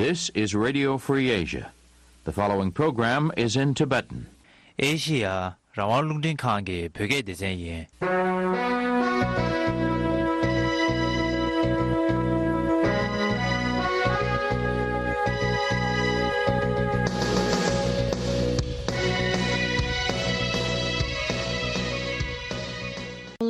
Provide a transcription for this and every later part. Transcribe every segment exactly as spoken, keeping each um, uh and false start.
This is Radio Free Asia. The following program is in Tibetan. ཨེ་ཤི་ཡ་རང་དབང་རླུང་འཕྲིན་ཁང་གི་བོད་སྐད་སྡེ་ཚན་ཡིན།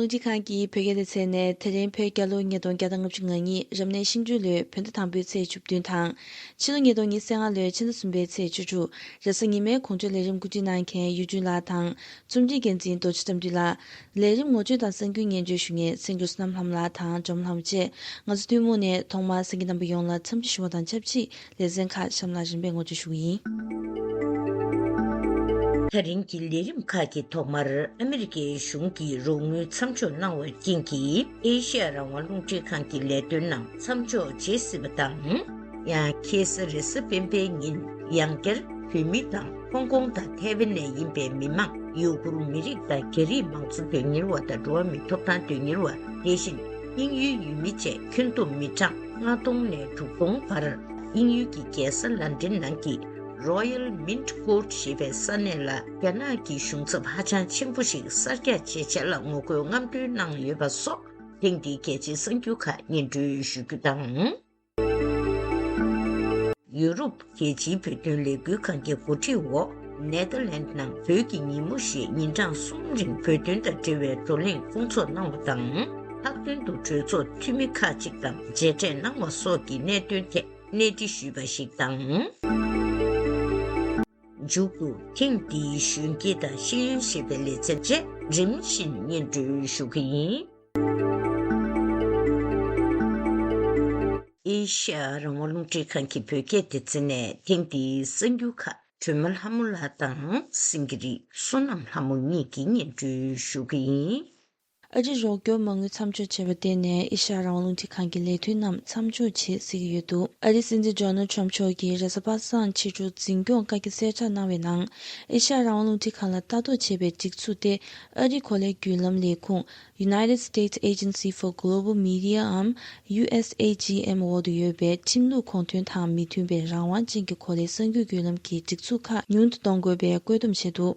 རླུང་འཕྲིན་ཁང་གི་བོད་སྐད་སྡེ་ཚན་ནས་དེ་རིང་བོད་རྒྱལ་ལོ་ཉིས་སྟོང་བརྒྱ་དང་ལྔ་བཅུ་ང་གཉིས་རབ་གནས་ཤིང་འབྲུག་ལོའི་བོད་ཟླ་དང་པོའི་ཚེས་བཅུ་བདུན་དང་། ཕྱི་ལོ་ཉིས་སྟོང་ཉི་ཤུ་རྩ་ལྔ་ལོའི་ཕྱི་ཟླ་གསུམ་པའི་ཚེས་བཅུ་དྲུག་རེས་གཟའ་ཉི་མའི་དགོང་དྲོའི་ལས་རིམ་གོ་སྒྲིག་གནང་མཁན་གཡུ་སྒྲོན་ལགས་དང་། རྩོམ་སྒྲིག་འགན་འཛིན་རྡོ་རྗེ་དགྲ་འདུལ་ལགས། ལས་རིམ་ངོ་སྤྲོད་དང་གསར་འགྱུར་སྙན་སྒྲོན་ཞུ་མཁན་སེང་གེ་བསོད་ནམས་ལྷ་མོ་ལགས་དང་སྒྲོལ་མ་ལྷ་མོ་བཅས། ང་ཚོ་ཐུན་མོང་ནས་ཐོག་མར་གསན་མཁན་རྣམ་པ་ཡོངས་ལ་འཚམས་འདྲི་ཞུ་བ་དང་ཆབས་ཅིག་ལེ་ཚན་ཁག་གཤམ་ལ་རིམ་པས་ངོ་སྤྲོད་ཞུ་གི་ཡིན། ད་རིང་གི་ལས་རིམ་ཁག་གི་ཐོག་མར་ཨ་མི་རི་ཀའི་གཞུང་གིས་རོགས་དངུལ་མཚམས་འཇོག་གནང་བ་རྐྱེན་གྱིས་ཨེ་ཤེ་ཡ་རང་དབང་རླུང་འཕྲིན་ཁང་གི་ལས་དོན་རྣམས་མཚམས་འཇོག་བྱེད་སྲིད་པ་དང་། ཡང་ཁ་སང་རེས་གཟའ་སྤེན་པའི་ཉིན་ཡང་བསྐྱར་བོད་མི་དང་ཧོང་ཀོང་དང་ཐའེ་ཝན་ནས་ཡིན་པའི་མི་མང་ཡུ་གུར་མི་རིགས་དང་རྒྱ་རིགས་མང་གཙོ་དོན་གཉེར་བ་དང་འགྲོ་བ་མིའི་ཐོབ་ཐང་དོན་གཉེར་བ། དེ་བཞིན་དབྱིན་ཡུལ་ཡུལ་མི་བཅས་ཁྱོན་བསྡོམས་མི་གྲངས་ལྔ་སྟོང་ནས་དྲུག་སྟོང་བར་དབྱིན་ཡུལ་གྱི་རྒྱལ་ས་ལན་ཀྲན་ནང་གི་Royal Mint Court ཞེས་པའི་ས་གནས་ལ་རྒྱ་ནག་གི་གཞུང་ཚབ་ཧ་ཅང་ཆེན་པོ་ཞིག་གསར་རྒྱག་བྱེད་ཆེད་ལ་ངོ་རྒོལ་རྔམ་སྟོན་གནང་ཡོད་པ་སོགས་ཐེངས་འདིའི་གལ་ཆེའི་གསར་འགྱུར་ཁག་སྙན་སྒྲོན་ཞུ་རྒྱུ་དང་། ཡུ་རོབ་རྒྱལ་སྤྱིའི་བོད་དོན་ལས་འགུལ་ཁང་གི་གོ་སྒྲིག་འོག་ནེ་ཐར་ལན་ནང་བོད་ཀྱི་ཉིན་མོ་ཞེས་ཉིན་གྲངས་གསུམ་རིང་བོད་དོན་དང་འབྲེལ་བའི་བགྲོ་གླེང་སྐོང་ཚོགས་གནང་བ་དང་། ལྷག་དོན་དུ་གྲོས་ཚོགས་འཐུས་མི་ཁག་ཅིག་དང་མཇལ་འཕྲད་གནང་བ་སོགས་ཀྱི་གནད་དོན་ཐད་གནས་འདྲི་ཞུས་པ་ཞིག་དང་། མཇུག་ཏུ་ཐེངས་འདིའི་གཞོན་སྐྱེས་དང་ཤེས་ཡོན་ཞེས་པའི་ལེ་ཚན་བཅས་རིམ་བཞིན་སྙན་སྒྲོན་ཞུ་གི་ཡིན། ཨེ་ཤ་ཡ་རང་དབང་རླུང་འཕྲིན་ཁང་གི་བོད་སྐད་སྡེ་ཚན་ནས་ཐེངས་འདིའི་གསར་འགྱུར་ཁག་སྒྲོལ་མ་ལྷ་མོ་ལགས་དང་སེང་གེ་རི་བསོད་ནམས་ལྷ་མོ་གཉིས་ཀྱིས་སྙན་སྒྲོན་ཞུ་གི་ཡིན། ཨ་རི་རོགས་སྐྱོར་མ་དངུལ་མཚམས་འཇོག་བྱས་པར་བརྟེན་ནས་ཨེ་ཤ་ཡ་རང་དབང་རླུང་འཕྲིན་ཁང་གི་ལས་དོན་རྣམས་མཚམས་འཇོག་བྱེད་སྲིད་ཀྱི་ཡོད་འདུག་ཨ་རིའི་སྲིད་འཛིན་ཌོ་ནལ་ཊམ་མཆོག་གིས་རེས་གཟའ་པ་སངས་ཕྱི་དྲོ་འཛིན་སྐྱོང་བཀའ་རྒྱ་གསལ་བསྒྲགས་གནང་བའི་ནང་། ཨེ་ཤ་ཡ་རང་དབང་རླུང་འཕྲིན་ཁང་ལ་ལྟ་རྟོག་བྱེད་པའི་སྒྲིག་འཛུགས་ཏེ། ཨ་རིའི་གོ་ལའི་བརྒྱུད་ལམ་ལས་ཁུངས། United States Agency for Global Media འམ། ཡུ་ཨེས་ཨེ་ཇི་ཨེམ་འོག་ཏུ་ཡོད་པའི་ཁྲིམས་ལུགས་དགོངས་དོན་དང་མི་མཐུན་པའི་རང་དབང་ཅན་གྱི་གོ་ལའི་གསར་འགྱུར་བརྒྱུད་ལམ་གྱི་སྒྲིག་འཛུགས་ཁག་ཉུང་དུ་གཏོང་དགོས་པའི་བཀོད་འདོམས་བྱས་འདུག་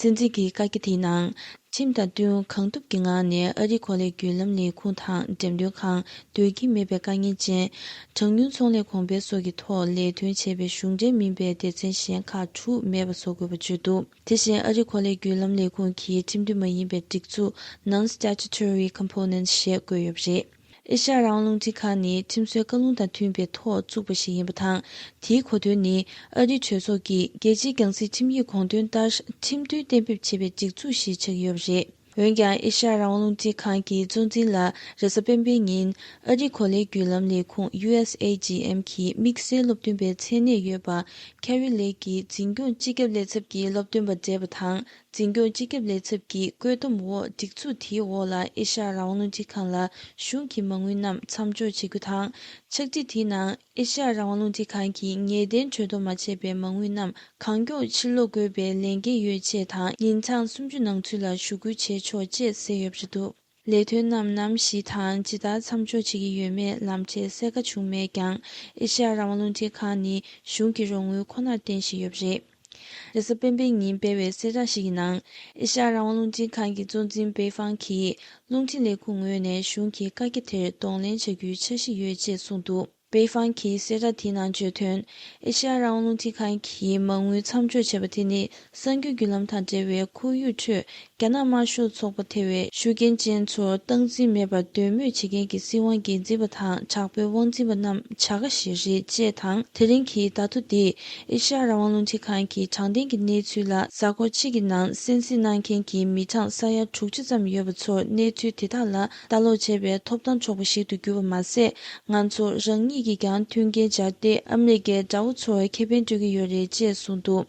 སྲིད་འཛིན་གྱི་བཀའ་རྒྱ་དེའི་ནང་། ཁྲིམས་དང་བསྟུན་གང་ཐུབ་ཀྱི་ངང་ནས་ཨ་རིའི་གོ་ལའི་བརྒྱུད་ལམ་ལས་ཁུངས་དང་འགྲེམས་སྟོན་ཁང་། སྡོད་ཁྱིམ་མེད་པའི་དཀའ་ངལ་ཅན། གྲངས་ཉུང་ཚོང་ལས་གོང་འཕེལ་སོགས་ཀྱི་ཐོག་ལས་དོན་བྱེད་པའི་གཞུང་འབྲེལ་མིན་པའི་སྡེ་ཚན་གཞན་ཁག་དྲུག་མེད་པ་བཟོ་དགོས་པ་བརྗོད་འདུག་དེ་བཞིན་ཨ་རིའི་གོ་ལའི་བརྒྱུད་ལམ་ལས་ཁུངས་ཀྱི་ཁྲིམས་མཐུན་མ་ཡིན་པའི་སྒྲིག་འཛུགས་Non-Statutory Components ཞེས་བཀོད་ཡོད་པ་རེད། ཨེ་ཤ་ཡ་རང་དབང་རླུང་འཕྲིན་ཁང་ནི་ཁྲིམས་སྲོལ་བཀའ་ལུང་དང་མཐུན་པའི་ཐོག་བཙུགས་པ་ཞིག་ཡིན་པ་དང་། དེའི་གོ་དོན་ནི་ཨ་རིའི་གྲོས་ཚོགས་ཀྱིས་རྒྱལ་སྤྱིའི་རྒྱང་སྲིང་ཁྲིམས་ཡིག་དགོངས་དོན་ལྟར་ཁྲིམས་མཐུན་གཏན་འབེབས་བྱས་པའི་སྒྲིག་འཛུགས་ཤིག་ཆགས་ཀྱི་ཡོད་པ་རེད། འོན་ཀྱང་ཨེ་ཤ་ཡ་རང་དབང་རླུང་འཕྲིན་ཁང་གི་གཙོ་འཛིན་ལ་རེས་གཟའ་སྤེན་པའི་ཉིན་ཨ་རིའི་གོ་ལའི་བརྒྱུད་ལམ་ལས་ཁུངས་ཡུ་ཨེས་ཨེ་ཇི་ཨེམ་གྱི་དམིགས་བསལ་སློབ་སྟོན་པའི་མཚན་གནས་ཡོད་པ། ཁེ་རི་ལེག་གིས་འཛིན་སྐྱོང་སྤྱི་ཁྱབ་ལས་ཚབ་ཀྱི་སློབ་སྟོན་པ་མཇལ་བ་དང་། འཛིན་སྐྱོང་སྤྱི་ཁྱབ་ལས་ཚབ་ཀྱི་བཀོད་འདོམས་འོག་སྒྲིག་འཛུགས་དེའི་འོག་ལ་ཨེ་ཤ་ཡ་རང་དབང་རླུང་འཕྲིན་ཁང་ལ་གཞུང་གི་མ་དངུལ་རྣམས་མཚམས་འཇོག་བྱེད་རྒྱུ་དང་། ཕྱག་བྲིས་དེའི་ནང་ཨེ་ཤ་ཡ་རང་དབང་རླུང་འཕྲིན་ཁང་གིས་ངེས་གཏན་གྲོས་བསྡུར་མ་བྱས་པའི་མ་དངུལ་རྣམས་གང་མགྱོགས་ཕྱིར་སློག་དགོས་པའི་ལས་འགན་ཡོད་ཅེས་དང་། ཉིན་གྲངས་སུམ་ཅུ་ནང་ཚུད་ལ་ཞུ་སྐུལ་བྱས་ཆོག་ཅེས་གསལ་ཡོད་པ་རེད་འདུག་ལས་དོན་རྣམས་ནམ་ཞིག་དང་ཇི་ལྟར་མཚམས་འཇོག་བྱེད་ཀྱི་ཡོད་མེད་ལམ་ཁྲལ་གསལ་ཁ་བྱུང་མེད་ཀྱང་། ཨེ་ཤ་ཡ་རང་དབང་རླུང་འཕྲིན་ཁང་ནི་གཞུང་གི་རོགས་དངུལ་ཁོ་ནར་བརྟེན་བཞིན་ཡོད་པ་རེད། རེས་གཟའ་སྤེན་པའི་ཉིན་སྤེལ་བའི་གསལ་བསྒྲགས་ཤིག་གི་ནང་། ཨེ་ཤ་ཡ་རང་དབང་རླུང་འཕྲིན་ཁང་གི་གཙོ་འཛིན་པེ་ཧྥང་གིས། རླུང་འཕྲིན་ལས་ཁུངས་ངོས་ནས་གཞུང་གི་བཀའ་རྒྱ་དེར་གདོང་ལེན་བྱ་རྒྱུའི་འཆར་གཞི་ཡོད་ཅེས་གསུངས་འདུག་པེ་ཧྥང་གིས་གསལ་བསྒྲགས་དེའི་ནང་བརྗོད་དོན། ཨེ་ཤ་ཡ་རང་དབང་རླུང་འཕྲིན་ཁང་གིས་མ་དངུལ་མཚམས་འཇོག་བྱས་པ་དེ་ནི། གསར་འགྱུར་བརྒྱུད་ལམ་དང་འབྲེལ་བའི་ཁོར་ཡུག་ཁྲོད། རྒྱ་ནག་དམར་ཤོག་ཚོགས་པ་ཐེ་བའི་ཤུགས་རྐྱེན་ཅན་ཚོར་སྟངས་འཛིན་མེད་པར་འདོད་མོས་བྱེད་མཁན་གྱི་སྲིད་དབང་འགན་འཛིན་པ་དང་དྲག་པོའི་དབང་འཛིན་པ་རྣམས་བྱ་དགའ་ཞིག་རེད་ཅེས་དང་། དེ་རིང་གི་བརྡ་ཐོ་འདིས་ཨེ་ཤ་ཡ་རང་དབང་རླུང་འཕྲིན་ཁང་གི་དྲང་བདེན་གྱི་གནས་ཚུལ་ལ་གཟའ་འཁོར་གཅིག་གི་ནང་གསན་གཟིགས་གནང་མཁན་གྱི་མི་གྲངས་ས་ཡ་དྲུག་ཅུ་ཙམ་ཡོད་པ་ཚོར་གནས་ཚུལ་དེ་དག་ལ་ལྟ་ཀློག་བྱེད་པའི་ཐོབ་ཐང་ཆོག་པ་ཞིག་ཏུ་གྱུར་པ་མ་ཟད། ང་ཚོ་རང་ཉིད་ཀྱིས་ཀྱང་མཐུན་རྐྱེན་སྦྱར་ཏེ་ཨ་མི་རི་ཀའི་དགྲ་བོ་ཚོར་ཁེ་ཕན་སྤྲོད་ཀྱི་ཡོད་རེད་ཅེས་གསུངས་འདུག་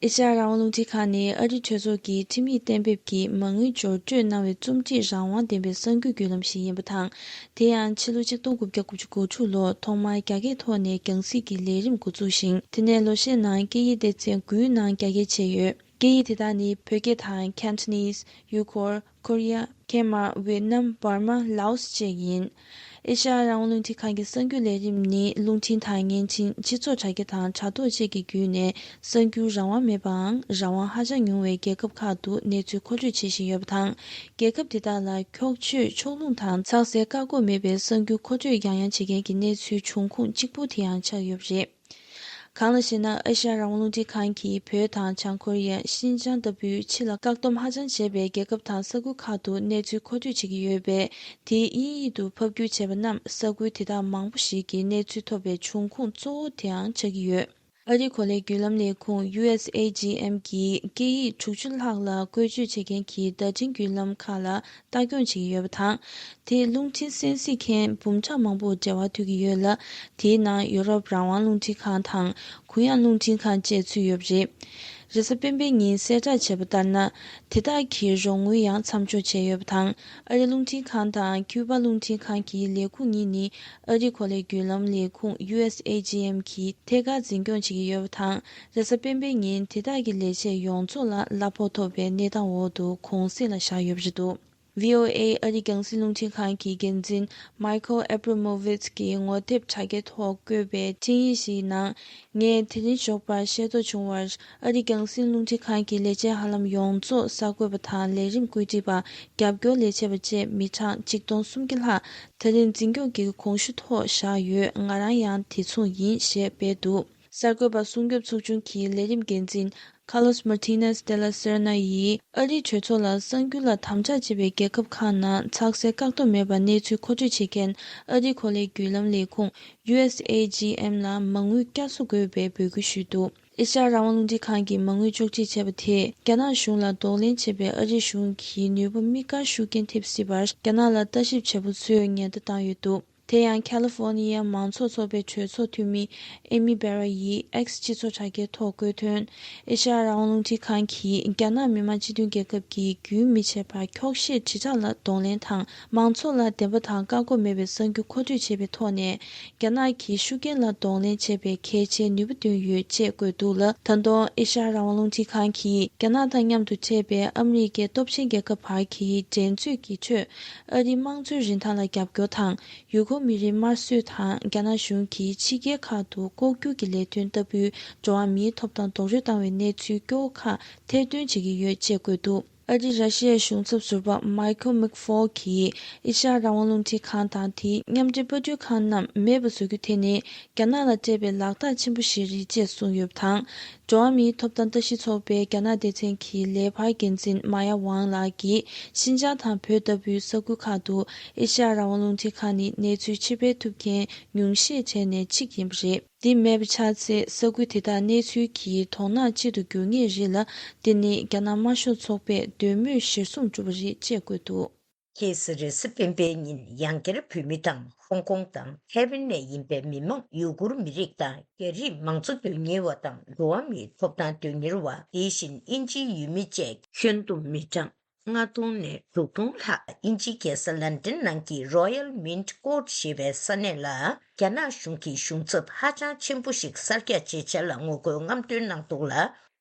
ཨེ་ཤ་ཡ་རང་དབང་རླུང་འཕྲིན་ཁང་ནི་ཨ་རིའི་གྲོས་ཚོགས་ཀྱི་ཁྲིམས་ཡིག་གཏན་འབེབས་ཀྱིས་མ་དངུལ་འབྱོར་སྤྲོད་གནང་བའི་རྩོམ་སྒྲིག་རང་དབང་ལྡན་པའི་གསར་འགྱུར་བརྒྱུད་ལམ་ཞིག་ཡིན་པ་དང་། དེ་ཡང་ཕྱི་ལོ་ཆིག་སྟོང་དགུ་བརྒྱ་དགུ་བཅུ་གོ་དྲུག་ལོར་ཐོག་མར་རྒྱ་སྐད་ཐོག་ནས་རྒྱང་སྲིང་གི་ལས་རིམ་འགོ་འཛུགས་ཤིང་། དེ་ནས་ལོ་ཤས་ནང་སྐད་ཡིག་སྡེ་ཚན་དགུའི་ནང་རྒྱ་སྐད་བྱས་ཡོད། སྐད་ཡིག་དེ་དག་ནི་བོད་སྐད་དང་། Cantonese, Uyghur, ཁོ་རི་ཡ། ཁེ་མ། ཝེད་ནམ། འབར་མ། ལའོ་སི་བཅས་ཡིན། ཨེ་ཤ་ཡ་རང་དབང་རླུང་འཕྲིན་ཁང་གི་གསར་འགྱུར་ལས་རིམ་ནི་རླུང་འཕྲིན་དང་བརྙན་འཕྲིན། སྤྱི་ཚོགས་དྲ་རྒྱ་དང་དྲ་ཐོག་བཅས་ཀྱི་བརྒྱུད་ནས་གསར་འགྱུར་རང་དབང་མེད་པའང་རང་དབང་ཧ་ཅང་ཉུང་བའི་རྒྱལ་ཁབ་ཁག་ཏུ་གནས་ཚུལ་མཁོ་སྤྲོད་བྱེད་བཞིན་ཡོད་པ་དང་། རྒྱལ་ཁབ་དེ་དག་ལ་འཁྱོག་བརྗོད། ཕྱོགས་ལྷུང་དང་ཚགས་སེལ་བཀག་འགོག་མེད་པའི་གསར་འགྱུར་མཁོ་སྤྲོད་ཡང་ཡང་བྱེད་མཁན་གྱི་གནས་ཚུལ་འབྱུང་ཁུངས་གཅིག་པུ་དེ་ཡང་ཆགས་ཡོད་པ་རེད། གང་ལ་ཞེ་ན། ཨེ་ཤ་ཡ་རང་དབང་རླུང་འཕྲིན་ཁང་གིས་བོད་དང་བྱང་ཀོ་རི་ཡ། ཤིན་ཅང་ལྟ་བུའི་ཕྱི་ལ་བཀག་སྡོམ་ཧ་ཅང་བྱས་པའི་རྒྱལ་ཁབ་དང་ས་ཁུལ་ཁག་ཏུ་གནས་ཚུལ་མཁོ་སྤྲོད་བྱེད་ཀྱི་ཡོད་པས། དེའི་དབྱིན་ཡིག་ཏུ་ཕབ་བསྒྱུར་བྱས་པ་རྣམས་ས་ཁུལ་དེ་དག་མང་པོ་ཞིག་གི་གནས་ཚུལ་ཐོབ་པའི་འབྱུང་ཁུངས་གཙོ་བོ་དེའང་ཆགས་ཀྱི་ཡོད། ཨ་རིའི་གོ་ལའི་བརྒྱུད་ལམ་ལས་ཁུངས་ཡུ་ཨེས་ཨེ་ཇི་ཨེམ་གྱིས་སྐད་ཡིག་དྲུག་ཅུ་ལྷག་ལ་བཀོལ་སྤྱོད་བྱེད་མཁན་གྱི་བརྡ་འཕྲིན་བརྒྱུད་ལམ་ཁག་ལ་ལྟ་སྐྱོང་བྱེད་ཀྱི་ཡོད་པ་དང་། དེས་རླུང་འཕྲིན་གསན་གཟིགས་མཁན་འབུམ་ཕྲག་མང་པོར་འབྲེལ་བ་མཐུད་ཀྱི་ཡོད་ལ། དེའི་ནང་ཡུ་རོབ་རང་དབང་རླུང་འཕྲིན་ཁང་དང་གུ་ཡངས་རླུང་འཕྲིན་ཁང་བཅས་ཚུད་ཡོད་པ་རེད། རེས་གཟའ་སྤེན་པའི་ཉིན་གསལ་བསྒྲགས་བྱས་པ་ལྟར་ན། དེ་དག་གི་རོགས་དངུལ་ཡང་མཚམས་འཇོག་བྱས་ཡོད་པ་དང་། ཨ་རི་རླུང་འཕྲིན་ཁང་དང་ཁྱུ་པ་རླུང་འཕྲིན་ཁང་གི་ལས་ཁུངས་གཉིས་ནི་ཨ་རིའི་གོ་ལའི་བརྒྱུད་ལམ་ལས་ཁུངས་ཡུ་ཨེས་ཨེ་ཇི་ཨེམ་གྱིས་ཐད་ཀར་འཛིན་སྐྱོང་བྱེད་ཀྱི་ཡོད་པ་དང་། རེས་གཟའ་སྤེན་པའི་ཉིན་དེ་དག་གི་ལས་བྱེད་ཡོངས་རྫོགས་ལ་གླ་ཕོགས་ཐོབ་པའི་གནས་སྟངས་འོག་ཏུ་གུང་གསེང་ལ་བཞག་ཡོད་པ་རེད་འདུག། ཝི་ཨོ་ཨེ་ཨ་རིའི་རྒྱང་སྲིང་རླུང་འཕྲིན་ཁང་གི་འགན་འཛིན་Michael Abramovich གིས་ངོ་དེབ་དྲ་རྒྱའི་ཐོག་བཀོད་པའི་འཕྲིན་ཡིག་ཞིག་ནང་། ངས་དེ་རིང་ཞོགས་པར་ཤེས་རྟོགས་བྱུང་བར། ཨ་རིའི་རྒྱང་སྲིང་རླུང་འཕྲིན་ཁང་གི་ལས་བྱེད་ཧ་ལམ་ཡོངས་རྫོགས་གསར་འགོད་པ་དང་ལས་རིམ་བཀོད་སྒྲིག་པ། རྒྱབ་སྐྱོར་ལས་བྱེད་པ་བཅས་མི་གྲངས་གཅིག་སྟོང་སུམ་བརྒྱ་ལྷག་ད་རིང་འཛིན་སྐྱོང་གི་གོང་ཞུ་ཐོག་བཞག་ཡོད། ང་རང་ཡང་དེ་མཚུངས་ཡིན་ཞེས་སྤེལ་འདུག། གསར་འགོད་པ་སྲུང་སྐྱོབ་ཚོགས་ཆུང་གི་ལས་རིམ་འགན་འཛིན་Carlos Martinez de la Serna ཡིས་ཨ་རིའི་གྲོས་ཚོགས་ལ་གསར་འགྱུར་ལ་དམ་དྲག་བྱེད་པའི་རྒྱལ་ཁབ་ཁག་ནང་ཚགས་སེལ་བཀག་སྡོམ་མེད་པར་གནས་ཚུལ་མཁོ་སྤྲོད་བྱེད་མཁན་ཨ་རིའི་གོ་ལའི་བརྒྱུད་ལམ་ལས་ཁུངས་ཡུ་ཨེས་ཨེ་ཇི་ཨེམ་ལ་མ་དངུལ་བསྐྱར་གསོ་དགོས་པའི་འབོད་སྐུལ་ཞུས་འདུག། ཨེ་ཤ་ཡ་རང་དབང་རླུང་འཕྲིན་ཁང་གིས་མ་དངུལ་གཅོག་འཕྲི་བྱས་པ་དེས་རྒྱ་ནག་གཞུང་ལ་གདོང་ལེན་བྱེད་པའི་ཨ་རིའི་གཞུང་གི་ནུས་པ་དམིགས་བཀར་ཤུགས་རྐྱེན་ཐེབས་སྲིད་པར་རྒྱ་ནག་ལ་ལྟ་ཞིབ་བྱེད་པོ་ཚོས་ཉེན་བརྡ་བཏང་ཡོད་འདུག། དེ་ཡང་ཁ་ལི་ཧྥོ་ནི་ཡའི་མང་ཚོགས་ཚོགས་པའི་གྲོས་ཚོགས་འཐུས་མི་ཨེ་མི་སྦེ་ར་ཡིས་X་སྤྱི་ཚོགས་དྲ་རྒྱའི་ཐོག་བཀོད་དོན། ཨེ་ཤ་ཡ་རང་དབང་རླུང་འཕྲིན་ཁང་གིས་རྒྱ་ནག་མི་དམངས་སྤྱི་མཐུན་རྒྱལ་ཁབ་ཀྱི་རྒྱུན་མི་ཆད་པར་འཁྱོག་བཤད་དྲིལ་བསྒྲགས་ལ་གདོང་ལེན་དང་། མང་ཚོགས་ལ་བདེན་པ་དང་བཀག་འགོག་མེད་པའི་གསར་འགྱུར་མཁོ་སྤྲོད་བྱེད་པའི་ཐོག་ནས། རྒྱ་ནག་གི་ཤུགས་རྐྱེན་ལ་གདོང་ལེན་བྱེད་པའི་གལ་ཆེའི་ནུས་པ་བཏོན་ཡོད་ཅེས་བཀོད་འདུག་ལ། ད་དུང་ཨེ་ཤ་ཡ་རང་དབང་རླུང་འཕྲིན་ཁང་གིས་རྒྱ་ནག་དང་མཉམ་དུ་འཕྲད་པའི་ཨ་མི་རི་ཀའི་སྟོབས་ཆེན་རྒྱལ་ཁབ་བར་གྱི་འགྲན་རྩོད་ཀྱི་ཁྲོད་ཨ་རིའི་དམངས་གཙོའི་རིན་ཐང་ལ་རྒྱབ་སྐྱོར་དང་། ཡུལ་འཁོར་མི་རིགས་དམར་གསོད་དང་རྒྱ་ནག་གཞུང་གིས་ཕྱི་རྒྱལ་ཁག་ཏུ་ལྐོག་གྱུར་གྱི་ལས་དོན་ལྟ་བུའི་འགྲོ་བ་མིའི་ཐོབ་ཐང་རྡོག་རོལ་བཏང་བའི་གནས་ཚུལ་སྐྱོ་བོ་ཁག་ཐེར་འདོན་བྱེད་ཀྱི་ཡོད་ཅེས་བཀོད་འདུག། ཨ་རིའི་ར་ཤི་ཡའི་གཞུང་ཚབ་ཟུར་པ་Michael McFaul གྱིས་ཨེ་ཤ་ཡ་རང་དབང་རླུང་འཕྲིན་ཁང་དང་དེའི་མཉམ་འབྲེལ་པར་སྐྲུན་ཁང་རྣམས་མེད་པ་བཟོ་རྒྱུ་དེ་ནི་རྒྱ་ནག་ལ་སྤྲད་པའི་ལག་རྟགས་ཆེན་པོ་ཞིག་རེད་ཅེས་གསུངས་ཡོད་པ་དང་། འགྲོ་བ་མིའི་ཐོབ་ཐང་ལྟ་ཞིབ་ཚོགས་པའི་རྒྱ་ནག་སྡེ་ཚན་གྱི་ལས་འཕར་འགན་འཛིན་Maya Wang ལགས་ཀྱིས་ཤིན་ཅང་དང་བོད་ལྟ་བུའི་ས་ཁུལ་ཁག་ཏུ་ཨེ་ཤ་ཡ་རང་དབང་རླུང་འཕྲིན་ཁང་ནི་གནས་ཚུལ་ཕྱིར་སྤེལ་ཐུབ་མཁན་ཉུང་ཤས་གྲས་ནས་གཅིག་ཡིན་པ་རེད། འདི་མེད་པ་ཆགས་ཚེ་ས་ཁུལ་དེ་དག་གནས་ཚུལ་གྱི་དོགས་སྣང་ཆེ་རུ་འགྱུར་ངེས་རེད་ལ། འདི་ནི་རྒྱ་ནག་དམར་ཤོག་ཚོགས་པས་འདོད་མོས་གཞིར་བཟུང་བསྒྲུབས་པ་རེད་ཅེས་བཀོད་འདུག། ཁ་སང་རེས་གཟའ་སྤེན་པའི་ཉིན་ཡང་བསྐྱར་བོད་མི་དང་ཧོང་ཀོང་དང་ཐའེ་ཝན་ནས་ཡིན་པའི་མི་མང་ཡུ་གུར་མི་རིགས་དང་རྒྱ་རིགས་མང་གཙོ་དོན་གཉེར་བ་དང་འགྲོ་བ་མིའི་ཐོབ་ཐང་དོན་གཉེར་བ། དེ་བཞིན་དབྱིན་ཇིའི་ཡུལ་མི་བཅས་ཁྱོན་བསྡོམས་མི་གྲངས་ལྔ་སྟོང་ནས་དྲུག་སྟོང་ལྷག་དབྱིན་ཇིའི་རྒྱལ་ས་ལན་ཀྲན་ནང་གི་Royal Mint Court ཞེས་པའི་ས་གནས་ལ་རྒྱ་ནག་གཞུང་གིས་གཞུང་ཚབ་ཧ་ཅང་ཆེན་པོ་ཞིག་གསར་རྒྱག་བྱེད་འཆར་ལ་ངོ་རྒོལ་རྔམ་སྟོན་གནང་འདུག་ལ།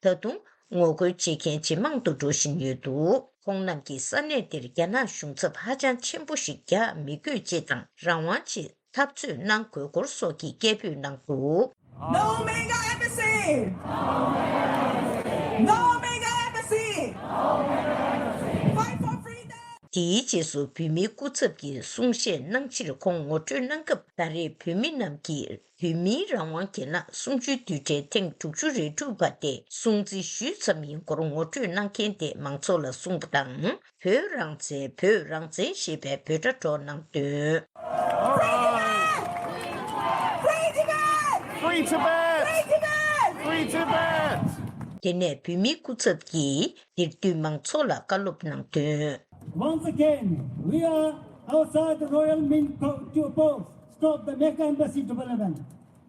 ད་དུང་ངོ་རྒོལ་བྱེད་མཁན་ཇེ་མང་དུ་འགྲོ་བཞིན་ཡོད་འདུག། ཁོང་རྣམས་ཀྱིས་ས་གནས་དེར་རྒྱ་ནག་གཞུང་ཚབ་ཧ་ཅང་ཆེན་པོ་ཞིག་རྒྱག་མི་དགོས་ཅེས་དང་། རང་དབང་ཆེད་འཐབ་རྩོད་གནང་དགོས་སྐོར་སོགས་ཀྱི་སྐད་འབོད་གནང་འདུག། No MAGA embassy! No MAGA embassy! Fight for freedom! དེའི་རྗེས་སུ་བོད་མིའི་སྐུ་ཚབ་ཀྱིས་གསུང་བཤད་གནང་ཕྱིར། ཁོང་ངོ་སྤྲོད་གནང་སྐབས། ད་རེས་བོད་མི་རྣམས་ཀྱིས་བོད་མིའི་རང་དབང་རྒྱལ་ན་གསུམ་བཅུའི་དུས་དྲན་ཐེངས་དྲུག་ཅུ་རེ་དྲུག་པ་དེ་སྲུང་བརྩི་ཞུས་ཙམ་ཡིན་སྐོར་ངོ་སྤྲོད་གནང་མཁན་དེས་མང་ཚོགས་ལ་གསུངས་པ་དང་། བོད་རང་བཙན། བོད་རང་བཙན་ཞེས་པའི་འབོད་སྒྲ་སྒྲོག་གནང་དོན། Free Tibet! Free Tibet! Free Tibet! དེ་ནས་བོད་མིའི་སྐུ་ཚབ་ཀྱིས་དེར་འདུས་མང་ཚོགས་ལ་བཀའ་སློབ་གནང་དོན། Once again, we are outside the Royal Mint Co- to oppose, stop the MAGA embassy development.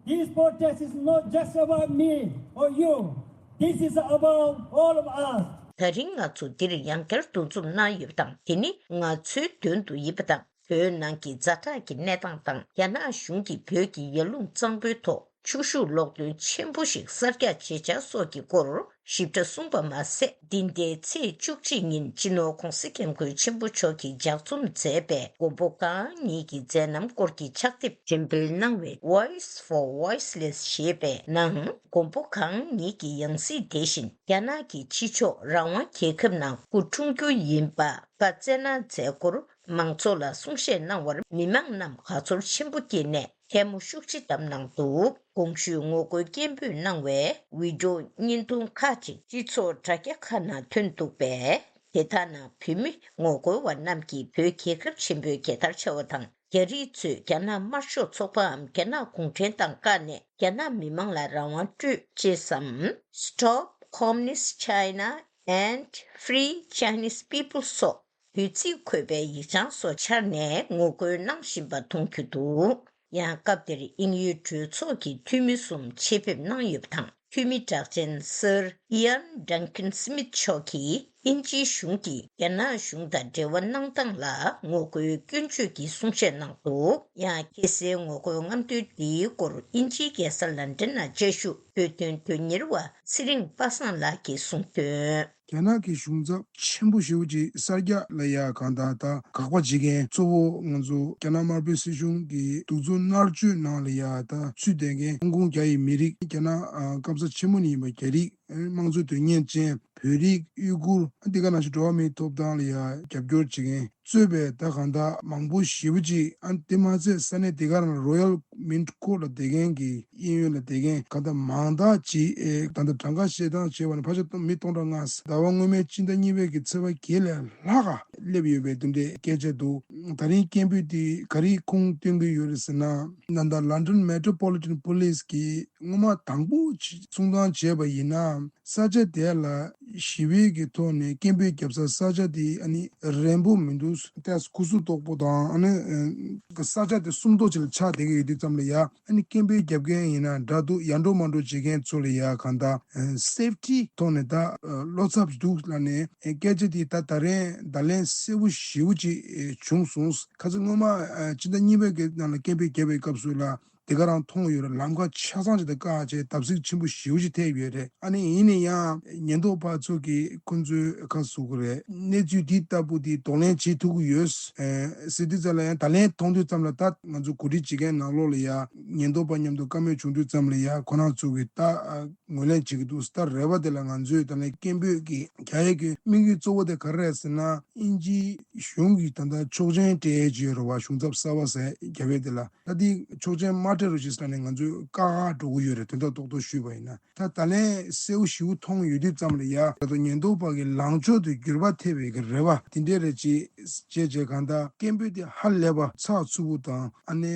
This protest is not just about me or you. This is about all of us. ད་རིང་ང་ཚོ་འདིར་ཡང་བསྐྱར་འདུ་འཛོམས་གནང་ཡོད་པ་དང་། དེ་ནི་ང་ཚོའི་དོན་དུ་ཡིན་པ་དང་། བོད་ནང་གི་ཛ་དྲག་གི་གནས་སྟངས་དང་། རྒྱ་ནག་གཞུང་གིས་བོད་ཀྱི་ཡར་ཀླུང་གཙང་པོའི་ཐོག་ ཆུ་ཤུགས་གློག་འདོན་ཆེན་པོ་ཞིག་གསར་རྒྱག་བྱེད་འཆར་སོགས་ཀྱི་སྐོར་ཞིབ་ཕྲ་གསུངས་པ་མ་ཟད། འདི་ཟླའི་ཚེས་བཅུ་གཅིག་ཉིན་སྤྱི་ནོར་༧གོང་ས་༧སྐྱབས་མགོན་ཆེན་པོ་མཆོག་གིས་ལྗགས་རྩོམ་མཛད་པའི་མགོན་པོ་གང་ཉིད་ཀྱི་མཛད་རྣམ་སྐོར་གྱི་ཕྱག་དེབ་འགྲེམས་སྤེལ་གནང་བའི་Voice for Voiceless ཞེས་པའི་ནང་། མགོན་པོ་གང་ཉིད་ཀྱི་ཡང་སྲིད་དེ་བཞིན་རྒྱ་ནག་གི་ཕྱི་ཕྱོགས་རང་དབང་རྒྱལ་ཁབ་ནང་སྐུ་འཁྲུངས་རྒྱུ་ཡིན་པ་བཀའ་སྩལ་གནང་མཛད་སྐོར་མང་ཚོགས་ལ་གསུང་བཤད་གནང་བར་མི་མང་རྣམས་དགའ་ཚོར་ཆེན་པོ་སྐྱེས་ནས་ཐལ་མོ་ཤུགས་ཆེ་བརྡབས་གནང་འདུག། གོང་ཞུས་ངོ་རྒོལ་སྐད་འབོད་གནང་བའི་བི་ཌིའོ་བརྙན་ཐུང་ཁག་ཅིག་སྤྱི་ཚོགས་དྲ་རྒྱ་ཁག་ནང་ཐོན་འདུག་པས། དེ་དག་ནང་བོད་མི་ངོ་རྒོལ་བ་རྣམས་ཀྱིས་བོད་རྒྱལ་ཁབ་ཆེན་པོའི་རྒྱལ་དར་འཕྱར་བ་དང་། རྒྱ་རིགས་ཚོས་རྒྱ་ནག་དམར་ཤོག་ཚོགས་པའམ་རྒྱ་ནག་གུང་ཁྲན་ཏང་བཀག་ནས་རྒྱ་ནག་མི་མང་ལ་རང་དབང་སྤྲོད་ཅེས་སམ། Stop Communist China and Free Chinese People སོགས་བོད་ཚིག་འཁོད་པའི་ཡིག་བྱང་སོགས་འཕྱར་ནས་ངོ་རྒོལ་གནང་བཞིན་པ་མཐོང་རྒྱུ་འདུག། ཡང་སྐབས་དེར་དབྱིན་ཡུལ་གྲོས་ཚོགས་ཀྱི་འཐུས་མི་གསུམ་ཆེད་ཕེབས་གནང་ཡོད་པ་དང་། འཐུས་མི་གྲགས་ཅན་སིར་Ian Duncan Smith མཆོག་གིས་དབྱིན་ཇིའི་གཞུང་གིས་རྒྱ་ནག་གཞུང་དང་འབྲེལ་བ་གནང་སྟངས་ལ་ངོ་རྒོལ་སྐྱོན་བརྗོད་ཀྱི་གསུང་བཤད་གནང་འདུག། ཡང་ཁ་སའི་ངོ་རྒོལ་རྔམ་སྟོན་འདིའི་སྐོར་དབྱིན་ཇིའི་རྒྱལ་ས་ལན་ཀྲན་ནང་བཅའ་བཞུགས་བོད་དོན་དོན་གཉེར་བ་ཚེ་རིང་པ་སངས་ལགས་ཀྱིས་གསུངས་དོན། རྒྱ་ནག་གི་གཞུང་ཚབ་ཆེན་པོ་ཞེ་པོ་ཅིག་གསར་རྒྱག་ལ་ཡ་གང་ལྟར་ད་དགག་པ་བྱེད་མཁན་གཙོ་བོ་ང་ཚོ་རྒྱ་ནག་དམར་པོའི་སྲིད་གཞུང་གི་གདུག་རྩུབ་མནར་གཅོད་ནང་ལ་ཡ་ད་ཚུད་བསྡད་མཁན་ཧོང་ཀོང་རྒྱ་ཡི་མི་རིགས། རྒྱ་ནག་ཨ་སྐམ་ས་ཆེན་མོ་ནས་ཡིན་པ་རྒྱ་རིགས། དམངས་གཙོ་དོན་གཉེར་ཅན་བོད་རིགས། ཡུ་གུར། འདི་ག་ནང་བཞིན་འགྲོ་བ་མིའི་ཐོབ་ཐང་ལ་ཡ་རྒྱབ་སྐྱོར་བྱེད་མཁན་གཙོས་པའི་ད་གང་ལྟར་མང་པོ་ཞེ་པོ་ཅིག། ཨ་དེ་མ་ཚད་ས་གནས་དེ་ག་རང་ལ་Royal Mint Court ལ་བསྡད་མཁན་གྱི་གཡས་གཡོན་ལ་བསྡད་མཁན་གང་ལྟར་མང་དག་ཅིག་ཨེ་ད་ལྟ་གྲངས་ཀ་བཤད་སྟངས་བྱས་པ་ན་ཕལ་ཆེར་མི་སྟོང་ཕྲག་ལྔ། ཟླ་བ་སྔོན་མའི་སྤྱི་ཟླ་གཉིས་པའི་གི་ཚེས་པ་བརྒྱད་ལས་ལྷག་ག་སླེབས་ཡོད་པའི་དེ་འདྲའི་སྐད་ཆ་འདུག། ད་རིང་སྐད་འབོད་དེ་ག་རེ་ཁུངས་སྟོན་གྱི་ཡོད་རེད་ཟེར་ན། ད་ལྟ་London Metropolitan Police གིས་སྔོན་མ་དང་པོ་གསུང་སྟངས་བྱས་པ་ཡིན་ན། ས་ཆ་དེ་ལ་ཞི་བའི་གི་ཐོག་ནས་སྐད་འབོད་བརྒྱབ་ས་ས་ཆ་དེ་ཨ་ནི་རན་པོ་མི་འདུག། ཏོག་ཙམ་སྐུ་གཟུགས་དོག་པོ་དང་ཨ་ནི་ས་ཆ་དེ་སུམ་མདོ་ཅིག་ལ་ཆགས་བསྡད་ཀྱི་ཡོད་དུས་ཙམ་ལ་ཡ། ཨ་ནི་སྐད་འབོད་རྒྱབ་མཁན་ཡིན་ན་འདྲ་འདུག། ཡར་འགྲོ་མར་འགྲོ་བྱེད་མཁན་ཚོ་ལ་ཡ་གང་ལྟར་safety ཐོག་ནས་ད་བློ་འཚབ་འདུག་ལབ་ནས་སྐད་ཆ་དེ་ད་ད་རེས་བརྡ་ལན་གསལ་པོ་ཞེ་པོ་ཅིག་བྱུང་སོང་། ཁ་སང་སྔོན་མ་སྤྱི་ཟླ་གཉིས་པའི་གི་ནང་ལ་སྐད་འབོད་བརྒྱབ་པའི་སྐབས་སུ་ལ། དེ་ག་རང་མཐོང་ཡོད་རེད། ལམ་ཁ་ཆ་ཚང་ཅིག་དང་བཀག་བྱས་བརྡབ་གསིག་ཆེན་པོ་ཞེ་པོ་ཅིག་ཐེབས་ཡོད་རེད། ཨ་ནི་ཡིན་ན་ཡང་ཉེན་རྟོག་པ་ཚོ་གིས་ཁོ་ཚོའི་ཁ་གསོ་གི་རེད། གནས་ཚུལ་འདི་ལྟ་བུ་འདི་གདོང་ལེན་བྱེད་ཐུབ་ཀྱི་ཡོད། ཨེ་ཟེར་དུས་ཙམ་ལ་ཡང་བརྡ་ལན་མཐོང་དུས་ཙམ་ལ་ད་ང་ཚོ་གོ་སྒྲིག་བྱེད་མཁན་ནང་ལོགས་ལ་ཡ་ཉེན་རྟོག་པ་མཉམ་དུ་བཀའ་མོལ་བྱུང་དུས་ཙམ་ལ་ཡ་ཁོ་རང་ཚོ་གིས་ད་ཨ་ངོས་ལེན་བྱེད་ཀྱི་འདུག། ད་རེ་བ་དེ་ལ་ང་ཚོས་ད་ལན་སྐད་འབོད་ཀྱི་རྒྱག་ཡས་ཀྱི་དམིགས་ཡུལ་གཙོ་བོ་དེ་ག་རེ་རེད་ཟེར་ན། དབྱིན་ཇིའི་གཞུང་གིས་ད་ལྟ་ཆོག་མཆན་སྤྲད་ཡས་ཅིག་ཡོད་རེད་བ། གཞུང་ཚབ་གསར་པ་ཟེར་རྒྱག་ཡས་དེ་ལ། ད་འདི་ཆོག་མཆན་མ་སྤྲད་རོགས་ཞེས་ཟེར་ནས་ང་ཚོས་བཀག་འགོག་འགྲོ་གི་ཡོད་རེད། དོན་དག་རྡོག་རྡོག་ཞུས་པ་ཡིན་ན། ད་ད་ལན་གསལ་པོ་ཞེ་པོ་མཐོང་ཡོད་དུས་ཙམ་ལ་ཡ། ད་དུང་ཉེན་རྟོག་པ་གི་ལངས་ཕྱོགས་དེ་འགྱུར་བ་ཐེབས་པའི་གི་རེ་བ་དེ་འདྲས་རེད། ཅེས་བྱས་བྱས་གང་ལྟར་སྐད་འབོད་དེ་ཧ་ལས་པ་ཚགས་ཚུད་པོ་དང་ཨ་ནི་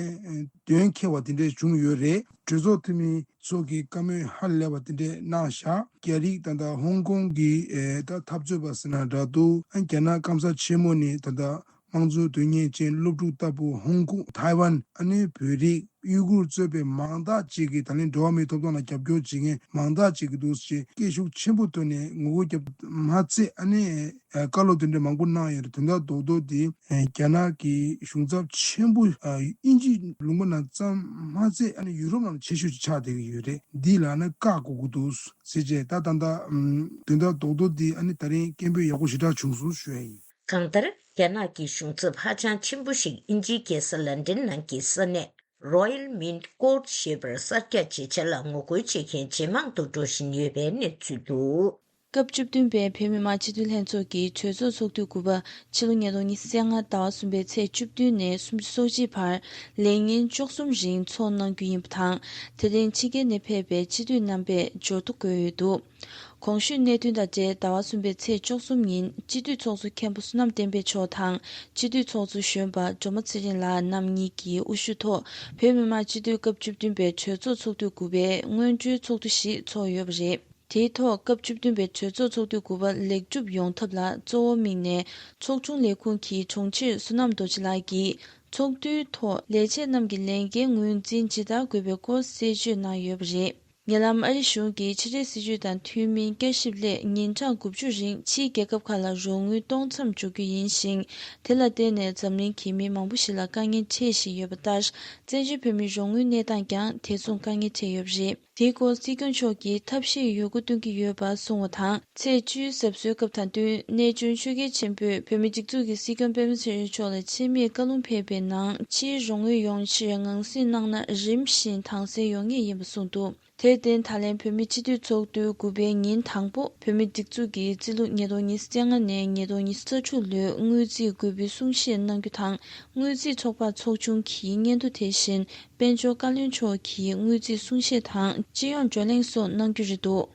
དོན་འཁྱོལ་བ་དེ་འདྲས་བྱུང་ཡོད་རེད། གྲོས་ཚོགས་འཐུས་མི་ཚོ་གིས་བཀའ་མོལ་ཧ་ལས་པ་དེ་འདྲས་གནང་བཞག། རྒྱ་རིགས་ད་ལྟ་ཧོང་ཀོང་གི་ཨེ་ད་འཐབ་རྩོད་པ་ཟེར་ན་འདྲ་འདུག། ཨ་རྒྱ་ནག་སྐམ་ས་ཆེན་མོ་ནས་ད་ལྟ་དམངས་གཙོ་དོན་གཉེར་ཅན་སློབ་ཕྲུག་ལྟ་བུ་ཧོང་ཀོང་ཐའེ་ཝན་ཨ་ནི་བོད་རིགས་ཡུ་གུར་གཙོས་པའི་མང་དག་ཅིག་གིས་ད་ལན་འགྲོ་བ་མིའི་ཐོབ་ཐང་ལ་རྒྱབ་སྐྱོར་བྱེད་མཁན་མང་དག་ཅིག་གིས་འདུག་ཅེས་སྐད་ཤུགས་ཆེན་པོ་བཏོན་ནས་ངོ་རྒོལ་བརྒྱབ་མ་ཚད་ཨ་ནི་ཨེ་བཀའ་སློབ་དེ་འདྲ་མང་པོ་གནང་ཡོད་རེད། དོན་དག་རྡོག་རྡོག་དེ་ཨེ་རྒྱ་ནག་གི་གཞུང་ཚབ་ཆེན་པོ་ཨ་དབྱིན་ཇི་ལུང་པ་ནང་ཙམ་མ་ཚད་ཨ་ནི་ཡུ་རོབ་ནང་ཆེ་ཤོས་ཅིག་ཆགས་བསྡད་ཀྱི་ཡོད་རེད། འདི་ལ་ཨ་ནི་བཀག་དགོས་ཀྱི་འདུག་ཟེར་བྱས། ད་ད་ལྟ་ཨམ་དོན་དག་རྡོག་རྡོག་འདི་ཨ་ནི་ད་རིང་སྐད་འབོད་ཡག་པོ་ཞེ་དྲག་བྱུང་སོང་ཞུ་ཡ་ཡིན། གང་ལྟར། རྒྱ་ནག་གི་གཞུང་ཚབ་ཧ་ཅང་ཆེན་པོ་ཞིག་དབྱིན་ཇིའི་རྒྱལ་ས་ལན་ཀྲན་ནང་གི་ས་གནས་Royal Mint Court ཞེས་པར་གསར་རྒྱག་བྱེད་འཆར་ལ་ངོ་རྒོལ་བྱེད་མཁན་ཇེ་མང་དུ་འགྲོ་བཞིན་ཡོད་པའི་གནས་ཚུལ་འདུག། སྐབས་བཅུ་བདུན་པའི་བོད་མི་མང་སྤྱི་འཐུས་ལྷན་ཚོགས་ཀྱི་གྲོས་ཚོགས་ཚོགས་དུས་དགུ་པ་ཕྱི་ལོ་ཉིས་སྟོང་ཉི་ཤུ་རྩ་ལྔ་ཟླ་བ་གསུམ་པའི་ཚེས་བཅུ་བདུན་ནས་སུམ་ཅུ་སོ་གཅིག་བར་ལས་ཉིན་བཅུ་གསུམ་རིང་ཚོགས་གནང་རྒྱུ་ཡིན་པ་དང་། དེ་རིང་ཕྱི་རྒྱལ་ནས་ཕེབས་པའི་སྤྱི་འཐུས་རྣམ་པས་འབྱོར་ཐོ་འགོད་ཡོད་འདུག། གོང་ཞུས་གནད་དོན་དང་འབྲེལ་ཟླ་བ་གསུམ་པའི་ཚེས་བཅུ་གསུམ་ཉིན་སྤྱི་འཐུས་ཚོགས་གཙོ་མཁན་པོ་བསོད་ནམས་བསྟན་འཕེལ་མཆོག་དང་སྤྱི་འཐུས་ཚོགས་གཙོ་གཞོན་པ་སྒྲོལ་མ་ཚེ་རིང་ལགས་རྣམ་གཉིས་ཀྱིས་དབུ་བཞུགས་ཐོག་བོད་མི་མང་སྤྱི་འཐུས་སྐབས་བཅུ་བདུན་པའི་གྲོས་ཚོགས་ཚོགས་དུས་དགུ་པའི་སྔོན་འགྲོའི་ཚོགས་འདུ་ཞིག་ཚོགས་ཡོད་པ་རེད། དེའི་ཐོག་སྐབས་བཅུ་བདུན་པའི་གྲོས་ཚོགས་ཚོགས་དུས་དགུ་པ་ལེགས་གྲུབ་ཡོང་ཐབས་ལ་གཙོ་བོ་དམིགས་ནས་ཚོགས་ཆུང་ལས་ཁུངས་ཀྱི་དྲུང་ཆེ་བསོད་ནམས་རྡོ་རྗེ་ལགས་ཀྱིས་ཚོགས་འདུའི་ཐོག་ལས་བྱེད་རྣམས་ཀྱི་ལས་འགན་ངོས་འཛིན་ཇི་ལྟར་དགོས་པའི་སྐོར་གསལ་བརྗོད་གནང་ཡོད་པ་རེད། ཉེ་ལམ་ཨ་རི་གཞུང་གིས་ཕྱི་འབྲེལ་སྲིད་ཇུས་དང་མཐུན་མིན་བསྐྱར་ཞིབ་སླད་ཉིན་གྲངས་དགུ་བཅུ་རིང་ཕྱིའི་རྒྱལ་ཁབ་ཁག་ལ་རོགས་དངུལ་གཏོང་མཚམས་འཇོག་རྒྱུ་ཡིན་ཞིང་། དེ་ལ་བརྟེན་ནས་འཛམ་གླིང་གི་མི་མང་པོ་ཞིག་ལ་དཀའ་ངལ་འཕྲད་བཞིན་ཡོད་པ་ལྟར། བཙན་བྱོལ་བོད་མིའི་རོགས་དངུལ་གནས་སྟངས་ཀྱང་དེ་མཚུངས་དཀའ་ངལ་འཕྲད་ཡོད་པ་རེད། དེའི་སྐོར་སྲིད་སྐྱོང་མཆོག་གིས་ཐབས་ཤེས་ཡོད་རྒུ་བཏོན་གྱི་ཡོད་པ་གསུངས་བ་དང་། ཚེས་བཅུའི་གཟབ་གསོལ་སྐབས་དང་བསྟུན། གནས་ཆུང་ཆོས་རྒྱལ་ཆེན་པོས་བོད་མིའི་སྒྲིག་འཛུགས་ཀྱི་སྲིད་སྐྱོང་སྤེན་པ་ཚེ་རིང་མཆོག་ལ་ཆེད་དམིགས་བཀའ་ལུང་ཕེབས་པའི་ནང་། ཕྱིའི་རོགས་དངུལ་ཡོང་ཕྱིར་ངང་སྲིང་གནང་ན་རིམ་བཞིན་དྭངས་གསལ་ཡོང་ངེས་ཡིན་པ་གསུངས་འདུག་དེར་བརྟེན། ད་ལན་བོད་མིའི་སྤྱི་འཐུས་ཚོགས་དུས་དགུ་པའི་ཉིན་དང་པོ། བོད་མིའི་སྒྲིག་འཛུགས་ཀྱི་རྩིས་ལོ་ཉིས་སྟོང་ཉི་ཤུ་རྩ་ལྔ་ནས་ཉིས་སྟོང་ཉི་ཤུ་རྩ་དྲུག་ལོའི་དངུལ་རྩིས་དགོས་པའི་གསུང་བཤད་གནང་རྒྱུ་དང་། དངུལ་རྩིས་ཚོགས་པ་ཚོགས་ཆུང་གི་སྙན་ཐོ་དེ་བཞིན། དཔལ་འབྱོར་བཀའ་བློན་མཆོག་གིས་དངུལ་རྩིས་གསུང་བཤད་དང་སྤྱི་ཡོངས་བགྲོ་གླེང་སོགས་གནང་རྒྱུ་རེད་འདུག་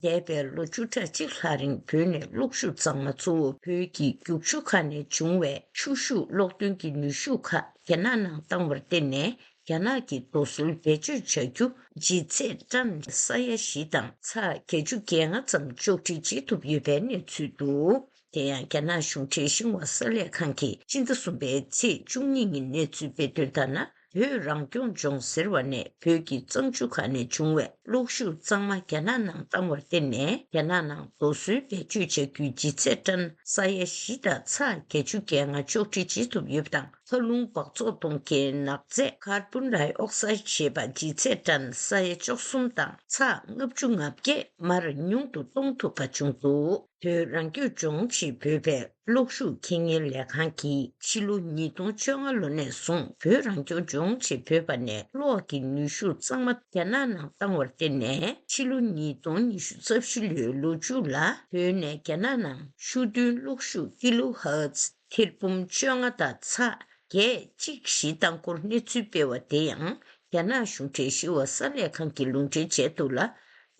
འདས་པའི་ལོ་བཅུ་ཕྲག་གཅིག་ལྷག་རིང་བོད་ནས་གློག་ཤུགས་གཙང་མ་གཙོ་བོ་བོད་ཀྱི་རྒྱུག་ཆུ་ཁག་ནས་བྱུང་བའི་ཆུ་ཤུགས་གློག་འདོན་གྱི་ནུས་ཤུགས་ཁག་རྒྱ་ནག་ནང་བཏང་བར་བརྟེན་ནས། རྒྱ་ནག་གི་རྡོ་སོལ་བེད་སྤྱོད་བྱ་རྒྱུ་ལྗིད་ཚད་ཊོན་ས་ཡ་བཞི་དང་ཚེག་བརྒྱད་ཅུ་གྱ་ལྔ་ཙམ་གཅོག་འཕྲི་བྱེད་ཐུབ་ཡོད་པའི་གནས་ཚུལ་འདུག་དེ་ཡང་། རྒྱ་ནག་གཞུང་འབྲེལ་ཤིན་ཧྭ་གསར་ལས་ཁང་གིས་སྤྱི་ཟླ་གསུམ་པའི་ཚེས་བཅུ་གཉིས་ཉིན་གནས་ཚུལ་སྤེལ་དོན་ལྟར་ན། བོད་རང་སྐྱོང་ལྗོངས་ཟེར་བ་ནས་བོད་ཀྱི་གཙང་ཆུ་ཁག་ནས་བྱུང་བའི་གློག་ཤུགས་གཙང་མ་རྒྱ་ནག་ནང་བཏང་བར་བརྟེན་ནས། རྒྱ་ནག་ནང་རྡོ་སོལ་བེད་སྤྱོད་བྱ་རྒྱུའི་ལྗིད་ཚད་ཊོན་ས་ཡ་བཞི་དང་ཚེག་བརྒྱད་ཅུ་གྱ་ལྔ་གཅོག་འཕྲི་བྱེད་ཐུབ་ཡོད་པ་དང་། མཐའ་ལྷུང་འབག་བཙོག་གཏོང་མཁན་ནག་རྫས་ཀར་བོན་ཌའི་ཨོག་སའིཌ་ཞེས་པ་ལྗིད་ཚད་ཊོན་ས་ཡ་བཅུ་གསུམ་དང་ཚེག་ལྔ་བཅུ་ང་བརྒྱད་མར་ཉུང་དུ་གཏོང་ཐུབ་པ་བྱུང་འདུག་བོད་རང་སྐྱོང་ལྗོངས་ཞེས་འབོད་པའི་གློག་ཤུགས་ཁེ་གཉེར་ལས་ཁང་གིས་ཕྱི་ལོ་ཉིས་སྟོང་བཅོ་ལྔ་ལོ་ནས་བཟུང་། བོད་རང་སྐྱོང་ལྗོངས་ཞེས་འབོད་པ་ནས་གློག་གི་ནུས་ཤུགས་གཙང་མ་རྒྱ་ནག་ནང་བཏང་བར་བརྟེན་ནས། ཕྱི་ལོ་ཉིས་སྟོང་ཉི་ཤུ་རྩ་བཞི་ལོའི་ལོ་མཇུག་ལ་བོད་ནས་རྒྱ་ནག་ནང་ཤུགས་འདོན་གློག་ཤུགས་ཀི་ལོ་ཧར་ཊི་ཐེར་འབུམ་བཅོ་ལྔ་དང་ཚེག་བརྒྱད་གཅིག་བཞི་བཏང་སྐོར་གནས་ཚུལ་སྤེལ་བ་དེ་ཡང་། རྒྱ་ནག་གཞུང་འབྲེལ་ཤིན་ཧྭ་གསར་ལས་ཁང་གིས་ལུང་འདྲེན་བྱས་འདུག་ལ།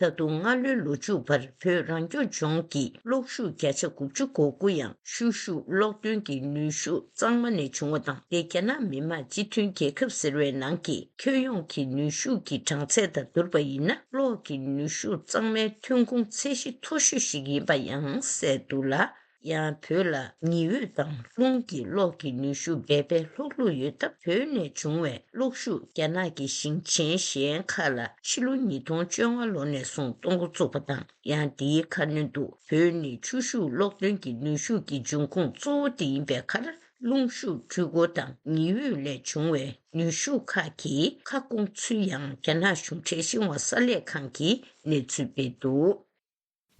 ད་དུང་སྔ་ལོའི་ལོ་མཇུག་བར་བོད་རང་སྐྱོང་ལྗོངས་ཀྱི་གློག་ཤུགས་བརྒྱ་ཆ་དགུ་བཅུ་གོ་དགུ་ཡང་ཆུ་ཤུགས་གློག་འདོན་གྱི་ནུས་ཤུགས་གཙང་མ་ནས་བྱུང་བ་དང་། དེ་རྒྱ་ནག་མི་དམངས་སྤྱི་མཐུན་རྒྱལ་ཁབ་ཟེར་བའི་ནང་གི་ཁྱོན་ཡོངས་ཀྱི་ནུས་ཤུགས་ཀྱི་གྲངས་ཚད་དང་བསྡུར་བ་ཡིན་ན། གློག་གི་ནུས་ཤུགས་གཙང་མའི་ཐོན་ཁུངས་ཚད་གཞི་མཐོ་ཤོས་ཤིག་ཡིན་པ་ཡང་གསལ་འདུག་ལ། ཡང་བོད་ལ་ཉི་འོད་དང་རླུང་གི་གློག་གི་ནུས་ཤུགས་འབད་པས་ལྷུག་ལྷུག་ཡོད་སྟབས། བོད་ནས་བྱུང་བའི་གློག་ཤུགས་རྒྱ་ནག་གི་ཞིང་ཆེན་གཞན་ཁག་ལ་ཕྱི་ལོ་ཉིས་སྟོང་བཅོ་ལྔ་ལོ་ནས་བཟུང་གཏོང་འགོ་བཙུགས་པ་དང་། ཡང་དེའི་ཁ་སྣོན་དུ་བོད་ནི་ཆུ་ཤུགས་གློག་འདོན་གྱི་ནུས་ཤུགས་ཀྱི་འབྱུང་ཁུངས་གཙོ་བོ་དེ་ཡིན་པའི་ཁར། རླུང་ཤུགས་འཕྲུལ་འཁོར་དང་ཉི་འོད་ལས་བྱུང་བའི་ནུས་ཤུགས་ཁག་གི་ཁ་སྐོང་ཚུལ་ཡང་རྒྱ་ནག་གཞུང་འབྲེལ་ཤིན་ཧྭ་གསར་ལས་ཁང་གིས་གནས་ཚུལ་སྤེལ་འདུག་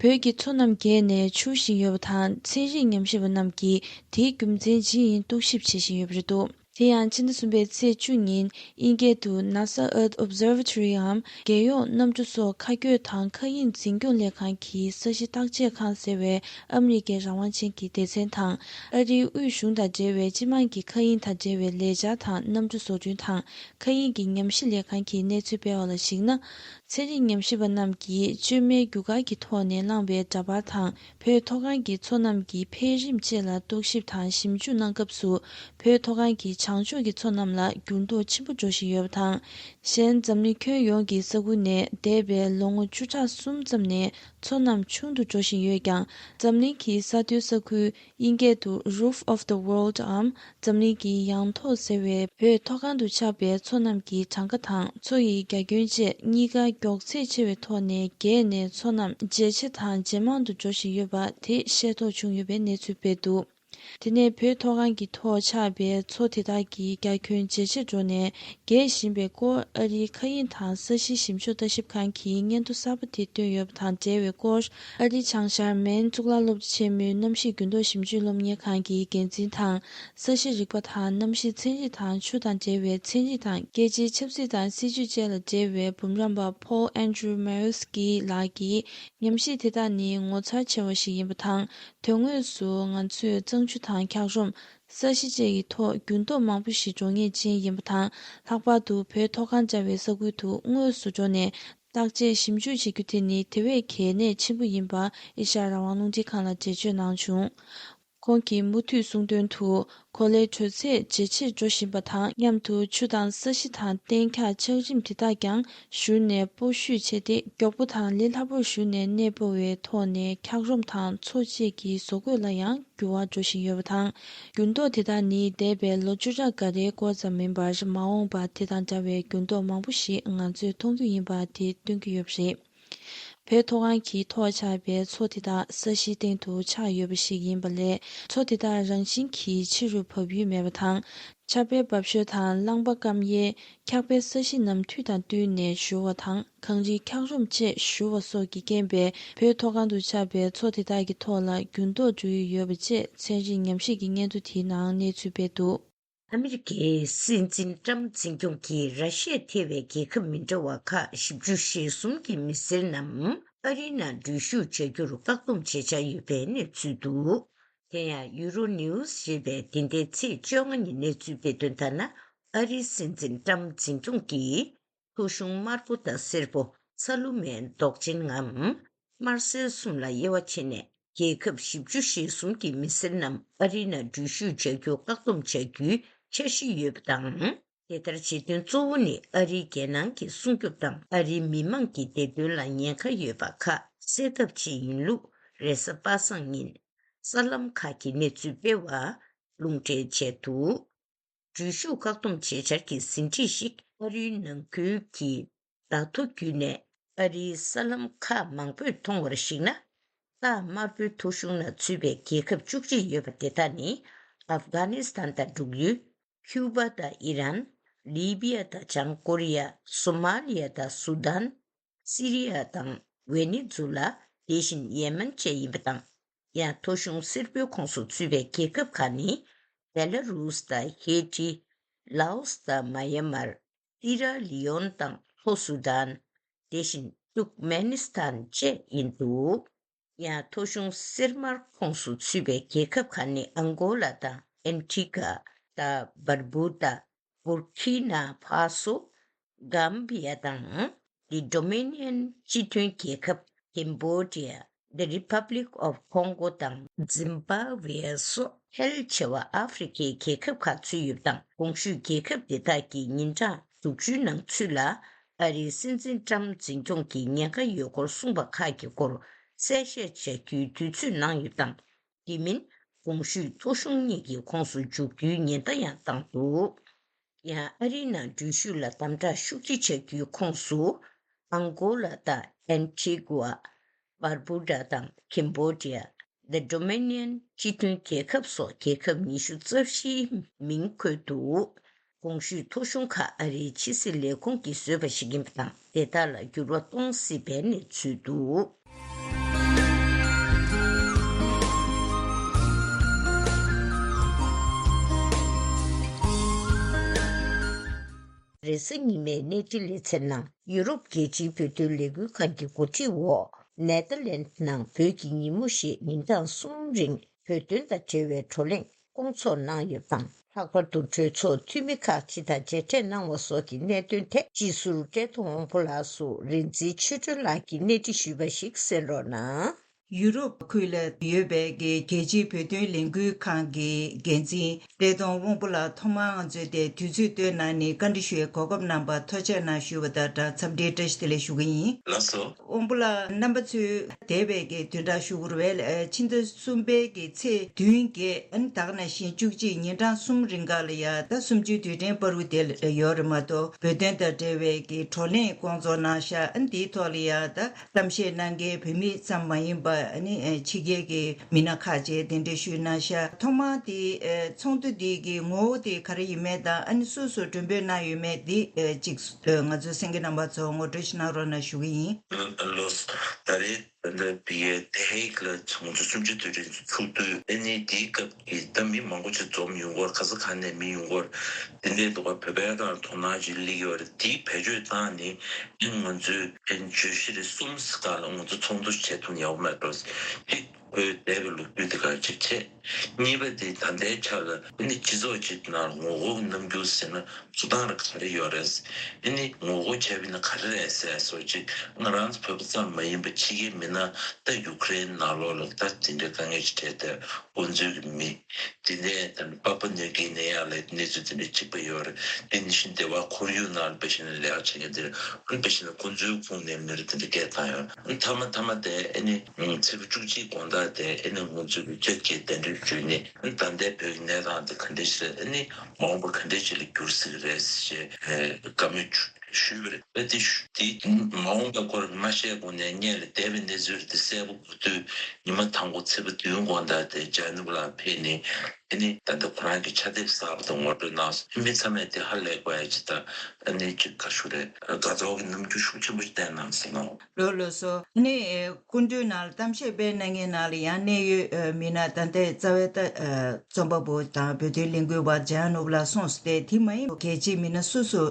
བོད་ཀྱི་མཚོ་རྣམས་རྒྱས་ནས་འཕྱུར་བཞིན་ཡོད་པ་དང་། ཚན་རིག་ཉམས་ཞིབ་པ་རྣམས་ཀྱིས་དེའི་རྒྱུ་མཚན་ཇི་ཡིན་རྟོག་ཞིབ་བྱེད་བཞིན་ཡོད་པ་རེད་འདུག་དེ་ཡང་ཕྱི་ཟླ་གསུམ་པའི་ཚེས་བཅུ་ཉིན་དབྱིན་སྐད་དུ་NASA Earth Observatory འམ། རྒྱལ་ཡོངས་གནམ་གྲུ་སོགས་མཁའ་སྐྱོད་དང་མཁའ་དབྱིངས་འཛིན་སྐྱོང་ལས་ཁང་གི་ས་གཞི་བརྟག་དཔྱད་ཁང་ཟེར་བའི་ཨ་མི་རི་ཀའི་རང་དབང་ཅན་གྱི་སྡེ་ཚན་དང་། ཨ་རིའི་དབུས་གཞུང་དང་འབྲེལ་བའི་སྤྱི་དམངས་ཀྱི་མཁའ་དབྱིངས་དང་འབྲེལ་བའི་ལས་འཆར་དང་གནམ་གྲུ་བཟོ་སྐྲུན་དང་མཁའ་དབྱིངས་ཀྱི་ཉམས་ཞིབ་ལས་ཁང་གིས་གནས་ཚུལ་སྤེལ་བ་ལ་གཞིགས་ན། ཚན་རིག་ཉམས་ཞིབ་པ་རྣམས་ཀྱིས་བཅོས་མའི་རྒྱུ་སྐར་གྱི་ཐོག་ནས་བླངས་པའི་འདྲ་པར་དང་། བོད་མཐོ་སྒང་གི་མཚོ་རྣམས་ཀྱི་འཕེལ་རིམ་བཅས་ལ་རྟོག་ཞིབ་དང་ཞིབ་འཇུག་གནང་སྐབས་སུ། བོད་མཐོ་སྒང་གི་བྱང་ཕྱོགས་ཀྱི་མཚོ་རྣམས་ལ་འགྱུར་ལྡོག་ཆེན་པོ་འགྲོ་བཞིན་ཡོད་པ་དང་། གཞན་འཛམ་གླིང་ཁྱོན་ཡོངས་ཀྱི་ས་ཁུལ་ནས་འདས་པའི་ལོ་ངོ་བཅུ་ཕྲག་གསུམ་ཙམ་ནས་མཚོ་རྣམས་ཆུང་དུ་འགྲོ་བཞིན་ཡོད་ཀྱང་། འཛམ་གླིང་གི་ས་མཐོའི་ས་ཁུལ། དབྱིན་སྐད་དུ་Roof of the World འམ། འཛམ་གླིང་གི་ཡང་ཐོག་ཟེར་བའི་བོད་མཐོ་སྒང་དུ་ཆགས་པའི་མཚོ་རྣམས་ཀྱི་གྲངས་ཀ་དང་མཚོ་ཡི་རྒྱ་ཁྱོན་བཅས་གཉིས་ཀ་མགྱོགས་ཚད་ཆེ་བའི་ཐོག་ནས་རྒྱས་ནས་མཚོ་རྣམས་ཇེ་ཆེ་དང་ཇེ་མང་དུ་འགྲོ་བཞིན་ཡོད་པ་དེ་ཤེས་རྟོགས་བྱུང་ཡོད་པའི་གནས་ཚུལ་སྤེལ་འདུག་དེ་ནས་བོད་མཐོ་སྒང་གི་ཐོག་ཆགས་པའི་མཚོ་དེ་དག་གི་རྒྱ་ཁྱོན་ཇེ་ཆེར་འགྲོ་ནས་རྒྱས་བཞིན་པའི་སྐོར་ཨ་རིའི་མཁའ་དབྱིངས་དང་ས་གཤིས་ཞིབ་འཇུག་ལྟ་ཞིབ་ཁང་གིས་སྙན་ཐོ་གསར་པ་དེ་བཏོན་ཡོད་པ་དང་འབྲེལ་བའི་སྐོར། ཨ་རིའི་བྱང་ཤར་མེན་གཙུག་ལག་སློབ་གྲྭ་ཆེན་མོའི་གནམ་གཤིས་འགྱུར་ལྡོག་ཞིབ་འཇུག་སློབ་གཉེར་ཁང་གི་འགན་འཛིན་དང་། ས་གཤིས་རིག་པ་དང་གནམ་གཤིས་ཚན་རིག་དང་ཆུ་དང་འབྲེལ་བའི་ཚན་རིག་དང་། རྒྱལ་སྤྱིའི་ཆབ་སྲིད་དང་སྲིད་ཇུས་བཅས་ལ་འབྲེལ་བའི་འབུམ་རམས་པ་Paul Andrew Miles ལགས་ཀྱིས། ཉམས་ཞིབ་དེ་དག་ནི་ངོ་མཚར་ཆེ་བ་ཞིག་ཡིན་པ་དང་། དོན་དངོས་སུ་ང་ཚོས་གཙང་ཆུ་དང་འཁྱགས་རོམ། ས་གཞི་བཅས་ཀྱི་ཐོག་འགྱུར་ལྡོག་མང་པོ་ཞིག་འགྲོ་ངེས་ཅན་ཡིན་པ་དང་། ལྷག་པར་དུ་བོད་མཐོ་སྒང་འདྲ་བའི་ས་ཁུལ་དུ་དངོས་སུ་འགྲོ་ནས་བརྟག་དཔྱད་ཞིབ་འཇུག་བྱེད་རྒྱུ་དེ་ནི་དེ་བས་གལ་གནད་ཆེན་པོ་ཡིན་པ་ཨེ་ཤ་ཡ་རང་དབང་རླུང་འཕྲིན་ཁང་ལ་འགྲེལ་བརྗོད་གནང་བྱུང་། ཁོང་གིས་མུ་མཐུད་གསུངས་དོན་དུ། གོ་ལའི་དྲོད་ཚད་ཇེ་ཆེར་འགྲོ་བཞིན་པ་དང་མཉམ་དུ་ཆུ་དང་ས་གཞི་དང་གཏན་འཁྱགས་ཆགས་རིམ་དེ་དག་ཀྱང་ཞུར་ནས་སྤོ་བཤུད་བྱས་ཏེ། མགྱོགས་པོ་དང་ལས་སླ་པོར་ཞུར་ནས་གནས་སྤོ་བའི་ཐོག་ནས་འཁྱགས་རོམ་དང་མཚོ་བཅས་ཀྱི་བཟོ་བཀོད་ལ་ཡང་འགྱུར་བ་འགྲོ་བཞིན་ཡོད་པ་དང་། འགྱུར་ལྡོག་དེ་དག་ནི་འདས་པའི་ལོ་བཅུ་ཕྲག་འགའ་རེའི་སྐོར་ཙམ་མིན་པར། མ་འོངས་པར་དེ་དང་འདྲ་བའི་འགྱུར་ལྡོག་མང་པོ་ཞིག་ང་ཚོས་མཐོང་རྒྱུ་ཡིན་པ་དེ་སྟོན་གྱི་ཡོད་པ་རེད། བོད་མཐོ་སྒང་གི་ཐོག་ཆགས་པའི་མཚོ་དེ་དག་ས་གཞིའི་སྟེང་དུ་ཆགས་ཡོད་པ་ཞིག་ཡིན་པ་ལས། མཚོ་དེ་དག་རང་བཞིན་གྱིས་ཆེ་རུ་བབས་ཡུལ་མེད་པ་དང་། ཆར་པའི་འབབ་ཞོད་དང་རླངས་པ་སྐམ་ཡས། འཁྱགས་པའི་ས་གཞི་རྣམས་དུས་དང་བསྟུན་ནས་བཞུར་བ་དང་། གངས་རིའི་འཁྱགས་རོམ་བཅས་བཞུར་བ་སོགས་ཀྱི་རྐྱེན་པས། བོད་མཐོ་སྒང་དུ་ཆགས་པའི་མཚོ་དེ་དག་གི་ཐོག་ལ་འགྱུར་ལྡོག་འགྲོ་ཡི་ཡོད་པ་བཅས། ཚན་རིག་ཉམས་ཞིབ་ཀྱི་སྙན་ཐོ་དེའི་ནང་གནས་ཚུལ་སྤེལ་འདུག། ཨ་མི་རི་ཀའི་སྲིད་འཛིན་ཀྲམ་འཛིན་སྐྱོང་གིས་ར་ཤི་ཡས་ཐེ་བའི་རྒྱལ་ཁབ་མི་འདྲ་བ་ཁག་བཞི་བཅུ་ཞེ་གསུམ་གྱི་མི་སེར་རྣམས་ཨ་རིའི་ནང་འགྲུལ་བཞུད་བྱ་རྒྱུར་བཀག་སྡོམ་བྱེད་འཆར་ཡོད་པའི་གནས་ཚུལ་འདུག། དེ་ཡང་ཡུ་རོ་ནིའུ་སི་ཞེས་པས་འདི་ཟླའི་ཚེས་བཅོ་ལྔ་ཉིན་གནས་ཚུལ་སྤེལ་དོན་ལྟར་ན། ཨ་རིའི་སྲིད་འཛིན་ཀྲམ་འཛིན་སྐྱོང་གིས་ཐོ་གཞུང་དམར་པོ་དང་སེར་པོ་ཚ་ལུ་མའི་མདོག་ཅན་ངམ་དམར་སེར་གསུམ་ལ་དབྱེ་བ་ཕྱེ་ནས། རྒྱལ་ཁབ་བཞི་བཅུ་ཞེ་གསུམ་གྱི་མི་སེར་རྣམས་ཨ་རིའི་ནང་འགྲུལ་བཞུད་བྱ་རྒྱུ་བཀག་སྡོམ་བྱ་རྒྱུའི་འཆར་གཞི་ཡོད་པ་དང་། དེ་ལྟར་བྱེད་དོན་གཙོ་བོ་ནི་ཨ་རིའི་རྒྱལ་ནང་གི་སྲུང་སྐྱོབ་དང་ཨ་རིའི་མི་མང་གི་བདེ་དོན་ལ་ཉེན་ཁ་ཡོད་པ་ཁག་སེལ་ཐབས་ཆེད་ཡིན་ལུགས་རེས་གཟའ་པ་སངས་ཉིན་གསར་ལམ་ཁག་གིས་གནས་ཚུལ་སྤེལ་བར་ལུང་འདྲེན་བྱས་འདུག། འགྲུལ་བཞུད་བཀག་སྡོམ་བྱེད་འཆར་གྱི་ཟིན་བྲིས་ཤིག་ཨ་རིའི་ནང་ཁུལ་གྱི་བརྡ་ཐོ་བརྒྱུད་ནས་ཨ་རིའི་གསར་ལམ་ཁག་མང་པོས་མཐོང་བར་གཞིགས་ན། རྟགས་དམར་པོའི་ཐོ་གཞུང་ནང་ཚུད་པའི་རྒྱལ་ཁབ་བཅུ་གཅིག་ཡོད་པ་དེ་དག་ནི། ཨབ་གྷ་ནི་སི་ཐན་དང་འབྲུག་ཡུལ། ཁྱུ་པ་དང་ཨི་རན། ལི་བི་ཡ་དང་བྱང་ཀོ་རི་ཡ། སོ་མ་ལི་ཡ་དང་སུ་དཱན། སི་རི་ཡ་དང་ཝེ་ནེ་ཛུ་ལ། དེ་བཞིན་ཡེ་མན་བཅས་ཡིན་པ་དང་། ཡང་ཐོ་གཞུང་སེར་པོའི་ཁོངས་སུ་ཚུད་པའི་རྒྱལ་ཁབ་ཁག་ནི། བེ་ལ་རུས་དང་ཧེ་ཏི། ལའོ་སི་དང་མ་ཡན་མར། སི་ར་ལི་ཡོན་དང་ལྷོ་སུ་དཱན། དེ་བཞིན་ཏུར་ཀ་མེ་ནི་སི་ཐན་བཅས་ཡིན་འདུག། ཡང་ཐོ་གཞུང་སེར་དམར་ཁོངས་སུ་ཚུད་པའི་རྒྱལ་ཁབ་ཁག་ནི། ཨང་གོ་ལ་དང་ཨན་ཊི་ག་དང་བར་བུ་ད། བུར་ཁི་ན་ཕ་སོ། གམ་བི་ཡ་དང་། The Dominion སྤྱི་མཐུན་རྒྱལ་ཁབ། Cambodia, The Republic of Congo དང་། Zimbabwe སོགས་ཕལ་ཆེ་བ་ཨ་ཧྥེ་རི་ཁའི་རྒྱལ་ཁབ་ཁག་ཚུད་ཡོད་པ་དང་། གོང་ཞུས་རྒྱལ་ཁབ་དེ་དག་གིས་ཉིན་གྲངས་དྲུག་ཅུའི་ནང་ཚུད་ལ་ཨ་རིའི་སྲིད་འཛིན་ཀྲམ་འཛིན་སྐྱོང་གི་ཉེན་ཁ་ཡོད་སྐོར་གསུངས་པ་ཁག་གི་སྐོར་གསལ་བཤད་བྱ་རྒྱུའི་དུས་ཚོད་གནང་ཡོད་པ་དང་། དེ་མིན་གོང་ཞུས་ཐོ་གཞུང་གཉིས་ཀྱི་ཁོངས་སུ་འཇུག་རྒྱུའི་ཉེན་བརྡ་ཡང་བཏང་འདུག། ཡང་ཨ་རིའི་ནང་འགྲུལ་བཞུད་ལ་དམ་དྲག་ཤུགས་ཆེ་བྱ་རྒྱུའི་ཁོངས་སུ། ཨང་གོ་ལ་དང་ཨན་ཊི་གུ་ཨ། བར་བུ་ཌ་དང་ཁེམ་བོ་ཌི་ཡ། The Dominion སྤྱི་མཐུན་རྒྱལ་ཁབ་སོགས་རྒྱལ་ཁབ་ཉི་ཤུ་རྩ་བཞིའི་མིང་འཁོད་འདུག། གོང་ཞུས་ཐོ་གཞུང་ཁག་ཨ་རིའི་ཕྱི་སྲིད་ལས་ཁུངས་ཀྱིས་བཟོས་པ་ཞིག་ཡིན་པ་དང་། དེ་དག་ལ་འགྱུར་བ་གཏོང་སྲིད་པའི་གནས་ཚུལ་འདུག། རེས་གཟའ་ཉི་མའི་གནས་འདྲི་ལེ་ཚན་ནང་ཡུ་རོབ་རྒྱལ་སྤྱིའི་བོད་དོན་ལས་འགུལ་ཁང་གི་འགོ་ཁྲིད་འོག་ནེ་ཐར་ལན་ནང་བོད་ཀྱི་ཉིན་མོ་ཞེས་ཉིན་གྲངས་གསུམ་རིང་བོད་དོན་དང་འབྲེལ་བའི་བགྲོ་གླེང་སྐོང་ཚོགས་གནང་ཡོད་པ་དང་། ལྷག་པར་དུ་གྲོས་ཚོགས་འཐུས་མི་ཁག་ཅིག་དང་མཇལ་འཕྲད་གནང་བ་སོགས་ཀྱི་གནད་དོན་ཐད་སྤྱི་ཟུར་བཀྲས་མཐོང་དབང་པོ་ལགས་སུ་རིག་འཛིན་ཆོས་སྒྲོན་ལགས་ཀྱིས་གནས་འདྲི་ཞུས་པ་ཞིག་གསན་རོགས་གནང་། ཡུ་རོབ་ཁུལ་ལ་ཡོད་པའི་རྒྱལ་སྤྱིའི་བོད་དོན་ལས་འགུལ་ཁང་གི་འགན་འཛིན་བཀྲས་མཐོང་དབང་པོ་ལགས་ཐོག་མར་ང་ཚོའི་དེ་དུས་ཚོད་བཏོན་གནང་ནས་བཀའ་འདྲི་ཞུ་བའི་གོ་སྐབས་གནང་བར་ཐུགས་རྗེ་ཆེ་གནང་ཞུ་བ་དང་སྦྲགས་འཚམས་འདྲིའི་བཀྲ་ཤིས་བདེ་ལེགས་ཞུ་གི་ཡིན། ལགས་སོ། དབང་པོ་ལགས་རྣམ་པ་ཚོས་འདས་པའི་གི་བདུན་ཕྲག་ཞུ་དགོས་རེད་པས། ཕྱི་ཟླ་གསུམ་པའི་གི་ཚེས་བདུན་བརྒྱད་ཨ་ནི་ད་ག་ནང་བཞིན་བཅུ་གཅིག་ཉིན་གྲངས་གསུམ་རིང་ག་ལ་ཡ་ད་གསུམ་བཅུའི་དུས་དྲན་པར་བུ་དེ་ཡོད་རེད་མ་གཏོགས་བོད་དོན་དང་འབྲེལ་བའི་གི་བགྲོ་གླེང་སྐོང་ཚོགས་གནང་ཤག་ཨ་ནི་དེའི་ཐོག་ལ་ཡ་ད་གཏམ་བཤད་གནང་མཁན་བོད་མི་ཙམ་མ་ཡིན་པ་ཨ་ནི་ཕྱི་རྒྱལ་གི་མི་སྣ་ཁག་ཅིག་གདན་འདྲེན་ཞུས་གནང་ཤག་ཐོག་མར་དེ་ཚོགས་འདུ་དེ་གི་ངོ་བོ་དེ་ག་རེ་ཡིན་མིན་དང་ཨ་ནི་སུ་སུ་མགྲོན་འབོད་གནང་ཡོད་མེད་དེ་ཅིག་ང་ཚོའི་གསན་མཁན་རྣམ་པ་ཚོ་ངོ་སྤྲོད་ཞིག་གནང་རོགས་གནང་ཞུ་གི་ཡིན། ལགས་སོ། ད་རེས། ད་ལྟ་བི་ཡའི་དེ་ཧེག་ལ་ཚོགས་འདུ་གསུམ་བཅུ་དུས་དྲན་ཚོགས་དུས་ཨ་ནི་དེའི་སྐབས་ཀྱི་ད་མི་མང་པོ་ཅིག་འཛོམས་ཡོང་གི་ཡོད་རེད། ག་ས་ག་ནས་མི་ཡོང་གི་ཡོད་རེད། དེ་འདྲའི་ཐོག་བོད་པའི་ཐོག་ལ་དོ་སྣང་ཅིག་སླེབས་ཡོད་རེད། དེའི་བེད་སྤྱོད་བཏང་ནས་ཨ་ནི་ང་ཚོས་ཨ་ནི་བརྗོད་གཞི་རེ་གསུམ་ཙམ་སྒང་ལ་ང་ཚོ་ཚོགས་འདུ་བྱེད་ཐུབ་ན་ཡག་པོ་མེད་འགྲོ། དེ་ ཁོའི་འདས་པའི་ལོ་རྒྱུས་དེ་ག་གཅིག་བྱས། གཉིས་པ་དེ་ད་ལྟའི་ཆ་ལ་ཨ་ནི་སྤྱི་ཚོགས་གཅིག་ནང་ངོ་རྒོལ་གྱི་རྣམ་འགྱུར་ཟེར་ན་འཚོ་སྟངས་ར་ག་རེ་ཡོད་རེད། ཨ་ནི་ངོ་རྒོལ་བྱས་པ་ཡིན་ན་ག་རེ་རེད་ཟེར་སོགས་ཅིག་ང་རང་ཚོ་བོད་པ་ཙམ་མ་ཡིན་པར་ཕྱི་རྒྱལ་མི་སྣ་ད་ཡུ་ཀེ་རེན་ནང་ལོགས་ལ་ད་དེ་འདྲའི་དཀའ་ངལ་ཞིག་འཕྲད་དེ་འགོ་འཛུལ་གྱི་མི། དེ་ནས་ད་ནི་པ་པ་ནིའུ་གི་ནི་ཡ་ལ་གནས་ཚུལ་དེ་འདྲ་གཅིག་པ་ཡོད་རེད། དེ་ནི་བཞིན་སྡེ་བ་ཁོར་ཡུག་ནང་ལ་འབད་བཞིན་ལས་ཀ་བྱེད་མཁན་དེ་རེད། ཨ་ནི་འབད་བཞིན་ཁོ་ཚོའི་ཁོངས་ནས་མི་རེ་དེ་འདྲ་སྐད་བཏང་ཡོད། ཨ་ནི་མཐའ་མ་མཐའ་མ་དེ་ཨ་ནི་ཚེས་པ་བཅུ་གཅིག་དགོང་དག་དེ་ཨ་ནི་ང་ཚོའི་རི་ཅར་གྱིས་གདན་འདྲེན་ཞུས་ནས་ཨ་ནི་ད་ལྟའི་བོད་ཀྱི་གནས་སྟངས་དེ་ག་འདྲ་ཞིག་རེད། ཨ་ནི་མ་འོངས་པ་ག་འདྲ་ཞིག་ལ་འགྱུར་སྲིད་ཀྱི་རེད་ཞེས་བཀའ་མོལ་ཞུས་པ་རེད། ད་དེ་ཞུ་དེ་མ་འོངས་པའི་སྐོར་མ་བཤད་གོང་ནས་སྔོན་ལ་འདས་པའི་གནས་ཚུལ་དེ་གསལ་པོ་གོ་དུས་ཉི་མ་དང་པོ་ཚེས་པ་བདུན་དགོང་དག་དེ་ཇ་ནིབ་ལ་ཕེབས་ནས་ཨ་ནི་ད་ལྟ་ཁོ་རང་གི་ཕྱག་དེབ་གསར་པ་དང་ངོ་སྤྲོད་གནང་སོང་། མི་ཚང་མས་དེ་ཧ་ལས་པ་ཡ་ཅིག་དང་ཨ་ནི་ཅིག་ག་ཞུ་རེད། དགའ་ཚོར་གྱི་རྣམ་འགྱུར་ཤུགས་ཆེན་པོ་ཞིག་བསྟན་གནང་སོང་ལགས། ལགས་ལགས་སོ། ཨ་ནི་སྐུ་མདུན་ནང་ལ་གཏམ་བཤད་སྤེལ་གནང་མཁན་ནང་ལ་ཡང་གནད་ཡོད་མི་སྣ་ད་ལྟའི་རྩ་བའི་ད་རྩོམ་པ་པོ་དང་བོད་དོན་ལས་འགུལ་བ་ཇ་ནིབ་ལགས་སོང་སྟེ་དེ་མ་ཡིན་པ་གལ་ཆེའི་མི་སྣ་སུ་སུ་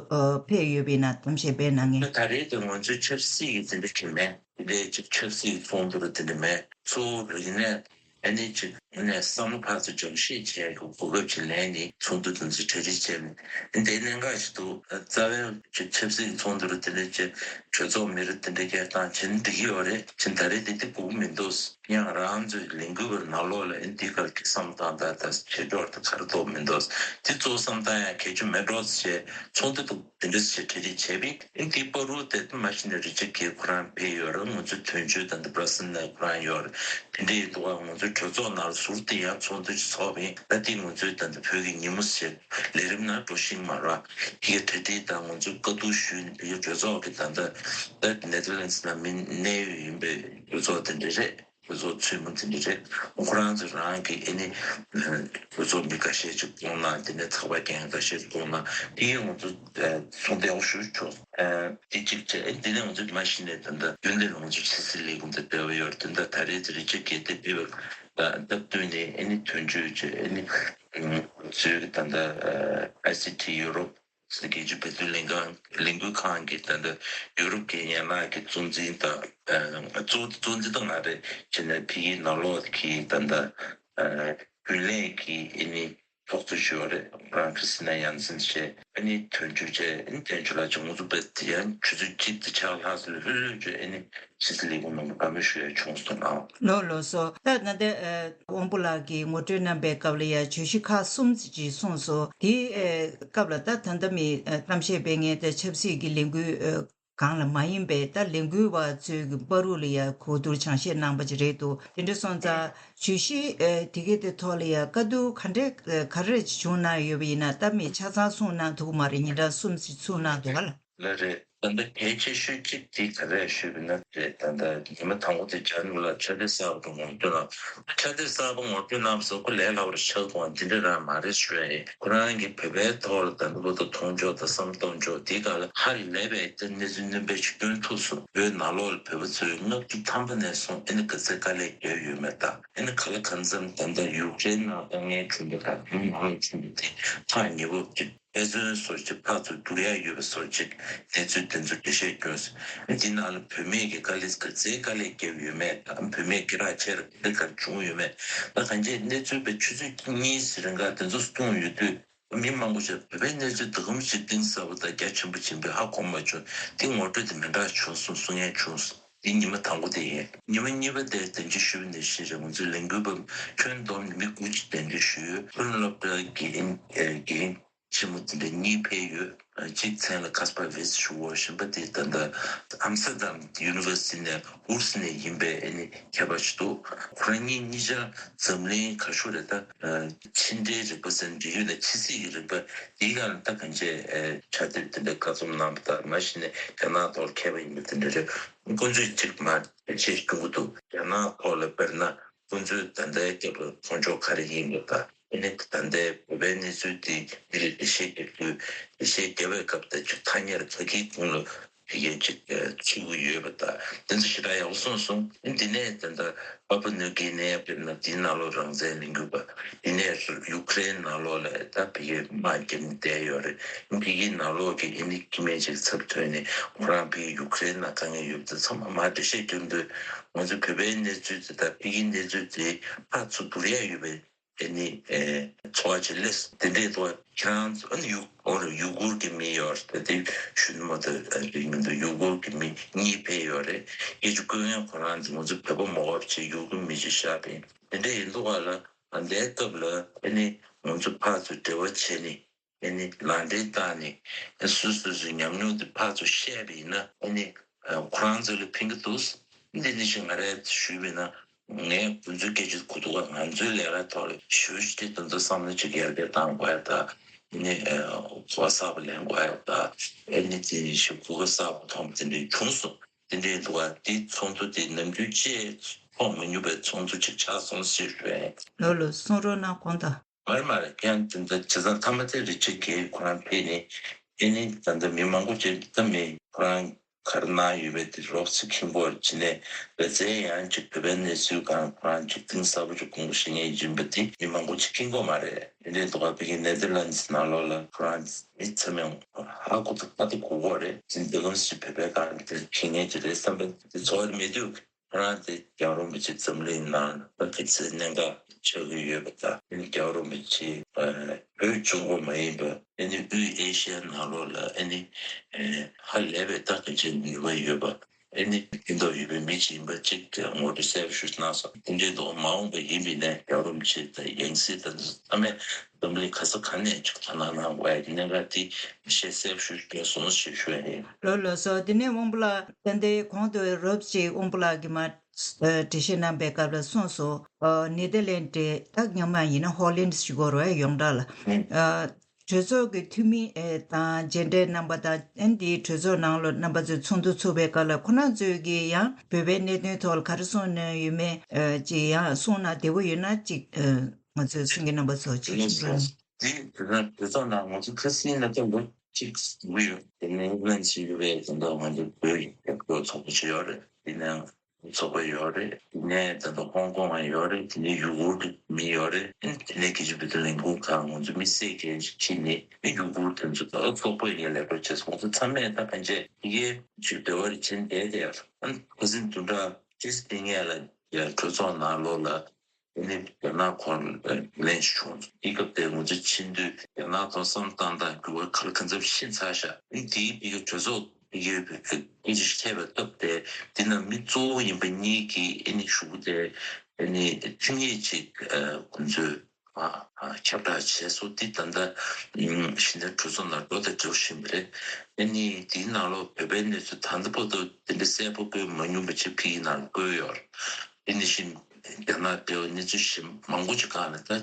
ཕེབས་ཡོད་པ་ཡིན་ན་གཏམ་བཤད་སྤེལ་གནང་མཁན། ད་རེས་དེ་ང་ཚོའི་ཆབ་སྲིད་ཀྱི་དེ་འདྲ་གི་མེད། དེ་འདྲའི་ཅིག་ཆབ་སྲིད་ཀྱི་ཚོགས་འདུ་རུ་དེ་འདྲ་མེད། གཙོ་བོ་རིག་གནས་ཨ་ནི་ཅིག་ཨ་ནི་བསམ་བློ་ཕར་ཚུར་སྦྱང་བཤད་བྱས་ཀྱི་གོ་སྐབས་ཅིག་ལེན་ནས་ཚོགས་འདུ་དེ་ཚོ་གྲ་སྒྲིག་བྱས་ནས་འདི་གནད་འགག་ཞིག་འདུག་རྩ་བའི་ཅིག་ཆབ་སྲིད་ཀྱི་ཚོགས་འདུ་རུ་དེ་འདྲ་ཅིག་གྲོས་ཚོགས་མི་རུ་དེ་འདྲ་སྐད་བཏང་བྱས་ན་འགྲིག་གི་ཡོད་རེད། ཅིག་ད་རེས་དེ་དེ་དགོས་མི་འདུག་ཡང་རང་ཚོའི་ལས་འགུལ་བར་ནང་ལོགས་ལ་ཨ་ནི་འདི་གར་གྱི་བསམ་སྟངས་དང་ད་བྱེད་ཕྱོགས་དེ་ག་རེ་འདུག་མི་འདུག་དེ་གཙོ་བོ་བསམ་སྟངས་ཡང་གལ་ཆེ་མེད་འགྲོ་ཞེས་ཚོགས་འདུ་དེ་འདྲ་ཞིག་གྲ་སྒྲིག་བྱས་པས། ཨ་ནི་དེའི་བར་དུ་དེ་མ་གཞི་ནས་རི་ཅར་གྷེ་ཁོ་རང་ཕེབས་ཡོད་རེད། ང་ཚོའི་དོན་གཅོད་དང་འདི་སྦྲ་སེལ་ནས་ཁོ་རང་ཡོད་རེད། དེ་འདྲ་ཡིན་དུས་ང་ཚོའི་གྲོས་ཚོགས་ནང་ལ་ཟུར་དུ་ཡང་ཚོགས་འདུ་ཞིག་ཚོགས་པ་ཡིན་ན་དེ་ང་ཚོའི་ད་ལྟ་བོད་ཀྱི་ཉིན་མོ་ཞིག་ལས་རིམ་ནང་འགྲོ་བཞིན་མ་རེད། དེ་གའི་གྲ་སྒྲིག་དང་ང་ཚོའི་བཀའ་བསྡུར་ཞུས་ནས་བོད་ཀྱི་གྲོས་ཚོགས་ཀྱི་ད་ལྟ་ད་ནེ་ཐར་ལན་སི་ནང་མི་གནད་ཡོད་ཡིན་པའི་གྲོས་ཚོགས་དེ་འདྲ་རེད། གྲོས་ཚོགས་ཚུད་མིན་དེ་འདྲ་རེད། ཁོ་རང་ཚོ་རང་གི་ཨ་ནི་གྲོས་ཚོགས་མི་འགའ་ཤས་ཅིག་བསྐོང་གནང་། དེ་ནས་ཚགས་པར་རྒྱག་མཁན་འགའ་ཤས་ཅིག་བསྐོང་གནང་། དེ་ཡིས་ང་ཚོ་ཚོགས་འདུ་ཡག་པོ་ཞེ་པོ་ཅིག་ཚོགས། དེ་གཅིག་བྱས། དེ་ནས་ང་ཚོ་མ་གཞི་ནས་ད་ལྟ་རྒྱུན་ལྡན་ང་ཚོ་ཕྱི་སྲིད་ལས་ཁུངས་དང་འབྲེལ་བ་ཡོད་རེད། དེ་འདྲ་ད་རེས་རི་ཅར་གྷེ་དེ་ཕེབས་པ་དང་སྟབས་བསྟུན་ནས་ཨ་ནི་དོན་གཅོད་ཅིག་ཨ་ནི་ང་ཚོའི་ད་ལྟ་ཨའི་སི་ཊི་ཡུ་རོབ་རྒྱལ་སྤྱིའི་བོད་དོན་ལས་ཁང་ལས་འགུལ་ཁང་གི་ད་ལྟ་ཡུ་རོབ་ཀྱི་ཡན་ལག་གི་གཙོ་འཛིན་དང་། ཨ་གཙོ་གཙོ་འཛིན་དང་ང་རེ་བྱས་ནས་ཕ་གིའི་ནང་ལོགས་ཀྱི་ད་ལྟ་ཨ་རྒྱུན་ལས་ཀྱི་ཨ་ནི་ཚོགས་གཙོ་ཞུ་བ་རེད། ཁོ་རང་ཁྲི་སི་ན་ཡན་སན་ཞེས་ཨ་ནི་དོན་གཅོད་བྱས། ཨ་ནི་དོན་གཅོད་ལ་ཅིག་ང་ཚོ་དཔེ་དེ་ཡང་ཆུ་ཚོད་གཅིག་དང་ཕྱེད་ཀ་ལྷག་ཙམ་ལ་ལྷོད་ལྷོད་བྱས་ཨ་ནི་ཕྱི་སྲིད་ལས་ཁུངས་ནང་དུ་བཀའ་མོལ་ཞུ་ཡ་བྱུང་སོང་ཨང་། ལགས་ལགས་སོ། ད་ད་ལྟ་ཨ་དབང་པོ་ལགས་ཀྱིས་ངོ་སྤྲོད་གནང་པའི་སྐབས་ལ་ཡང་བརྗོད་གཞི་ཁག་གསུམ་ཅིག་གསུངས་སོང་། དེའི་ཨ་སྐབས་ལ་ད་ད་ལྟ་མི་ཨ་གཏམ་བཤད་སྤེལ་མཁན་དེ་ཆབ་སྲིད་ཀྱི་ལས་འགུལ་ཨ་གང་ལ་མ་ཡིན་པའི་ད་ལས་འགུལ་བ་ཚོའི་གི་བར་དུ་ལ་ཡང་གོ་བསྡུར་སྦྱང་བཤད་གནང་པ་ཅིག་རེད་འདུག་དེ་འདྲ་སོང་ཙང་བརྗོད་གཞི་ཨ་དེ་གའི་དེ་ཐོག་ལ་ཡང་བཀའ་བསྡུར་ག་འདྲ་ཨ་ག་རེ་བྱུང་གནང་ཡོད་པ་ཡིན་ན་ད་མི་ཆ་ཚང་གསུངས་གནང་ཐུབ་ཀྱི་མ་རེད། ཉིན་གྲངས་གསུམ་ཅིག་ཚུགས་གནང་འདུག་ག་ལགས། ལགས་རེད། ད་ལྟ་གལ་ཆེ་ཤོས་གཅིག་དེ་ག་རེ་ཞུས་པ་ན་རེད། ད་ལྟ་ཉི་མ་དང་པོ་དེ་ཇ་ནིབ་ལ་ཕྱག་དེབ་གསར་པ་ངོ་སྤྲོད་གནང་། ཕྱག་དེབ་གསར་པ་ངོ་སྤྲོད་གནང་བ་སོགས་ཁོ་ལས་སླ་བོར་ཆགས་འདུག་འདི་འདྲ་རང་མ་རེད་ཞུ་ཡ་ཡིན། ཁོ་རང་གི་བོད་པའི་ཐོག་ལ་ད་ལྟ་བར་དུ་མཐོང་ཕྱོགས་དང་བསམ་མཐོང་ཕྱོགས་དེའི་སྒང་ལ་ཧ་ལས་པའི་དེ་གནས་ཚུལ་སྣོན་པ་ཞིག་སྟོན་ཐུབ་སོང་། བོད་ནང་ལོགས་ལ་བོད་པ་ཚོས་ལྔ་བཅུ་ཐམ་པ་ནས་བཟུང་ཨ་ནི་ག་ཚད་དཀའ་ལས་བརྒྱབ་ཡོད་མེད་དང་ཨ་ནི་ག་ལ་གང་འཚམ་ད་ལྟ་ཡུཀ་རེན་ནང་དཀའ་ངལ་བྱུང་བ་དང་བོད་ནང་ལ་བྱུང་བ་དེ་ཐག་ཉེ་བོ་ཅིག་དཔེ་མཚོན་སོགས་ཀྱི་ཕར་ཚུར་བསྡུར་ཡ་ཡོད་པ་སོགས་ཀྱི་གནས་ཚུལ་དེ་ཚོ་འགྲེལ་བཤད་སྐྱོན་སོང་། འདི་ནང་ལ་བུད་མེད་ཀྱི་དཀའ་ལས་ག་ཚད་དཀའ་ལས་བརྒྱབ་ཡོད་མེད་དང་བུད་མེད་སྐད་གྲགས་ཆེ་རུ་ག་རེ་བྱུང་ཡོད་མེད་ད་གང་ཅིའི་གནས་ཚུལ་དཔེ་ཆུ་ཚོད་གཉིས་རིང་ག་དེ་ཚོ་གསུངས་ཡོད་དུས་མི་མང་པོ་ཞིག་བོད་པའི་གནས་ཚུལ་འདི་གམ་ཞིག་གཏིང་ཟབ་པོ་དང་རྒྱ་ཆེན་པོ་ཡིན་པས་ཧ་གོ་མ་བྱུང་། འདི་ངོ་སྤྲོད་དེ་མི་འདྲ་བྱུང་སོང་གསུང་མཁན་བྱུང་སོང་། འདི་ཉི་མ་དང་པོ་དེ་ཡིན། ཉི་མ་གཉིས་པ་དེ་དེ་འདྲ་ཞུས་པ་ནས་བཞིན་རེད། ང་ཚོའི་ལས་འགུལ་པ་ཁྱོན་བསྡོམས་ནས་མི་དགུ་ཅིག་གདན་འདྲེན་ཞུས་ཡོད། ལྷུན་སློབ་གྲྭའི་དགེ་རྒན་དགེ་རྒན་ཆེན་མོ་དེ་འདྲ་གཉིས་ཕེབས་ཡོད། གཅིག་མཚན་ལ་ཁ་སྤར་ཝེས་ཞུ་བ། གཞན་པ་དེ་ད་ལྟ་ཨམ་སི་ཏར་དམ་ཡུ་ནི་ཝར་སི་ཊི་ནས་ཧུར་སི་ནས་ཡིན་པའི་ཨ་ནི་མཁས་པ་ཞིག་འདུག་ཁོ་རང་གཉིས་གཉིས་ཆ་འཛམ་གླིང་ག་ཤོད་རེད་ད། ཕྱི་འབྲེལ་རིག་པ་ཟེར་འབྲེལ་ཡོད་ན་ཕྱི་སྲིད་ཀྱི་རིག་པ་འདིའི་སྒང་ལ་ད་གང་ཅི་ཕྱག་དེབ་དེ་འདྲ་བཀའ་རྩོམ་གནང་བ་དང་མ་གཞི་ནས་རྒྱ་ནག་ཐོག་ལ་མཁས་པ་ཡིན་པ་དེ་འདྲ་རེད། ཁོང་ཚོས་གཅིག་མ་བྱེད་སྐྱོང་གི་འདུག་རྒྱ་ནག་ཐོག་ལ་དཔེར་ན་ཁོང་ཚོས་ད་ལྟའི་སྐབས་ལ་མཐོང་ཕྱོགས་ག་རེ་ཡིན་པ་དང་ཨ་ནི་ད་ལྟའི་བོད་པའི་གནས་ཚུལ་དེ་འདི་ལ་འགྲེལ་བཤད་རྒྱག་དུས་འགྲེལ་བཤད་རྒྱག་པའི་སྐབས་དང་ཅིག་ཐ་སྙད་ག་གི་གུང་ལ་ དེ་གའི་ཅིག་ཚུད་ཀྱི་ཡོད་པ་དང་དེ་ཚོ་ཞེ་དྲག་ཡག་པོ་གསུངས་སོང་། འདི་ནས་ད་ལྟ་པ་པུ་ནུའུ་གྷི་ནེ་དཔེར་ན་དེའི་ནང་ལོགས་རང་བཙན་ལེན་གྱི་ཡོད་པ། དེ་ནས་ཡུ་ཀེ་རེན་ནང་ལོགས་ལ་ད་ཕ་གིར་དམག་རྒྱབ་ནས་བསྡད་ཡོད་རེད། ཕ་གིའི་ནང་ལོགས་ཀྱི་ཨ་ནི་སྐྱེ་དམན་ཅིག་ཚབ་ཐོན་ནས་ཁོ་རང་ཕ་གིར་ཡུ་ཀེ་རེན་ནང་དཀའ་ངལ་ཡོད་པ་དེ་ཚང་མ་མར་འགྲེལ་བཤད་རྒྱབ་འདུག་ང་ཚོ་བོད་པའི་གནས་ཚུལ་དེ་དང་ཕ་གིའི་གནས་ཚུལ་དེ་ཕར་ཚུར་བསྡུར་ཡ་ཡོད་པའི་ཨ་ནི་ཚོར་བ་ཅིག་སླེབས། དེ་འདྲའི་ཐོག་ཁྱེད་རང་ཚོ་ཨ་ནི་ཡུ་ཨོ་རེད་ཡུ་གུར་གྱི་མི་ཡོད་རེད། དེ་གཞོན་ནུ་མ་གཏོགས་རིགས་མི་འདུག་ཡུ་གུར་གྱི་མི་གཉིས་ཕེབས་ཡོད་རེད། སྐད་ཆ་སྐུ་ངལ་ཁོ་རང་ཚོ་ང་ཚོ་བོད་པ་མ་འོབ་ཅིག་ཡུ་གུར་མི་ཅིག་བཞག་པས་དེ་འདྲ་ཡིན་འདུག་ག་ལ། ཨ་འདའི་སྐབས་ལ་ཨ་ནི་ང་ཚོ་ཕར་ཚུར་འབྲེལ་བ་བྱས་ནས་ཨ་ནི་ལག་འབྲེལ་བཏང་ནས་སོ་སོ་སོའི་ཉམས་མྱོང་དེ་ཕར་ཚུར་བཤད་པ་ཡིན་ན་ཨ་ནི་ཁོ་རང་ཚོ་ལ་ཕན་གྱི་འདུག་འདི་ནི་ཞིག་ང་རས་ཞུས་པ་ཡིན་ན་ངས་ཁོ་ཚོའི་སྐད་ཆ་གོ་ཐུབ་པ་ང་ཚོའི་ལས་ཀ་ཐོག་ལ་ཞུ་ཞུ་དེ་དོན་དུ་བསམ་བློ་ཅིག་ཡར་རྒྱས་བཏང་དགོས་ཡ་ད་ཨ་ནི་གོ་བ་གསར་པ་ལེན་དགོས་ཡ་ད་ཨ་ནི་དེ་ནི་ཞིག་གོ་བ་གསར་པ་མཐོང་དེ་འདྲའི་བྱུང་སོང་། དེ་འདྲའི་འདུག་ག་དེ་ཚོགས་འདུ་དེ་ནམ་རྒྱུན་ཅེས་མཐོང་མ་མྱོང་པའི་ཚོགས་འདུ་ཅིག་ཆགས་སོང་ཞེས་ཞུ་ཡ་ཡིན། ལོ་ལོ་གསུང་རོགས་གནང་དགོངས་དག་མར་མར་ཀྱང་དེ་འདྲ་བྱས་ཙང་ཐ་མ་དེ་རི་ཅར་གྷེ་ཁོ་རང་ཕེབས་ནས་ཨེ་ནི་ད་ལྟ་མི་མང་པོ་ཅིག་ད་མི་ཁོ་རང་གར་གནང་ཡོད་པའི་དེ་རོགས་ཚེ་ཁྱིམ་པོར་ཕྱིན་ནས་ལ་རྩེ་ཡང་ཅིག་བོད་པའི་གནས་ཚུལ་གང་ཁོ་རང་ཅིག་གཏིང་ཟབ་པོ་ཅིག་དགོངས་པ་བཞེས་མཁན་ཡིན་པ་དེ་མི་མང་པོ་ཅིག་མཁྱེན་གྱི་མ་རེད། དེ་འདྲའི་འདུག་ག་ཕ་གི་ནེ་དར་ལན་ཌི་ནང་ལོགས་ལ་ཁོ་རང་མི་ཚང་མས་ཧ་གོ་ཐུབ་ཁ་ཏ་གོ་གོ་རེད། ཅིག་འདི་གམ་ཞིག་བོད་པའི་གང་དེ་མཁྱེན་མཁན་ཅིག་རེད་བསམ་པའི་དེ་ཚོར་མེད་དུས། ཁོ་རང་དེ་རྒྱལ་བ་རིན་པོ་ཆེ་འཛམ་གླིང་ནང་ལ་ག་ཚོད་གནད་འགག་ཆགས་ཀྱི་ཡོད་པ་དང་། རྒྱལ་བ་རིན་པོ་ཆེ་བོད་གཅིག་པོ་མ་ཡིན་པ་ཨ་ནི་དབུས་ཨེ་ཤི་ཡ་ནང་ལོགས་ལ་ཨ་ནི་ཧ་ལས་པའི་ད་ག་ཚོད་ནུས་པ་ཡོད་པ་ཨ་ནི་ཕན་ཐོགས་ཡོད་པའི་མི་ཅིག་ཡིན་པ་ཅིག་ངོ་སྤྲོད་གསལ་པོ་ཞུ་གནང་སོང་། དེ་འདྲའི་ཐོག་མ་འོངས་པ་ཡིན་པའི་ནས་རྒྱལ་བ་རིན་པོ་ཆེ་དང་ཡང་སྲིད་དང་ཚང་མས་འཛམ་གླིང་ག་ས་ག་ནས་ཅིག་དོ་སྣང་གནང་བའི་གནད་འགག་དེ་ཤེས་གསལ་པོ་ཞུ་དགོས་སོང་ཞེས་ཞུ་ཡ་ཡིན། ལོ་ལོ་སོ་དེ་ནས་དབང་པོ་ལགས་ད་ལྟའི་གོང་དུ་རོབ་ཅིག་དབང་པོ་ལགས་ཀྱིས་མ་འགྲེལ་བཤད་གནང་པའི་སྐབས་ལ་གསུངས་སོ། ནེ་དར་ལེན་ཌི་ད་སྔོན་མ་ཡིན་ན་ཧོ་ལན་ཌི་ཞུ་དགོས་རེད་ཡོངས་གྲགས་ལ། གྲོས་ཚོགས་ཀྱི་འཐུས་མི་དང་མཇལ་འཕྲད་གནང་པ་དང་ཨ་ནི་དེའི་གྲོས་ཚོགས་ནང་ལ་རྣམ་པ་ཚོས་ཚོགས་འདུ་ཚུགས་པའི་སྐབས་ལ་ཁོ་རང་ཚོས་ཀྱིས་ཡང་བོད་པའི་གནད་དོན་ཐོག་ལ་ག་རེ་གསུངས་གནང་ཡོད་མེད་ཅིག་ཡང་གསུངས་ན་བདེ་པོ་ཡོད་ན་ཅིག་ང་ཚོའི་གསན་མཁན་རྣམ་པ་ཚོ་ཅིག་ཞུ་རོགས། དེ་དེ་ན་གྲོས་ཚོགས་ནང་ང་ཚོ་ཁ་སང་ན་ད་ལོ་གཅིག་འགྲོ་གི་ཡོད། དེ་ནས་ལན་ཞིག་ཡོད་པས་དེ་འདྲ་ང་ཚོ་བོད་ཀྱི་རྒྱབ་སྐྱོར་ཚོགས་པ་ཞིག་ཡོད་རེད། དེ་ནས་ཚོགས་པ་ཡོད་རེད། དེ་ནས་ད་ལྟ་ཧོང་ཀོང་ཡང་ཡོད་རེད། དེ་ནས་ཡུ་གུར་གྱི་མི་ཡོད་རེད། དེ་ནས་སྐད་ཆ་བོད་དོན་ལས་ཁུངས་ཁག་ང་ཚོ་མི་སེར་གྱི་ཁྲིད་ནས་མི་ཡུ་གུར་དེ་ཚོ་ད་ཚོགས་པ་ཡིན་ལས་ཀ་བྱས་སོང་ཚོ་ཚང་མས་ད་ཕན་ཆད་ཡི་གེ་ཅིག་འབྲེལ་བ་རེ་བྱེད་བསྡད་དེ་ཡར་ཨ་ཁ་སང་བདུན་ཕྲག་ཏིས་སྟེང་ཡ་ལ་ཡར་གྲོས་ཚོགས་ནང་ལོགས་ལ། དེ་ནས་རྒྱ་ནག་ཁོང་ལན་ཞིག་བྱུང་། དེའི་སྐབས་དེར་ང་ཚོ་ཕྱིན་དུས་རྒྱ་ནག་ཐོག་བསམ་བཏང་སྟངས་འགྱུར་བ་ག་ལ་གང་འཚམ་ཕྱིན་ཚར་ཤག་དེའི་ཕ་གི་གྲོས་ཚོགས་ཕ་གི་སྐད་ཆ་འཐེན་པའི་སྐབས་དེ་དེ་ན་མི་གཙོ་བོ་ཡིན་པ་གཉིས་ཀྱིས་ཨ་ནི་ཞུ་གི་དེ་ཨ་ནི་ཐུག་ངེས་ཅིག་ཁོང་ཚོས་ཁྱབ་བསྒྲགས་བྱས་སོང་། དེ་ད་ལྟ་ཕྱི་ནས་གྲོས་ཚོགས་ནང་འགྲོ་དང་འགྲོ་བཞིན་པ་རེད། ཨ་ནི་དེའི་ནང་ལོགས་བོད་པའི་གནས་ཚུལ་ད་ལྟ་བར་དུ་དེ་འདྲ་གསལ་པོ་བཀོད་མ་མྱོང་པ་ཅིག་ཕ་གི་ནང་ལ་བཀོད་ཡོད་རེད། དེ་ནི་བཞིན་རྒྱ་ནག་འབྲེལ་བའི་གནས་ཚུལ་ཞིག་མང་པོ་ཅིག་སྒང་ནས་ད་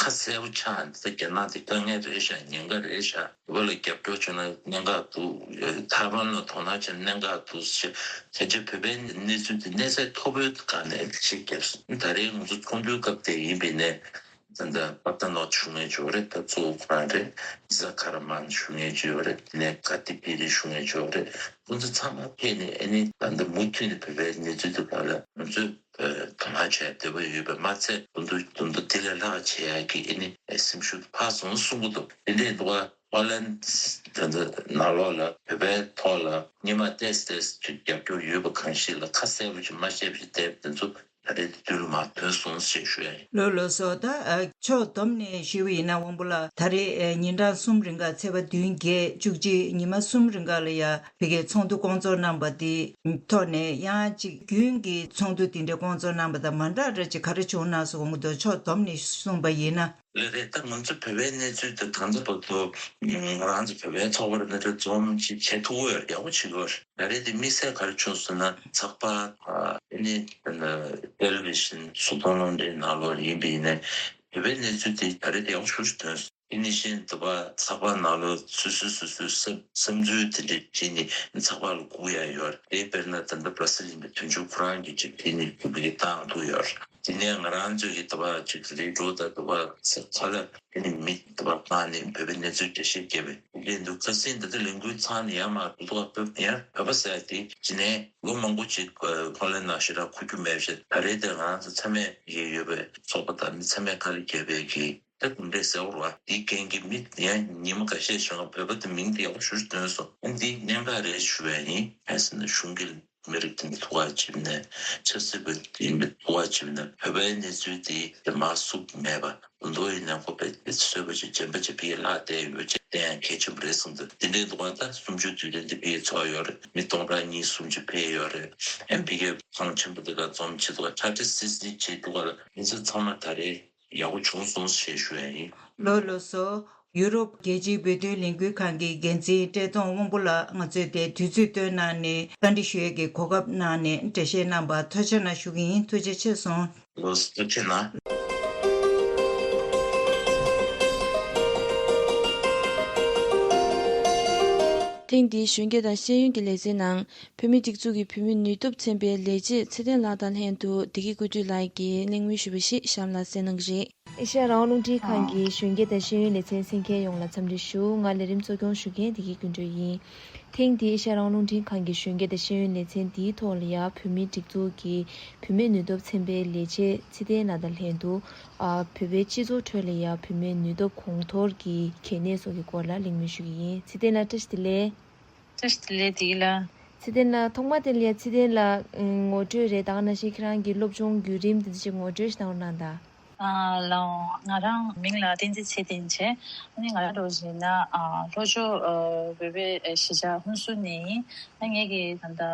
ཁ་གསལ་པོ་ཆགས་ནས་ད་རྒྱ་ནག་དེ་དཀའ་ངལ་རེད་ཤག་ཉེན་ཁ་རེད་ཤག་བོད་ལ་རྒྱབ་སྐྱོར་བྱུང་ན་གནད་འགག་འདུག་ཐའེ་ཝན་ལ་དོ་སྣང་བྱས་ན་གནད་འགག་འདུག་ཟེར་ཕལ་ཆེར་བོད་པའི་གནས་ཚུལ་དེ་གནས་ཚད་མཐོ་པོའི་སྒང་ནས་ཞིག་བརྒྱབ་སོང་། ད་རེས་ང་ཚོ་ཚོགས་འདུའི་སྐབས་དེ་ཡིན་པའི་ནས་ད་ལྟ་པ་ཏ་ནོ་ཞུ་མཁན་ཅིག་ཡོད་རེད། ད་གཙོ་བོ་ཁོ་རང་རེད། ཛ་ཁ་ར་མན་ཞུ་མཁན་ཅིག་ཡོད་རེད། དེ་ནས་ག་ཏི་པི་རི་ཞུ་མཁན་ཅིག་ཡོད་རེད། ཁོང་ཚོ་ཚང་མ་ཕེབས་ནས་ཨ་ནི་ད་ལྟ་མུ་མཐུད་ནས་བོད་པའི་གནས་ཚུལ་དེ་ག་ལ་ང་ཚོས་དོ་སྣང་བྱས་བསྡད་པ་ཡོད་པས་མ་ཚད་དོན་དུ་དོན་དུ་དེ་ལས་ལྷག་བྱེད་ཡག་གི་ཨ་ནི་སེམས་ཤུགས་འཕར་སོང་གསུང་གི་འདུག་དེ་འདྲའི་འདུག་ག་ཧོ་ལན་ད་ལྟ་ནང་ལོགས་ལ་བོད་པའི་ཐོག་ལ་སྔོན་མ་ཏོག་ཙམ་ཏོག་ཙམ་ཅིག་རྒྱབ་སྐྱོར་ཡོད་པ་གང་ཞིག་ལ་ཁ་གསལ་པོ་ཅིག་མ་བཤད་པ་ཞིག་བསྡད་པ་དེ་ཚོ་ད་རེས་དེ་དུས་ལ་མར་ཐོན་སོང་ཞེས་ཞུ་ཡ་ཡིན། ལགས་ལགས་སོ། ད་ཨ་ཕྱོགས་བསྡོམས་ནས་ཞུས་པ་ཡིན་ན་དབང་པོ་ལགས་ད་རེས་ཨ་ཉིན་གྲངས་གསུམ་རིང་ག་ཚེས་པ་བདུན་བརྒྱད་བཅུ་གཅིག་ཉི་མ་གསུམ་རིང་ག་ལ་ཡ་ཕ་གིའི་ཚོགས་འདུ་སྐོང་ཚོགས་གནང་པ་དེ་ཐོག་ནས་ཡང་ཅིག་རྒྱུན་གྱི་ཚོགས་འདུ་དེ་འདྲ་སྐོང་ཚོགས་གནང་པ་དང་མ་འདྲ་འདྲ་ཅིག་ག་རེ་བྱུང་ན་སོགས་འོང་གི་འདུག་ཕྱོགས་བསྡོམས་ནས་གསུངས་པ་ཡིན་ན། ལགས་རེད། ད་ང་ཚོ་བོད་པའི་གནས་ཚུལ་དེ་ད་ལྟ་བར་དུ་ང་རང་ཚོ་བོད་པའི་ཚོགས་པ་རེ་འདྲ་འཛོམས་ཅིག་བྱེད་ཐུབ་ཀྱི་ཡོད་རེད། ཡག་པོ་བྱེད་ཀྱི་ཡོད་རེད། ད་རེས་དེ་དམིགས་བསལ་ག་རེ་བྱུང་སོང་ན་ཚགས་པར་ཨ་ནི་ཊེ་ལི་ཝི་ཤན་གཟུགས་མཐོང་རླུང་འཕྲིན་ནང་ལོགས་ཡིན་པ་ཡིན་ནའི་བོད་པའི་གནས་ཚུལ་དེ་ད་རེས་དེ་ཡག་པོ་ཞེ་པོ་ཅིག་ཐོན་སོང་། དེ་ནང་བཞིན་དུ་བ་ཚགས་པར་ནང་ལོགས་སོ་སོས་སོ་སོའི་བསམ་བསམ་ཚུལ་དེ་འདྲ་བྲིས་ནས་ཚགས་པར་ལ་བསྒུག་ཡ་ཡོད་རེད། དེ་དཔེར་ན་ད་ལྟ་བྷ་ར་སིལ་ཡིན་པའི་དོན་གཅོད་ཁོ་རང་གིས་ཅིག་དེ་ནས་བོད་པའི་བཏང་ཐུབ་ཡོད་རེད། དེ་ནས་ང་རང་ཚོ་གི་དུ་བ་ཅིག་ལས་འགྲོ་ད་དུ་བ་ས་ཁ་ལ་དེ་ནས་མི་དུ་བ་ཁང་ནས་བོད་པའི་གནས་ཚུལ་འགྲེལ་བཤད་བརྒྱབ་པའི་ལས་འདུག་ཁ་སང་འདི་ལྟ་ལས་འགུལ་ཚང་ནས་ཡར་མར་འགྲོ་འདུག་བ། བོད་ཡར་བོད་པ་ཟེར་དེ་ཅི་ནས་ལོ་མང་པོ་ཅིག་ཧོ་ལན་ན་ཞེ་དྲག་འཁོར་རྒྱུ་མེད་བཞིན་ད་རེས་དེ་ང་རང་ཚོ་ཚང་མས་ཡོད་པའི་ཚོགས་པ་དང་མི་ཚང་མས་དཀའ་ལས་བརྒྱབ་པའི་གི་ད་གུང་ཁྲན་ཟེར་བ་རེད་བ། དེའི་རྐྱེན་གྱིས་མི་ཡང་ཉི་མ་འགའ་ཤས་བྱུང་བ་བོད་པ་དེ་མིང་དེ་ཡག་པོ་ཞེ་པོ་ཅིག་བཏོན་སོང་། ཨ་འདི་གནད་འགག་རེད་ཞུ་བ་ཡིན། གང་ཟེར་ན་གཞུང་གི་མི་རིགས་དེ་འདྲ་ཐུག་པ་བྱས་ནས་ཆབ་སྲིད་པ་དེ་འདྲ་ཐུག་པ་བྱས་ནས་བོད་པའི་གནས་ཚུལ་དེ་དེ་མར་བསུབ་མེད་པ་མདོ་ཡིན་ན་ཁོ་པའི་དེ་ཚོད་པ་ཅིག་རྗེན་པ་ཅིག་ཕ་གིར་ལྷག་བསྡད་ཡོད་ཅེས་བསྟན་ཡང་གལ་ཆེན་པོ་རེད་བསམ་འདུག་དེ་འདྲའི་འདུག་ག་ད་གསུམ་བཅུ་དུས་དྲན་དེ་ཕ་གིར་ཚོགས་ཡོད་རེད། མི་སྟོང་ཕྲག་གཉིས་གསུམ་ཅིག་ཕེབས་ཡོད་རེད། ཨ་ཕ་གིའི་ཁང་ཆེན་པོ་དེ་ག་འཛོམས་བྱས་འདུག་ག་ཁྲ་ཁྲ་སིལ་སིལ་བྱས་འདུག་ག་ལ་མི་ཚོ་ཚང་མ་ད་རེས། ཡག་པོ་བྱུང་སོང་ཞེས་ཞུ་ཡ་ཡིན། ལགས་ལགས་སོ། ཡུ་རོབ་རྒྱལ་སྤྱིའི་བོད་དོན་ལས་འགུལ་ཁང་གི་འགན་འཛིན་བཀྲས་མཐོང་དབང་པོ་ལགས་ང་ཚོས་དེ་དུས་ཚོད་བཏོན་གནང་ནས་བཀའ་འདྲི་ཞུ་ཡས་ཀྱི་གོ་སྐབས་གནང་ནས་འགྲེལ་བཤད་གནང་བར་ཐུགས་རྗེ་གནང་ཞུ་གི་ཡིན། ཐུགས་རྗེ་ཆེ་སོང་། ལགས་སོ་ཐུགས་རྗེ་གནང་། ཐེངས་འདིའི་གཞོན་སྐྱེས་དང་ཤེས་ཡོན་གྱི་ལེ་ཚན་ནང་བོད་མིའི་སྒྲིག་འཛུགས་ཀྱི་བུད་མེད་ནུས་སྟོབས་ཚན་པའི་ལས་བྱེད་ཚེ་བརྟན་ལགས་དང་ལྷན་དུ་བདེ་སྐྱིད་ཀུན་འདུས་ལགས་ཀྱིས་གླེང་མོལ་ཞུས་པ་ཞིག་གཤམ་ལ་གསན་གནང་གི་རེད། ཨེ་ཤ་ཡ་རང་དབང་རླུང་འཕྲིན་ཁང་གི་གཞོན་སྐྱེས་དང་ཤེས་ཡོན་ལེ་ཚན་གསན་མཁན་ཡོངས་ལ་འཚམས་འདྲི་ཞུ། ང་ལས་རིམ་གཙོ་སྐྱོང་ཞུ་མཁན་བདེ་སྐྱིད་ཀུན་འདུས་ཡིན། ཐེངས་འདིའི་ཨེ་ཤ་ཡ་རང་དབང་རླུང་འཕྲིན་ཁང་གི་གཞོན་སྐྱེས་དང་ཤེས་ཡོན་ལེ་ཚན་འདིའི་ཐོག་ལ་ཡང་བུད་མེད་སྒྲིག་འཛུགས་ཀྱི་བུད་མེད་ནུས་སྟོབས་ཚན་པའི་ལས་བྱེད་ཚེ་བརྟན་ལགས་དང་ལྷན་དུ། ཨ། བོད་པའི་སྤྱི་ཚོགས་ཁྲོད་ལ་ཡང་བུད་མེད་ནུས་སྟོབས་གོང་མཐོར་གྱི་གལ་གནད་སོགས་ཀྱི་སྐོར་ལ་གླེང་མོལ་ཞུ་གི་ཡིན། ཚེ་བརྟན་ལགས་བཀྲ་ཤིས་བདེ་ལེགས། བཀྲ་ཤིས་བདེ་ལེགས་བདེ་སྐྱིད་ལགས། ཚེ་བརྟན་ལགས་ཐོག་མ་དེ་ལ་ཡང་ཚེ་བརྟན་ལགས་ངོ་སྤྲོད་རེད། ད་ག་ནང་བཞིན་ཁྱེད་རང་གི་སློབ་སྦྱོང་བརྒྱུད་རིམ་དེ་ཚོ་ཅིག་ངོ་སྤྲོད་ཞིག་གནང་རོགས་གནང་དང་། ཨ་ལགས། ང་རང་མིང་ལ་བསྟན་འཛིན་ཚེ་བརྟན་བྱས། ཨ་ནི་ང་རང་འདྲ་བོ་ཞིག་ཡིན་ན་ཨ་ལྷོ་ཕྱོགས་ཨ་བོད་པའི་ཨ་གཞིས་ཆགས་ཧུན་སུར་ནས་ཡིན། ཨ་ངེད་ཀྱི་ད་ལྟ་ཨ་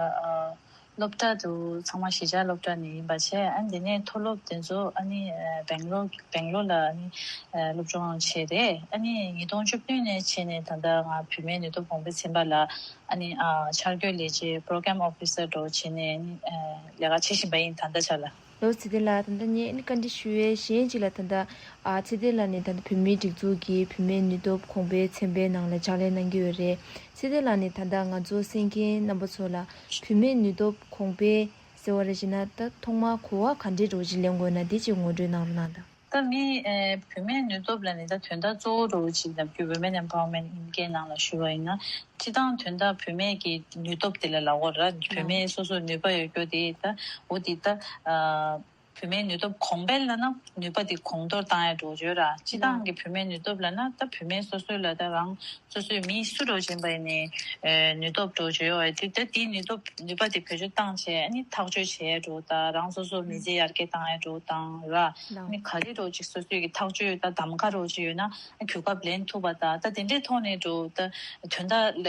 སློབ་གྲྭ་དུ་ཚང་མ་གཞིས་ཆགས་སློབ་གྲྭ་ནས་ཡིན་པ་བྱས། ཨ་འདི་ནས་མཐོ་སློབ་དེ་ཚོ་ཨ་ནི་ཨ་སྦེང་ལོར་སྦེང་ལོར་ལ་ཨ་ནི་ཨ་སློབ་སྦྱོང་བྱས་རེད། ཨ་ནི་ཉིས་སྟོང་བཅུ་བདུན་ནས་བྱས་ནས་ད་ལྟ་ང་བུད་མེད་ནུས་སྟོབས་གོང་འཕེལ་ཚན་པ་ལ་ཨ་ནི་ཨ་འཆར་འགོད་ལས་བྱེད་པོ་རོ་གྷ་རམ་ཨོ་ཕི་སར་འདྲ་བོ་བྱས་ནས་ཨ་ནི་ཨ་ལས་ཀ་བྱེད་བཞིན་པ་ཡིན་ད་ལྟ་ཆ་ལ། ལགས་ཚེ་བརྟན་ལགས། ད་ལྟ་ངས་ཨ་ནི་བཀའ་འདྲི་ཞུ་ཡས་གཞན་ཅིག་ལ། ད་ལྟ་ཨ་ཚེ་བརྟན་ལགས་ནི་ད་ལྟ་བུད་མེད་སྒྲིག་འཛུགས་ཀྱི་བུད་མེད་ནུས་སྟོབས་གོང་འཕེལ་ཚན་པའི་ནང་ལ་ཕྱག་ལས་གནང་གི་ཡོད་རེད། ཚེ་བརྟན་ལགས་ནི་ད་ལྟ་ང་ཚོ་གསན་མཁན་རྣམ་པ་ཚོ་ལ་བུད་མེད་ནུས་སྟོབས་གོང་འཕེལ་ཟེར་བ་རེད་བྱས་ན་ད་ཐོག་མར་གོ་བ་ག་འདྲའི་འདྲ་བོ་ཅིག་ལེན་དགོས་ན་དེ་ཅིག་ངོ་སྤྲོད་གནང་རོགས་གནང་དང་། ད་མི་ཨེ་བུད་མེད་ནུས་སྟོབས་ལ་ནི་ད་དོན་དག་གཙོ་བོ་འདྲ་བོ་ཅིག་ནམ་རྒྱུན་Women Empowerment ཡིན་མཁན་ནང་ལ་ཞུ་བ་ཡིན་ན། སྤྱི་བཏང་དོན་དག་བུད་མེད་ཀྱི་ནུས་སྟོབས་དེ་ལ་ལབ་དགོས་ར། བུད་མེད་སོ་སོ་ནུས་པ་ཡོད་རྒྱུ་དེ་ད་འོ་དེ་ད་ཨ་བུད་མེད་ནུས་སྟོབས་གོང་འཕེལ་ལབ་ན་ནུས་པ་དེ་གོང་མཐོར་བཏང་ཡ་འདྲ་བོ་ཅིག་ཡོད་ར། སྤྱི་བཏང་གི་བུད་མེད་ནུས་སྟོབས་ལབ་ན་ད་བུད་མེད་སོ་སོ་ལ་ད་རང་སོ་སོའི་མི་སུ་འདྲ་བོ་ཅིག་ཡིན་པ་ཡིན་ནའི་ཨེ་ནུས་སྟོབས་འདྲ་བོ་ཅིག་ཡོད་པ་དེ་ད་དེའི་ནུས་སྟོབས་ནུས་པ་དེ་བེད་སྤྱོད་བཏང་བྱས་ཨ་ནི་ཐག་གཅོད་བྱེད་ཡ་འདྲ་བོ་དང་། རང་སོ་སོ་མི་ཚེ་ཡར་རྒྱས་བཏང་ཡ་འདྲ་བོ་དང་ར། ཨ་ནི་ག་རེ་འདྲ་བོ་ཅིག་སོ་སོའི་གི་ཐག་གཅོད་ད་གདམ་ག་འདྲ་བོ་ཅིག་ཡོད་ན་གོ་སྐབས་ལེན་ཐུབ་པ་དང་། ད་དེ་འདྲའི་ཐོག་ནས་འདྲ་བོ་ད་དོན་དག་ལ་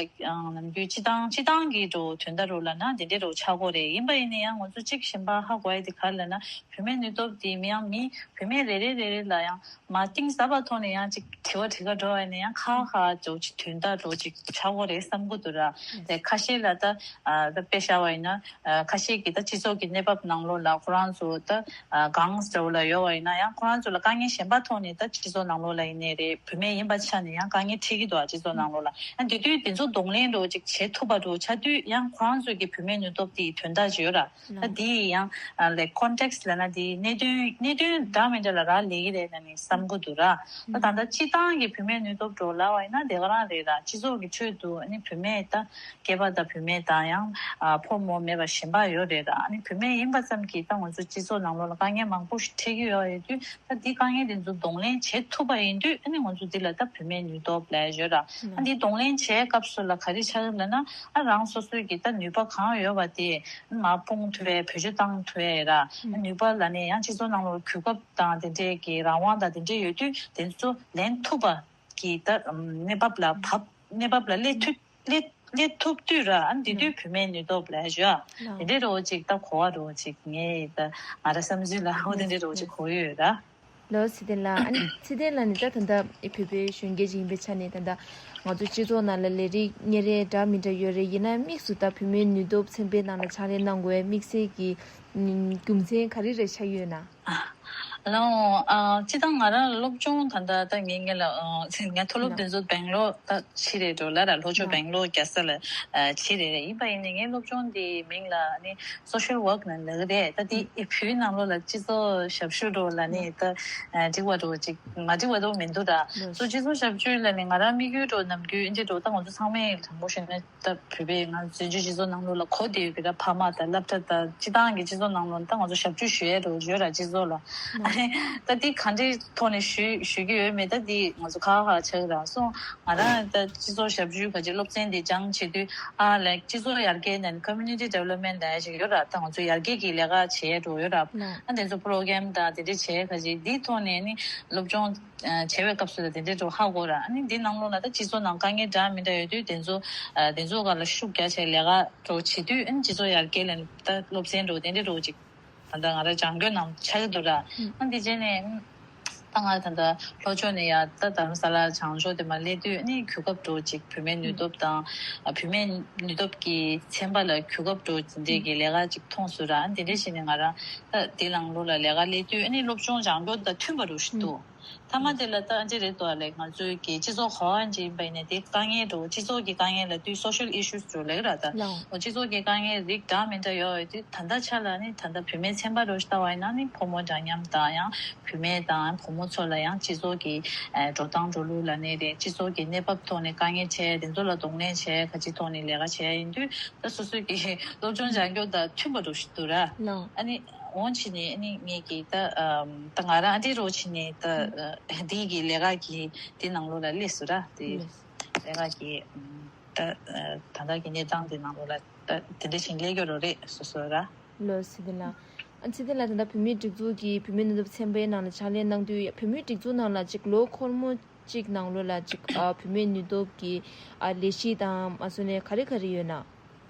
ནམ་རྒྱུན་སྤྱི་བཏང་སྤྱི་བཏང་གི་འདྲ་བོ་དོན་དག་འདྲ་བོ་ལབ་ན་དེ་འདྲའི་འདྲ་བོ་ཆགས་ཀྱི་ཡོད་རེད། ཡིན་པ་ཡིན་ན་ཡང་ང་ཚོ་གཅིག་གཞན་པ་ཧ་གོ་ཡ་དེ་ག་རེ་ལབ་ན་བུད་མེད་ནུས་སྟོབས་དེ་མི་ཡང་མི་བུད་མེད་རེ་རེ་རེ་རེ་ལ་ཡང་མ་གཏིང་ཟབ་པ་ཐོག་ནས་ཡང་ཅིག་དྲི་བ་དྲི་ག་འགྲོ་བ་ཡིན་ན་ཡང་ཁ་ཁ་འདྲ་བོ་ཅིག་དོན་དག་འདྲ་བོ་ཅིག་ཆགས་ཀྱི་ཡོད་རེད་བསམ་གྱི་འདུག་ར། དེ་ཁ་ཤས་ལ་ད་ཨ་ད་དཔེ་བཞག་པ་ཡིན་ན་ཨ་ཁ་ཤས་ཀྱིས་ད་སྤྱི་ཚོགས་ཀྱི་གནས་བབ་ནང་ལོགས་ལ་ཁོ་རང་ཚོ་ད་ཨ་གང་འདྲ་བོ་ལ་ཡོད་པ་ཡིན་ན་ཡང་ཁོ་རང་ཚོ་ལ་དཀའ་ངལ་གཞན་པ་ཐོག་ནས་ད་སྤྱི་ཚོགས་ནང་ལོགས་ལ་ཡིན་ནའི་རེད། བུད་མེད་ཡིན་པ་ཆ་ནས་ཡང་དཀའ་ངལ་འཕྲད་ཀྱི་འདུག་ཨ་སྤྱི་ཚོགས་ནང་ལོགས་ལ། ཨ་དེ་དུས་དེ་ཚོ་གདོང་ལེན་འདྲ་བོ་ཅིག་བྱེད་ཐུབ་པ་འདྲ་བོ་ཆགས་དུས་ཡང་ཁོ་རང་ཚོ་གི་བུད་མེད་ནུས་སྟོབས་དེ་དོན་དག་ཅིག་ཡོད་ར། ད་དེ་ཡང་ལའི་ཀོན་ཊེག་སི་ལབ་ན་དེ་གནད་དོན་གནད་དོན་འདྲ་མི་འདྲ་ལ་རག་ལས་ཀྱི་རེད་ལབ་ནས་བསམ་གྱི་འདུག་ར། ད་ད་ལྟ་སྤྱི་བཏང་གི་བུད་མེད་ནུས་སྟོབས་འདྲ་བོ་ལབ་པ་ཡིན་ན་དེ་ག་རང་རེད་ར། སྤྱི་ཚོགས་ཀྱི་ཁྲོད་དུ་ཨ་ནི་བུད་མེད་ད་སྐྱེས་པ་དང་བུད་མེད་དང་ཡང་ཨ་ཕོ་མོ་མེད་པ་གཞན་པ་ཡོད་རེད་ར། ཨ་ནི་བུད་མེད་ཡིན་པ་ཙམ་གྱིས་ད་ང་ཚོ་སྤྱི་ཚོགས་ནང་ལོགས་ལ་དཀའ་ངལ་མང་པོ་ཞིག་འཕྲད་ཀྱི་ཡོད་ཡོད་དུས། ད་འདི་དཀའ་ངལ་དེ་ཚོ་གདོང་ལེན་བྱེད་ཐུབ་པ་ཡིན་དུས་ཨ་ནི་ང་ཚོ་འདི་ལ་ད་བུད་མེད་ནུས་སྟོབས་ལབ་ཡོད་ར། ཨ་འདི་གདོང་ལེན་བྱེད་སྐབས་སུ་ལ་ག་རེ་ཆགས་ཡོད་ལབ་ན་ཨ་རང་སོ་སོའི་གི་ད་ནུས་པ་གང་ཡོད་པ་དེ་མར་སྤུངས་ཐུབ་པའི་བེད་སྤྱོད་བཏང་ཐུབ་པའི་ར། ཨ་ནུས་པ་ལབ་ནས་ཡང་སྤྱི་ཚོགས་ནང་ལོགས་གོ་སྐབས་དང་དེ་འདྲས་ཀྱི་རང་དབང་དང་དེ་འདྲས་ཡོད་དུས་དེ་ཚོ་ལེན་ཐུབ་པ་གི་ད་གནས་བབ་ལ་བབ་གནས་བབ་ལ་སླེབས་ཐུབ་སླེབས་སླེབས་ཐུབ་དུས་ར། ཨ་འདི་དུས་བུད་མེད་ནུས་སྟོབས་ལབ་ཡ་ཞུ་ཨ། དེ་འདྲའི་འདྲ་བོ་ཅིག་ད་གོ་བ་འདྲ་བོ་ཅིག་ངས་ད་ང་རང་བསམ་ཚུལ་ལ་འོ་དེ་འདྲའི་འདྲ་བོ་ཅིག་གོ་གི་ཡོད་ར། ལགས་ཚེ་བརྟན་ལགས། ཨ་ནི་ཚེ་བརྟན་ལགས་ནི་ད་ད་ལྟ་བོད་པའི་གཞོན་སྐྱེས་ཅིག་ཡིན་པའི་ཆ་ནས་ད་ལྟ་ང་ཚོ་སྤྱི་ཚོགས་ནང་ལ་ལས་རིགས་གཉེར་ཡས་འདྲ་མི་འདྲ་ཡོད་རེད། ཡིན་ན་དམིགས་སུ་ད་བུད་མེད་ནུས་སྟོབས་ཚན་པའི་ནང་ལ་ཕྱག་ལས་གནང་དགོས་པའི་དམིགས་བསལ་གྱི་རྒྱུ་མཚན་ག་རེ་རེ་ཆགས་ཡོད་ན། ཨ་ ལའོ། ཨ་སྤྱིར་བཏང་ང་རང་སློབ་སྦྱོང་ད་ལྟ་ད་ངས་ངས་ལ་ཨ་ངས་མཐོ་སློབ་དེ་ཚོ་སྦེང་ལོར་ད་ཕྱིན་རེད་འགྲོ་ལ་ར། ལྷོ་ཕྱོགས་སྦེང་ལོར་རྒྱལ་ས་ལ་ཨ་ཕྱིན་རེད་རེད། ཡིན་པ་ཡིན་ནའི་ངའི་སློབ་སྦྱོང་དེ་མིང་ལ་ནི་social work ནང་ལ་རེད། ད་དེ་བོད་ནང་ལོགས་ལ་སྤྱི་ཚོགས་ཞབས་ཞུ་འགྲོ་ལ་ནི་ད་ཨ་འགྲིག་པ་འགྲོ་ཅིག་མ་འགྲིག་པ་འགྲོ་མི་འདུག་ར། སོ་སྤྱི་ཚོགས་ཞབས་ཞུ་ལ་ནི་ང་རང་དམིགས་ཡུལ་འགྲོ་ནམ་རྒྱུན་ཨིན་ཇི་འགྲོ་ད་ང་ཚོ་ཚང་མས་དྲང་པོ་བཤད་ན། ད་བོད་པའི་ང་བཙན་བྱོལ་སྤྱི་ཚོགས་ནང་ལོགས་ལ་གོ་བདེ་ཡོད་ཀྱི་ར། ཕ་མ་དང་སློབ་གྲྭ་དང་སྤྱི་བཏང་གི་སྤྱི་ཚོགས་ནང་ལོགས་ད་ང་ཚོ་ཞབས་ཞུ་ཞུ་ཡས་འགྲོ་ཡོད་ར་སྤྱི་ཚོགས་ལ། ཨ་ནི་ད་འདི་ག་འདྲའི་ཐོག་ནས་ཞུ་ཞུ་གི་ཡོད་མེད་ད་འདི་ང་ཚོ་ཁག་ཁག་ཆགས་ར་སོང་། ང་རང་ད་སྤྱི་ཚོགས་ཞབས་ཞུའི་ག་ཅིག་སློབ་ཚན་འདི་སྦྱང་བྱེད་དུས་ཨ་ལེགས་སྤྱི་ཚོགས་ཡར་རྒྱས་ནས་community development ལབ་ཡས་ཅིག་ཡོད་ར། ད་ང་ཚོ་ཡར་རྒྱས་ཀྱི་ལས་ཀ་བྱེད་ཡས་འགྲོ་ཡོད་ར། ཨ་དེ་ཚོ་program དང་དེ་འདྲ་བྱེད་ཡས་ག་ཅིག་འདིའི་ཐོག་ནས་ནི་སློབ་སྦྱོང་བྱེད་པའི་སྐབས་སུ་ལ་དེ་འདྲའི་འགྲོ་ཧ་གོ་ར། ཨ་ནི་འདི་ནང་ལོགས་ལ་ད་སྤྱི་ཚོགས་ནང་དཀའ་ངལ་འདྲ་མི་འདྲ་ཡོད་དུས་དེ་ཚོ་ཨ་དེ་ཚོ་སྒང་ལ་ཤུགས་རྒྱག་བྱས་ལས་ཀ་འགྲོ་བྱེད་དུས་ཨ་ནི་སྤྱི་ཚོགས་ཡར་རྒྱས་ལ་ད་སློབ་ཚན་འགྲོ་དེ་འདྲའི་འགྲོ་ཅིག་ད་ལྟ་ང་རང་སྦྱང་དགོས་ནང་ཆགས་འདུག་ར། ཨ་འདི་བྱས་ནས་ད་ང་ད་ལྟ་ལྷོ་ཕྱོགས་ནས་ཡར་ད་དྷ་རམ་ས་ལ་བྱང་ཕྱོགས་དེ་མར་སླེབས་དུས་ཨ་ནི་གོ་སྐབས་འགྲོ་ཅིག་བུད་མེད་ནུས་སྟོབས་དང་ཨ་བུད་མེད་ནུས་སྟོབས་ཀྱི་ཚན་པ་ལ་གོ་སྐབས་འགྲོ་དེ་འདྲའི་གི་ལས་ཀ་ཅིག་མཐོང་སོང་ར། ཨ་འདི་འདྲ་བྱས་ནས་ང་རང་ད་དེ་ནང་ལོགས་ལ་ལས་ཀ་སླེབས་དུས་ཨ་ནི་སློབ་སྦྱོང་སྦྱང་རྒྱུ་དང་མཐུན་པ་རུ་ཞིག་འདུག་མཐའ་མ་དེ་ལ་ད་ཨ་འདྲ་རེད་དོ་ལེགས། ང་ཚོའི་གི་སྤྱི་ཚོགས་ག་བ་ཅིག་ཡིན་པ་ཡིན་ནའི་དེ་དཀའ་ངལ་འགྲོ་སྤྱི་ཚོགས་ཀྱི་དཀའ་ངལ་ལབ་དུས་social issues འགྲོ་ལེགས་ར། ད་ལའོ་སྤྱི་ཚོགས་ཀྱི་དཀའ་ངལ་རིགས་འདྲ་མི་འདྲ་ཡོད་ཡོད་དུས་ད་ལྟ་ཆ་ལ་ནི་ད་ལྟ་བུད་མེད་ཚན་པ་རུ་ལྟ་བ་ཡིན་ན་ནི་ཕོ་མོ་འདྲ་མཉམ་དང་ཡང་བུད་མེད་དང་བུ་མོ་ཚོ་ལ་ཡང་སྤྱི་ཚོགས་ཀྱི་ཨ་འགྲོ་སྟངས་འགྲོ་ལུགས་ལབ་ནའི་རེད། སྤྱི་ཚོགས་ཀྱི་གནས་བབ་ཐོག་ནས་དཀའ་ངལ་འཕྲད་དེ་ཚོ་ལ་གདོང་ལེན་བྱས་ག་ཅིག་ཐོག་ནས་ལས་ཀ་བྱས་ཡིན་དུས་ད་སོ་སོའི་གི་སློབ་སྦྱོང་སྦྱང་རྒྱུ་དང་མཐུན་པ་རུ་ཞིག་འདུག་ར། ལའོ་ཨ་ནི་འོང་ཕྱིན་ནས་ཨ་ནི་ངས་ཀྱིས་ད་ཨམ་ད་ང་རང་ཨ་འདྲའི་རོགས་ཕྱིན་ནས་ད་ཨ་འདི་གི་ལས་ཀ་གི་དེ་ནང་ལོགས་ལ་སླེབས་སོང་ར། དེ་ལས་ལས་ཀ་གི་ཨམ་ད་ཨ་ད་ལྟ་གི་གནས་སྟངས་དེ་ནང་ལོགས་ལ་ད་དེ་འདྲ་ཕྱིན་སླེབས་ཡོད་རོགས་རེད་སོ་སོ་ར། ལོ་སི་ཏི་ལ། ཨ་སི་ཏི་ལ་ད་ལྟ་བུད་མེད་སྒྲིག་འཛུགས་ཀྱི་བུད་མེད་ནུས་སྟོབས་ཚན་པའི་ནང་ལ་ཕྱག་ལས་གནང་དུས་བུད་མེད་སྒྲིག་འཛུགས་ནང་ལ་ཅིག་ལོ་འཁོར་མོ་གཅིག་ནང་ལོགས་ལ་ཅིག་ཨ་བུད་མེད་ནུས་སྟོབས་ཀྱི་ཨ་ལས་གཞི་དང་མ་སོ་ནས་ག་རེ་ག་རེ་ཡོད་ན།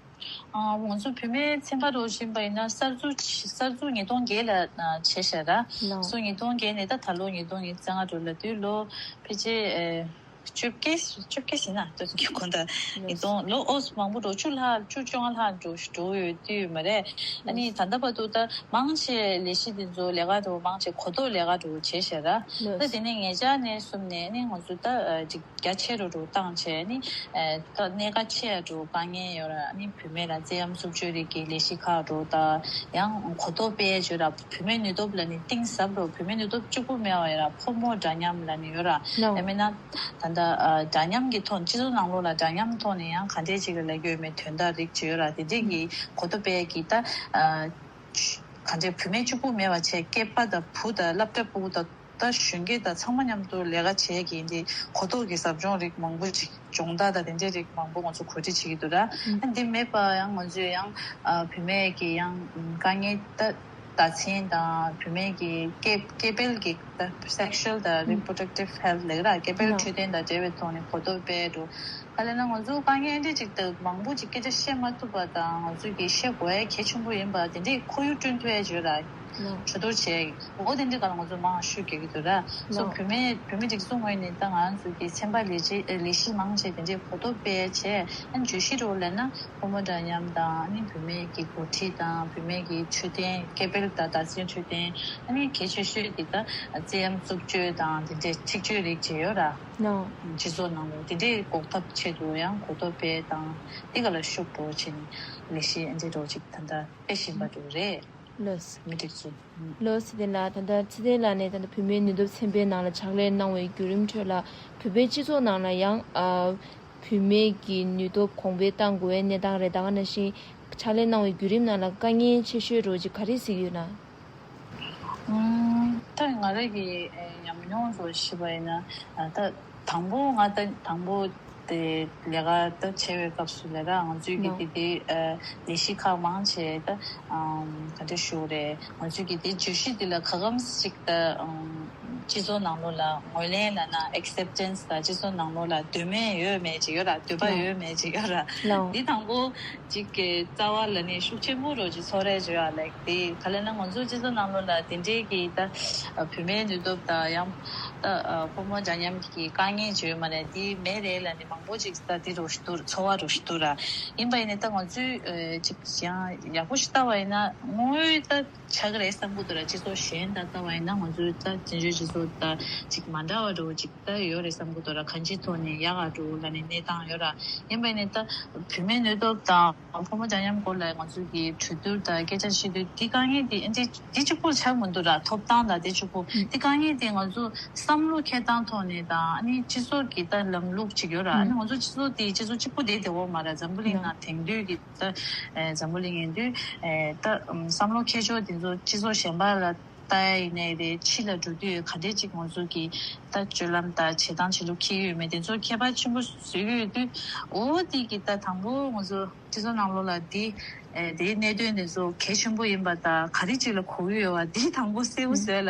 ཨ་ང་ཚོ་བུད་མེད་ཚན་པ་རུ་ཕྱིན་པ་ཡིན་ན་གསར་འཛུགས་གསར་འཛུགས་ཉིས་སྟོང་བརྒྱད་ལ་ཨ་བྱས་ཤག་ར། ལའོ་སོ་ཉིས་སྟོང་བརྒྱད་ནས་ད་ད་ལོ་ཉིས་སྟོང་ཉི་ཤུ་རྩ་ལྔ་འགྲོ་ལ་དུས་ལོ་ཕལ་ཆེར་ཨེ་བཅོ་བརྒྱད་བཅོ་བརྒྱད་ཟིན་ན་ལྟོས་ཀྱི་གོ་ད་ཉིས་སྟོང་ལོ་ཨོས་མང་པོ་འགྲོ་བཅུ་ལྷག་བཅུ་བཅོ་ལྔ་ལྷག་འགྲོ་འགྲོ་ཡོད་དུས་མ་རེད། ཨ་ནི་ད་ལྟ་བར་དུ་ད་མང་ཆེ་ལས་གཞི་འདི་ཚོ་ལས་ཀ་འགྲོ་མང་ཆེ་གོ་རྟོགས་ལས་ཀ་འགྲོ་བྱས་ཤག་ར། ད་དེ་ནས་ངེད་ཅག་ནས་གསུམ་ནས་ཨ་ནི་ང་ཚོ་ད་ཅིག་རྒྱ་ཆེ་རུ་འགྲོ་བཏང་བྱས་ནི་ཨ་ད་གནད་འགག་ཆེ་ཡ་འགྲོ་དཀའ་ངལ་ཡོད་ར། ནི་བུད་མེད་ལ་ཙེ་ཡམ་སུབ་ཅོ་རིགས་ཀྱི་ལས་གཞི་ཁག་འགྲོ་ད་ཡང་གོ་རྟོགས་སྤེལ་བྱོས་ར། བུད་མེད་ནུས་སྟོབས་ལ་ནི་གཏིང་ཟབ་རུ་བུད་མེད་ནུས་སྟོབས་གཅིག་པུ་མེད་པ་ཡོད་ར། ཕོ་མོ་འདྲ་མཉམ་ལ་ནི་ཡོད་ར། ལའོ་ཡང་མིན་ན་ད་ལྟ་ཨ་འདྲ་མཉམ་གྱི་ཐོག་སྤྱི་ཚོགས་ནང་ལོགས་ལ་འདྲ་མཉམ་ཐོག་ནས་ཡང་ག་འདྲས་ཅིག་ལ་ཡོད་མེད་དོན་དག་རིགས་ཅིག་ཡོད་ར། དེ་འདྲས་ཀྱི་གོ་རྟོགས་སྤེལ་གྱི་ད་ཨ་ག་འདྲས་བུད་མེད་གཅིག་པུ་མེད་པ་བྱས་སྐྱེས་པ་དང་བུ་དང་སློབ་གྲྭ་ཕྲུ་གུ་དང་ད་གཞོན་སྐྱེས་དང་ཚང་མ་མཉམ་དུ་ལས་ཀ་བྱེད་ཀྱི་འདི་གོ་རྟོགས་ཀྱི་ཟབ་སྦྱོང་རིགས་མང་པོ་ཅིག་སྦྱོང་བརྡར་དང་དེ་འདྲའི་རིགས་མང་པོ་ང་ཚོ་གོ་སྒྲིག་བྱེད་ཀྱི་འདུག་ར། ཨ་འདི་མེད་པ་ཡང་ང་ཚོས་ཡང་ཨ་བུད་མེད་ཀྱི་ཡང་དཀའ་ངལ་ད་བདག་འཛིན་དང་བུད་མེད་ཀྱི་སྐྱེ་སྐྱེ་འཕེལ་གྱི་ད་sexual དང་reproductive health ལབ་ར་སྐྱེ་འཕེལ་འཕྲོད་བསྟེན་དང་འབྲེལ་བའི་ཐོག་ནས་གོ་རྟོགས་སྤེལ་འགྲོ། ག་ལབ་ན་ང་ཚོ་དཀའ་ངལ་འདི་ཅིག་ད་མང་པོ་ཅིག་སྐད་ཆ་བཤད་མ་ཐུབ་པ་དང་ང་ཚོས་ཀྱི་བཤད་དགོས་ཡ་གལ་ཆེན་པོ་ཡིན་པ་དེ་འདྲའི་ཁོར་ཡུག་བསྐྲུན་ཐུབ་ཡ་བྱོས་ར། གྲོས་བསྡུར་བྱས་འོ་དེ་འདྲའི་སྒང་ལ་ང་ཚོ་མང་ཤོས་རྒྱག་གི་འདུག་ར། སོ་བུད་མེད་བུད་མེད་སྒྲིག་འཛུགས་ངོས་ནས་ད་ང་ཚོ་གི་ཚན་པ་ལས་བྱེད་ལས་གཞི་མང་ཆེ་དེ་འདྲའི་གོ་རྟོགས་སྤེལ་བྱས་ཨ་ནི་བརྗོད་གཞི་རུ་ལབ་ན་ཕོ་མོ་འདྲ་མཉམ་དང་ཨ་ནི་བུད་མེད་ཀྱི་འགོ་ཁྲིད་དང་བུད་མེད་ཀྱི་འཕྲོད་བསྟེན་སྐྱེ་འཕེལ་དང་བདག་འཛིན་འཕྲོད་བསྟེན་ཨ་ནི་གལ་ཆེ་ཤོས་དེ་ད་ཙེ་ཡམ་རྩུབ་སྤྱོད་དང་དེ་འདྲའི་འཁྲིག་སྤྱོད་རིགས་བྱས་ཡོད་ར། སྤྱི་ཚོགས་ནང་ལ་དེ་འདྲའི་འགོག་ཐབས་ཆེད་དུ་ཡང་གོ་རྟོགས་སྤེལ་དང་དེ་ག་ལ་ཤུགས་སྤྲོ་བྱས་ནས་ལས་གཞི་ཨ་འདྲའི་རོགས་ཅིག་ད་ལྟ་སྤེལ་བཞིན་པ་འདུག་རེད། ལོས། མི་འགྲིག་ཚུལ། ལོ་སི་ཏན་ལགས། ད་ལྟ་ཚེ་བརྟན་ལགས་ནས་ད་ལྟ་བུད་མེད་ནུས་སྟོབས་ཚན་པའི་ནང་ལ་ཕྱག་ལས་གནང་བའི་བརྒྱུད་རིམ་ཁྲོད་ལ་བོད་པའི་སྤྱི་ཚོགས་ནང་ལ་ཡང་ཨ་བུད་མེད་ཀྱི་ནུས་སྟོབས་གོང་འཕེལ་གཏང་དགོས་པའི་གནས་སྟངས་རེད། ད་ག་ནང་བཞིན་ཕྱག་ལས་གནང་བའི་བརྒྱུད་རིམ་ནང་ལ་དཀའ་ངལ་ཆེ་ཤོས་རོ་ཅིག་ག་རེ་གཟིགས་ཡོད་ན། ཨུམ། ད་ང་རང་གི་ཨེ་ཉམས་མྱོང་རོ་ཞིག་བྱས་ན་ཨ་ད་དང་པོ་ང་ད་དང་པོ་དེ་ལས་ཀ་ད་བྱེད་པའི་སྐབས་སུ་ལས་ཀ་ང་ཚོའི་གི་ནོ། དེ་དེ་ཨ་ལས་གཞི་ཁག་མང་ཆེ་ད་ཨམ་ག་འདྲ་ཞུ་རེད། ང་ཚོའི་གི་དེ་བརྗོད་གཞི་དེ་ལ་ག་གམ་ཞིག་ད་ཨམ་སྤྱི་ཚོགས་ནང་ལོགས་ལ་ངོས་ལེན་ལབ་ན་acceptance ད་སྤྱི་ཚོགས་ནང་ལོགས་ལ་འདོད་མོས་ཡོད་མེད་ཅིག་ཡོད་ར། འདོད་པ་ནོ། ཡོད་མེད་ཅིག་ཡོད་ར། ལའོ། འདི་དང་པོ་ཅིག་གི་རྩ་བ་ལ་ནི་ཤུགས་ཆེན་པོ་རོ་ཅིག་ཚོར་རེ་བྱོས་ཨ་ལེགས། དེ་ག་ལབ་ན་ང་ཚོ་སྤྱི་ཚོགས་ནང་ལོགས་ལ་དེ་འདྲའི་གི་ད་བུད་མེད་ནུས་སྟོབས་དང་ཡང་ ད་ཕོ་མོ་འདྲ་མཉམ་གྱི་དཀའ་ངལ་བརྗོད་མ་རེད། དེ་མེད་རེད་ལབ་ནས་མང་པོ་ཅིག་ད་དེ་རུ་ཞིག་འདུག་ཚོར་བ་རུ་ཞིག་འདུག་ར། ཡིན་པ་ཡིན་ནའི་ད་ང་ཚོས་ཅིག་ཡང་ཡག་པོ་ཞིག་ལྟ་བ་ཡིན་ན་དངོས་ཡོད་ད་ཆགས་ཀྱི་རེད་བསམ་གྱི་འདུག་ར། སྤྱི་ཚོགས་གཞན་དང་ལྟ་བ་ཡིན་ན་ང་ཚོའི་ད་བཙན་བྱོལ་སྤྱི་ཚོགས་ད་ཅིག་མ་འདྲ་བ་འདྲ་བོ་ཅིག་ད་ཡོད་རེད་བསམ་གྱི་འདུག་ར། གང་ཅིའི་ཐོག་ནས་ཡག་ག་འགྲོ་ལབ་ནས་གནས་སྟངས་ཡོད་ར། ཡིན་པ་ཡིན་ནའི་ད་བུད་མེད་ནུས་སྟོབས་དང་ཕོ་མོ་འདྲ་མཉམ་སྐོར་ལ་ང་ཚོ་གི་གྲོས་བསྡུར་དང་སྐད་ཆ་བཤད་དུས་འདི་དཀའ་ངལ་འདི་ཨེ་འདྲ་འདི་གཅིག་པོ་ཆགས་མི་འདུག་ར། ཐོབ་ཐང་དང་དེ་གཅིག་པོ་འདི་དཀའ་ངལ་འདི་ང་ཚོ་བསམ་བློ་འཁྱེར་སྟངས་ཐོག་ནས་དང་ཨ་ནི་སྤྱི་ཚོགས་ཀྱི་ད་ལམ་ལུགས་ཅིག་ཡོད་ར། ཨ་ནི་ང་ཚོ་སྤྱི་ཚོགས་འདི་སྤྱི་ཚོགས་གཅིག་པོ་བསྡད་བསྡད་ཡོད་མ་ར། འཛམ་བུ་གླིང་ནང་དེང་དུས་ཀྱི་ད་འཛམ་བུ་གླིང་ཡིན་དུས་ད་བསམ་བློ་འཁྱེར་ཕྱོགས་དེ་ཚོ་སྤྱི་ཚོགས་གཞན་པ་ལ་ལྟ་ཡ་ཡིན་ནའི་རེད། ཕྱི་ལ་འགྲོ་དུས་ག་འདྲས་ཅིག་ང་ཚོ་གི་ད་སྤྱོད་ལམ་དང་བྱེད་སྟངས་བྱེད་ལུགས་འཁྱེར་གྱི་ཡོད་མེད་དེ་ཚོ་ཁྱད་པར་ཆེན་པོ་བཟོ་གི་ཡོད་དུས། འོ་དེ་གི་ད་དང་པོ་ང་ཚོ་སྤྱི་ཚོགས་ནང་ལོགས་ལ་འདི་དེའི་གནད་དོན་དེ་ཚོ་གལ་ཆེན་པོ་ཡིན་པ་དང་ག་རེ་ཅིག་ལ་གོ་གི་ཡོད་པ་འདི་དང་པོ་གསལ་པོ་བཟོས་ལ།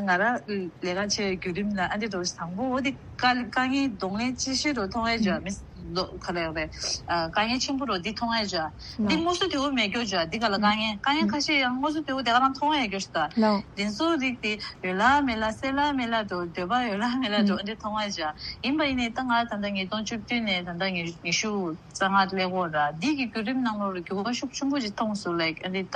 ང་རང་ལས་ཀ་བྱེད་པའི་བརྒྱུད་རིམ་ལ་ཨ་འདྲས་འགྲོ་དང་པོ་འོ་དེ་དཀའ་དཀའ་ངལ་གདོང་ལེན་ཆེ་ཤོས་རུ་མཐོང་ཡས་ཅིག་མི་ལོ་ག་ལ་ཡོད་རེད། དཀའ་ངལ་ཆེན་པོ་རུ་འདི་མཐོང་ཡས་ཅིག་འདི་དངོས་སུ་དེ་འོ་མེད་སྐྱོ་ཅིག་འདི་ག་ལ་དཀའ་ངལ་དཀའ་ངལ་ཁ་ཤས་ཡང་དངོས་སུ་དེ་འོ་དེ་ག་རང་མཐོང་ཡས་སྐྱོ་ཞིག་ད་དེ་ཚོ་རིགས་དེ་ཡོད་ལ་མེད་ལ་གསལ་ལ་མེད་ལ་འགྲོ་འདོད་པ་ཡོད་ལ་མེད་ལ་འགྲོ་འདི་མཐོང་ཡས་ཅིག་ཡིན་པ་ཡིན་ནའི་ད་ང་ད་ལྟ་ཉིས་སྟོང་བཅུ་བདུན་ནས་ད་ལྟ་ཉི་ཉི་ཤུ་རྩ་ལྔ་སླེབས་ཡོད་ར། འདི་གི་བརྒྱུད་རིམ་ནང་ལོགས་ལ་འགྱུར་བ་ཤུགས་ཆེན་པོ་ཅིག་མཐོང་སོང་། ལའིཀ་ཨ་འདི་ད་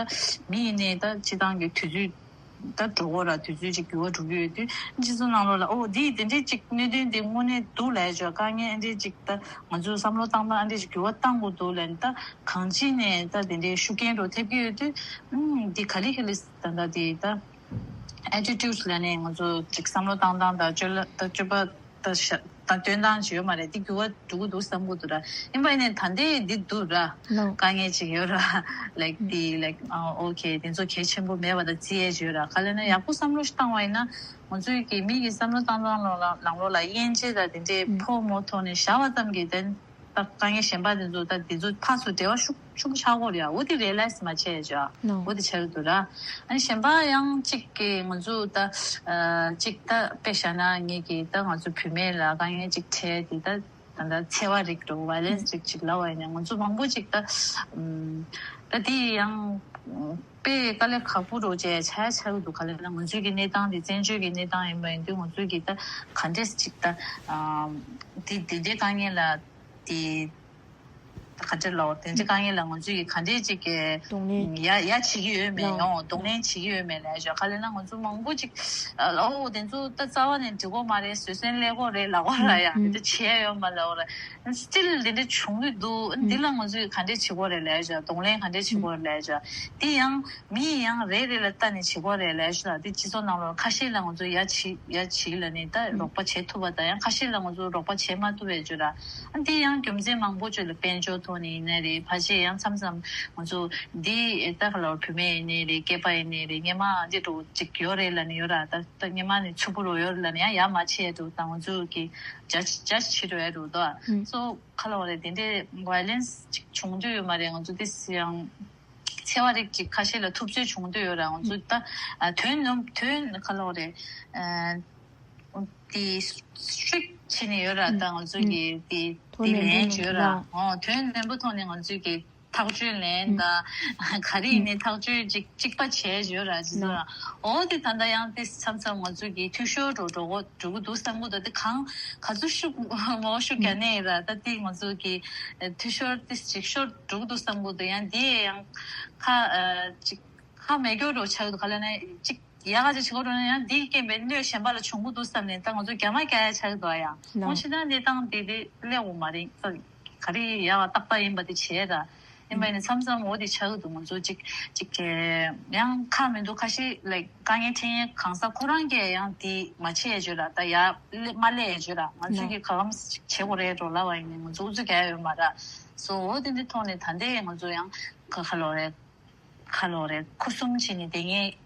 མི་ཡིན་ནའི་ད་སྤྱི་བཏང་གི་དུས་ཚོད་ད་འགྲོ་གི་ཡོད་ར། དུས་ཚོད་ཅིག་འགྱུར་བ་འགྲོ་གི་ཡོད་དུས་སྤྱི་ཚོགས་ནང་ལོགས་ལ་ཨོ་འདི་དེ་འདྲའི་ཅིག་གནད་དོན་འདི་དངོས་གནས་འདུག་ལབ་ཡ་ཅིག་དཀའ་ངལ་ཨ་འདྲའི་ཅིག་ད་ང་ཚོས་བསམ་བློ་བཏང་སྟངས་ཨ་འདྲའི་ཅིག་འགྱུར་བ་བཏང་དགོས་འདུག་ལབ་ནས་ད་གང་ཅི་ནས་ད་དེ་འདྲའི་ཤུགས་རྐྱེན་རུ་ཐེབས་ཀྱི་ཡོད་དུས། ཨུམ་འདི་ག་ལེ་ག་ལེ་ད་ད་དེ་ད་ཨེ་ཊི་ཊུཌ་ལབ་ནས་ང་ཚོ་ཅིག་བསམ་བློ་བཏང་སྟངས་དང་སྤྱོད་ལ་ད་སྤྱོད་པ་ད་ཤ་ད་སྟོན་སྟངས་ཅིག་ཡོད་མ་རེད། འདི་འགྱུར་བ་འགྲོ་གི་འདུག་བསམ་གྱི་འདུག་ར། ཡིན་པ་ཡིན་ནའི་ད་ལྟའི་འདི་འདུག་ར། དཀའ་ངལ་ཅིག་ཡོད་ར། ལའིཀ་འདི་ལའིཀ་ཨོ་ཁེ་དེ་ཚོ་གལ་ཆེན་པོ་མེད་པ་དང་བརྩི་ཡས་ཅིག་ཡོད་ར། ག་ལབ་ན་ཡག་པོ་བསམ་བློ་ཞིག་བཏང་བ་ཡིན་ན་ང་ཚོའི་གི་མི་གི་བསམ་བློ་བཏང་སྟངས་ལ་ལ་ནང་ལོགས་ལ་དབྱེ་འབྱེད་དང་དེ་འདྲའི་ཕོ་མོ་ཐོག་ནས་བཞག་པ་ཙམ་གྱིས་དེ་ད་དཀའ་ངལ་གཞན་པ་དེ་ཚོ་ད་དེ་ཚོ་ཕར་ཚུར་འབྲེལ་བ་ཤུགས་ཆེན་པོ་ཆགས་ཀྱི་ཡོད་རེད་ཡ། འོ་དེ་རི་ཡ་ལའིཛ་མ་བྱས་ཡ་ཅིག་ཨ་འོ་དེ་ཆགས་ཀྱི་འདུག་ར། ཨ་ནི་གཞན་པ་ཡང་གཅིག་གི་ང་ཚོ་ད་ཨ་གཅིག་ད་དཔེ་བཞག་ན་ངེད་ཀྱི་ད་ང་ཚོ་བུད་མེད་ལ་དཀའ་ངལ་གཅིག་འཕྲད་དེ་ད་ད་ད་འཚེ་བ་རིགས་འགྲོ་ཝའི་ལེན་སི་རིགས་གཅིག་ལབ་པ་ཡིན་ན་ང་ཚོ་མང་པོ་གཅིག་ད་ཨམ་ད་དེ་ཡང་དཔེ་དཀའ་ལས་ཁག་པོ་འགྲོ་བྱས་ཆ་ཆགས་ཀྱི་འདུག་ག་ལབ་ན་ང་ཚོའི་གི་གནས་སྟངས་དེ་བཙན་བྱོལ་གྱི་གནས་སྟངས་ཡིན་པ་ཡིན་དུས་ང་ཚོའི་གི་ད་ག་འདྲས་གཅིག་ད་ཨམ་དེ་དེ་འདྲའི་དཀའ་ངལ་ལ་དེ། ག་འདྲ་ལོ་དེ་འདྲ་དཀའ་ངལ་ལ་ང་ཚོས་ག་འདྲས་ཅིག་གི་གདོང་ལེན་ཡ་ཡ་བྱེད་ཀྱི་ཡོད་མེད་ཡང་གདོང་ལེན་བྱེད་ཀྱི་ཡོད་མེད་ལ་ཡ་ཞོག་ག་ལབ་ན་ང་ཚོ་མང་པོ་ཅིག་ཨོ་དེ་ཚོ་ད་རྩ་བ་ནས་འགྲིག་གི་མ་རེད། བཟོད་བསྲན་སླེབས་ཀྱི་རེད་ལབ་ཀྱི་ར། ཡ་དེ་འདྲ་བྱས་ཡོད་མ་ལབ་ཀྱི་ར། སི་ཊིལ་དེ་འདྲ་བྱུང་གི་འདུག་འདི་ལ་ང་ཚོས་ག་འདྲས་བྱེད་ཀྱི་རེད་ལབ་ཡ་ཞོག་གདོང་ལེན་ག་འདྲས་བྱེད་ཀྱི་རེད་ལབ་ཡ་ཞོག་དེ་ཡང་མི་ཡང་རེ་རེ་ལ་ལྟ་ནས་བྱེད་ཀྱི་རེད་ལབ་ཡ་ཞོག་དེ་སྤྱི་ཚོགས་ནང་ལོགས་ཁ་ཤས་ལ་ང་ཚོ་ཡ་བྱེད་ཡ་བྱེད་ལབ་ནས་ད་རོགས་པ་བྱེད་ཐུབ་པ་དང་ཡང་ཁ་ཤས་ལ་ང་ཚོ་རོགས་པ་བྱེད་མ་ཐུབ་པའི་ཅིག་ར། ཨ་འདི་ཡང་རྒྱུ་མཚན་མང་པོ་ཅིག་ལ་དཔལ་འབྱོར་ཐོག་ནས་ཡིན་ནའི་རེད། ཕལ་ཆེར་ཡང་མཚམས་མཚམས་ང་ཚོ་འདི་ད་ག་ལ་བུད་མེད་ཡིན་ནའི་རེད། སྐྱེས་པ་ཡིན་ནའི་རེད། སྔོན་མ་འདི་འདྲ་ཅིག་ཡོད་རེད་ལབ་ནས་ཡོད་ར། ད་ད་སྔོན་མ་ནས་ཕྱུག་པོ་རུ་ཡོད་རེད་ལབ་ནས་ཡང་ཡར་མར་ཆས་འགྲོ་དང་ང་ཚོ་གི་ཇ་ཇ་བྱེད་འགྲོ་ཡ་འགྲོ་དོ། སོ་ག་ལ་བ་རེད་དེ་འདྲའི་ཝའི་ལེན་སི་ཅིག་བྱུང་འདོད་ཡོད་མ་རེད། ང་ཚོ་དེ་སི་ཡང་འཚེ་བ་རིགས་ཅིག་ཁ་ཤས་ལ་ཐུབ་ཚོད་བྱུང་འདོད་ཡོད་ར། ང་ཚོ་ད་དོན་ནམ་དོན་ག་ལ་བ་རེད། དེ་སི་ཊིག་བྱས་ནས་ཡོད་ར། ད་ང་ཚོ་གི་དེ་དེ་ལན་བྱོས་ར། ཨོ་དོན་ནན་པོ་ཐོག་ནས་ང་ཚོ་གི་ཐག་གཅོད་ལན་དང་ག་རེ་ཡིན་ནའི་ཐག་གཅོད་ཅིག་གཅིག་པ་བྱས་ཡོད་ར། ཅི་ཟེར་ར། ཨོ་དེ་ད་ལྟ་ཡང་དེ་མཚམས་མཚམས་ང་ཚོ་གི་འཐུས་ཤོར་འགྲོ་འགྲོ་གོ་འགྲོ་གི་འདུག་བསམ་གི་འདུག་དེ་གང་ག་ཚོད་ཤུགས་མོ་ཤུགས་རྒྱག་ནའི་ར། ད་དེ་ང་ཚོ་གི་འཐུས་ཤོར་དེ་ཅིག་ཤོར་འགྲོ་གི་འདུག་བསམ་གི་འདུག་ཡང་དེ་ཡང་ཁ་ཅིག་ཁ་མེད་སྐྱོ་འགྲོ་ཆགས་འདུག་ག་ལ་ནའི་ཅིག་ཡག་ག་ཅིག་བྱེད་དགོས་རེད་ན་ཡང་འདིའི་རྐྱེན་པས་གནོད་གཞན་པ་ལ་བྱུང་གི་འདུག་བསམ་ནས་ད་ང་ཚོ་རྒྱ་མ་རྒྱག་ཡ་ཆགས་འདུག་ཨ། ཡང་ལགས། ཁོང་ཕྱི་ནང་གནས་སྟངས་དེ་དེ་སླེབས་འོང་མ་རེད། ད་ག་རེ་ཡག་ཏག་ཏག་ཡིན་པ་དེ་བྱས་ད་ཡིན་པ་ཡིན་ན་མཚམས་མཚམས་འོ་དེ་ཆགས་ཀྱི་འདུག་ང་ཚོ་ཅིག་ཅིག་ཡང་ཁག་མི་འདུག་ཁ་ཤས་ལ་དཀའ་ངལ་འཕྲད་མཁན་གང་ཟག་ཁོ་རང་གིས་ཡང་དེ་མ་བྱས་ཡ་བརྗོད་ལ་ད་ཡ་སླེ་མ་སླེབས་ཡ་བརྗོད་ལ་ང་ཚོས་ཀྱི་ག་ལམ་བྱེད་དགོས་རེད་འགྲོ་ལབ་པ་ཡིན་ན་ང་ཚོ་ཨུ་ཚུགས་རྒྱག་ཡ་ཡོད་མ་རེད། སོ་འོ་དེ་འདི་ཐོག་ནས་ད་ལྟའི་ང་ཚོ་ཡང་ག་ག་ལོ་རེད། ཁ་ལོ་རེད། ཁུ་སུམ་བྱས་ནས་བསྡད་མཁན་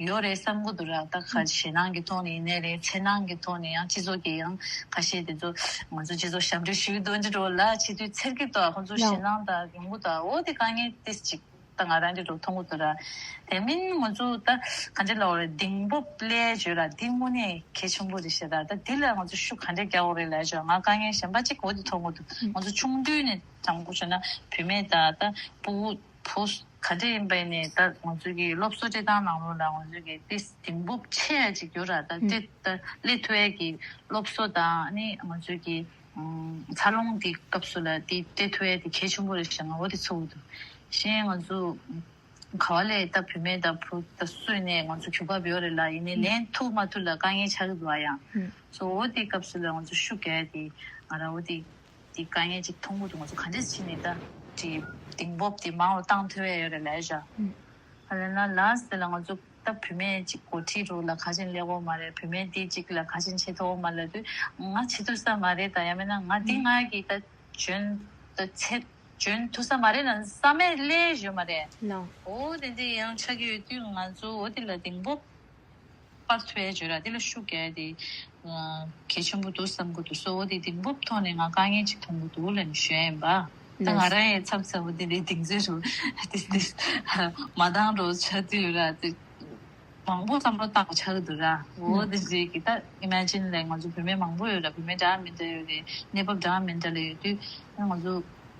ཡོད་རེད་བསམ་གི་འདུག་ར། ད་ཁ་ཞེད་སྣང་གི་ཐོག་ནས་ཡིན་ནའི་རེད། འཚེར་སྣང་གི་ཐོག་ནས་ཡང་སྤྱི་ཚོགས་ཀྱི་ཡང་ཁ་ཤས་དེ་ཚོ་ང་ཚོ་སྤྱི་ཚོགས་ཞབས་འདྲེན་ཞུ་གི་འདུག་འདི་འགྲོ་ལ་བྱེད་དུས་འཚེར་གི་འདུག་ཁོང་ཚོ་ཞེད་སྣང་དང་ཡོང་གི་འདུག་འོ་དེ་དཀའ་ངལ་ཏིས་ཅིག་ད་ང་རང་འདི་འགྲོ་མཐོང་གི་འདུག་ར། དེ་མིན་ང་ཚོ་ད་ག་འདྲ་ལབ་དགོས་རེད། གདེང་སྤོབས་སླེབས་བརྗོད་ར་འདི་དངོས་གནས་གལ་ཆེན་པོ་རེད་ཤག་ར། ད་འདི་ལ་ང་ཚོ་ཤུགས་ག་འདྲ་རྒྱག་དགོས་རེད་ལབ་བརྗོད་ང་དཀའ་ངལ་གཞན་པ་ཅིག་འོ་དེ་མཐོང་གི་འདུག་ང་ཚོ་ཆུང་དུས་ནས་དྲང་པོ་བཤད་ན་བུད་མེད་ད་ད་ཕྲུ་གུ་བུ། ག་འདྲ་ཡིན་པ་ཡིན་ནའི་ད་ང་ཚོའི་གི་སློབ་གསོ་སྤྲད་སྟངས་ནང་ལོགས་ལ་ང་ཚོའི་གི་ཏིས་གདེང་སྤོབས་ཆེ་ཡ་ཅིག་ཡོད་ར། ད་ཏེ་ད་སླེབས་ཐུབ་ཡ་གི་སློབ་གསོ་དང་ནི་ང་ཚོའི་གི་ཨམ་འཚར་ལོངས་དེ་སྐབས་སུ་ལ་དེ་སྤྲད་ཐུབ་ཡ་དེ་གལ་ཆེན་པོ་རེད་ཤག་ང་འོ་དེ་ཚོར་གི་འདུག་གཞན་ང་ཚོ་ག་བ་ལས་ད་བུད་མེད་དང་བུ་ད་སུ་ཡིན་ནའི་ང་ཚོ་གོ་སྐབས་ཡོད་རེད་ལ། ཡིན་ནའི་ལེན་ཐུབ་མ་ཐུབ་ལ་དཀའ་ངལ་ཆགས་ཀྱི་འདུག་ཨ། ཡང་སོ་འོ་དེ་སྐབས་སུ་ལ་ང་ཚོ་ཤུགས་རྒྱག་ཡ་དེ་ང་རང་འོ་དེ་དེ་དཀའ་ངལ་ཅིག་མཐོང་གི་འདུག་ང་ཚོ་ག་འདྲས་བྱས་ནས་ད་དེ་གདེང་སྤོབས་དེ་མང་རུ་བཏང་ཐུབ་ཡ་ཡོད་རེད་ལབ་ཤག་ཨ་ལས་ན་ལ་སི་ལ་ང་ཚོ་ད་བུད་མེད་ཅིག་འགོ་ཁྲིད་རུ་ལ་ག་ཅིག་སླེབས་ཡོད་མ་རེད། བུད་མེད་དེ་ཅིག་ལ་ག་ཅིག་བྱེད་ཐུབ་ཡོད་མ་ལབ་དུས་ང་བྱེད་ཐུབ་ས་མ་རེད། ད་ཡང་མིན་ན་ང་དེ་ང་གི་ད་འཇོན་ད་ཚད་འཇོན་ཐུབ་ས་མ་རེད་ན་བསམ་པ་སླེབས་ཡོད་མ་རེད། ལགས། འོ་དེ་འདྲ་ཡང་ཆགས་ཀྱི་ཡོད་དུས་ང་ཚོ་འོ་དེ་ལ་གདེང་སྤོབས་སྤར་ཐུབ་ཡ་བྱོས་ར། དེ་ལ་ཤུགས་རྒྱག་ཡ་དེ་གལ་ཆེན་པོ་འདུག་བསམ་གྱི་འདུག་སོ་འོ་དེ་གདེང་སྤོབས་ཐོག་ནས་ང་དཀའ་ངལ་ཅིག་མཐོང་གི་འདུག་ལབ་ནས་ཞུ་ཡ་ཡིན་པ། ད་ང་རང་ཡང་མཚམས་མཚམས་འོ་དེ་འདྲའི་གདེང་ཚོད་རུ་ཏིས་ཏིས་མ་འདང་རུ་ཆགས་དུས་ར། དེ་མང་པོ་བསམ་བློ་བཏང་བ་ཆགས་ཀྱི་འདུག་ར། འོ་དེ་འདྲའི་གི་ད་ཨི་མེ་ཇིན་ལས་ང་ཚོ་བུད་མེད་མང་པོ་ཡོད་ར། བུད་མེད་འདྲ་མི་འདྲ་ཡོད་རེད། གནས་བབ་འདྲ་མི་འདྲ་ལ་ཡོད་དུས་ང་ཚོ་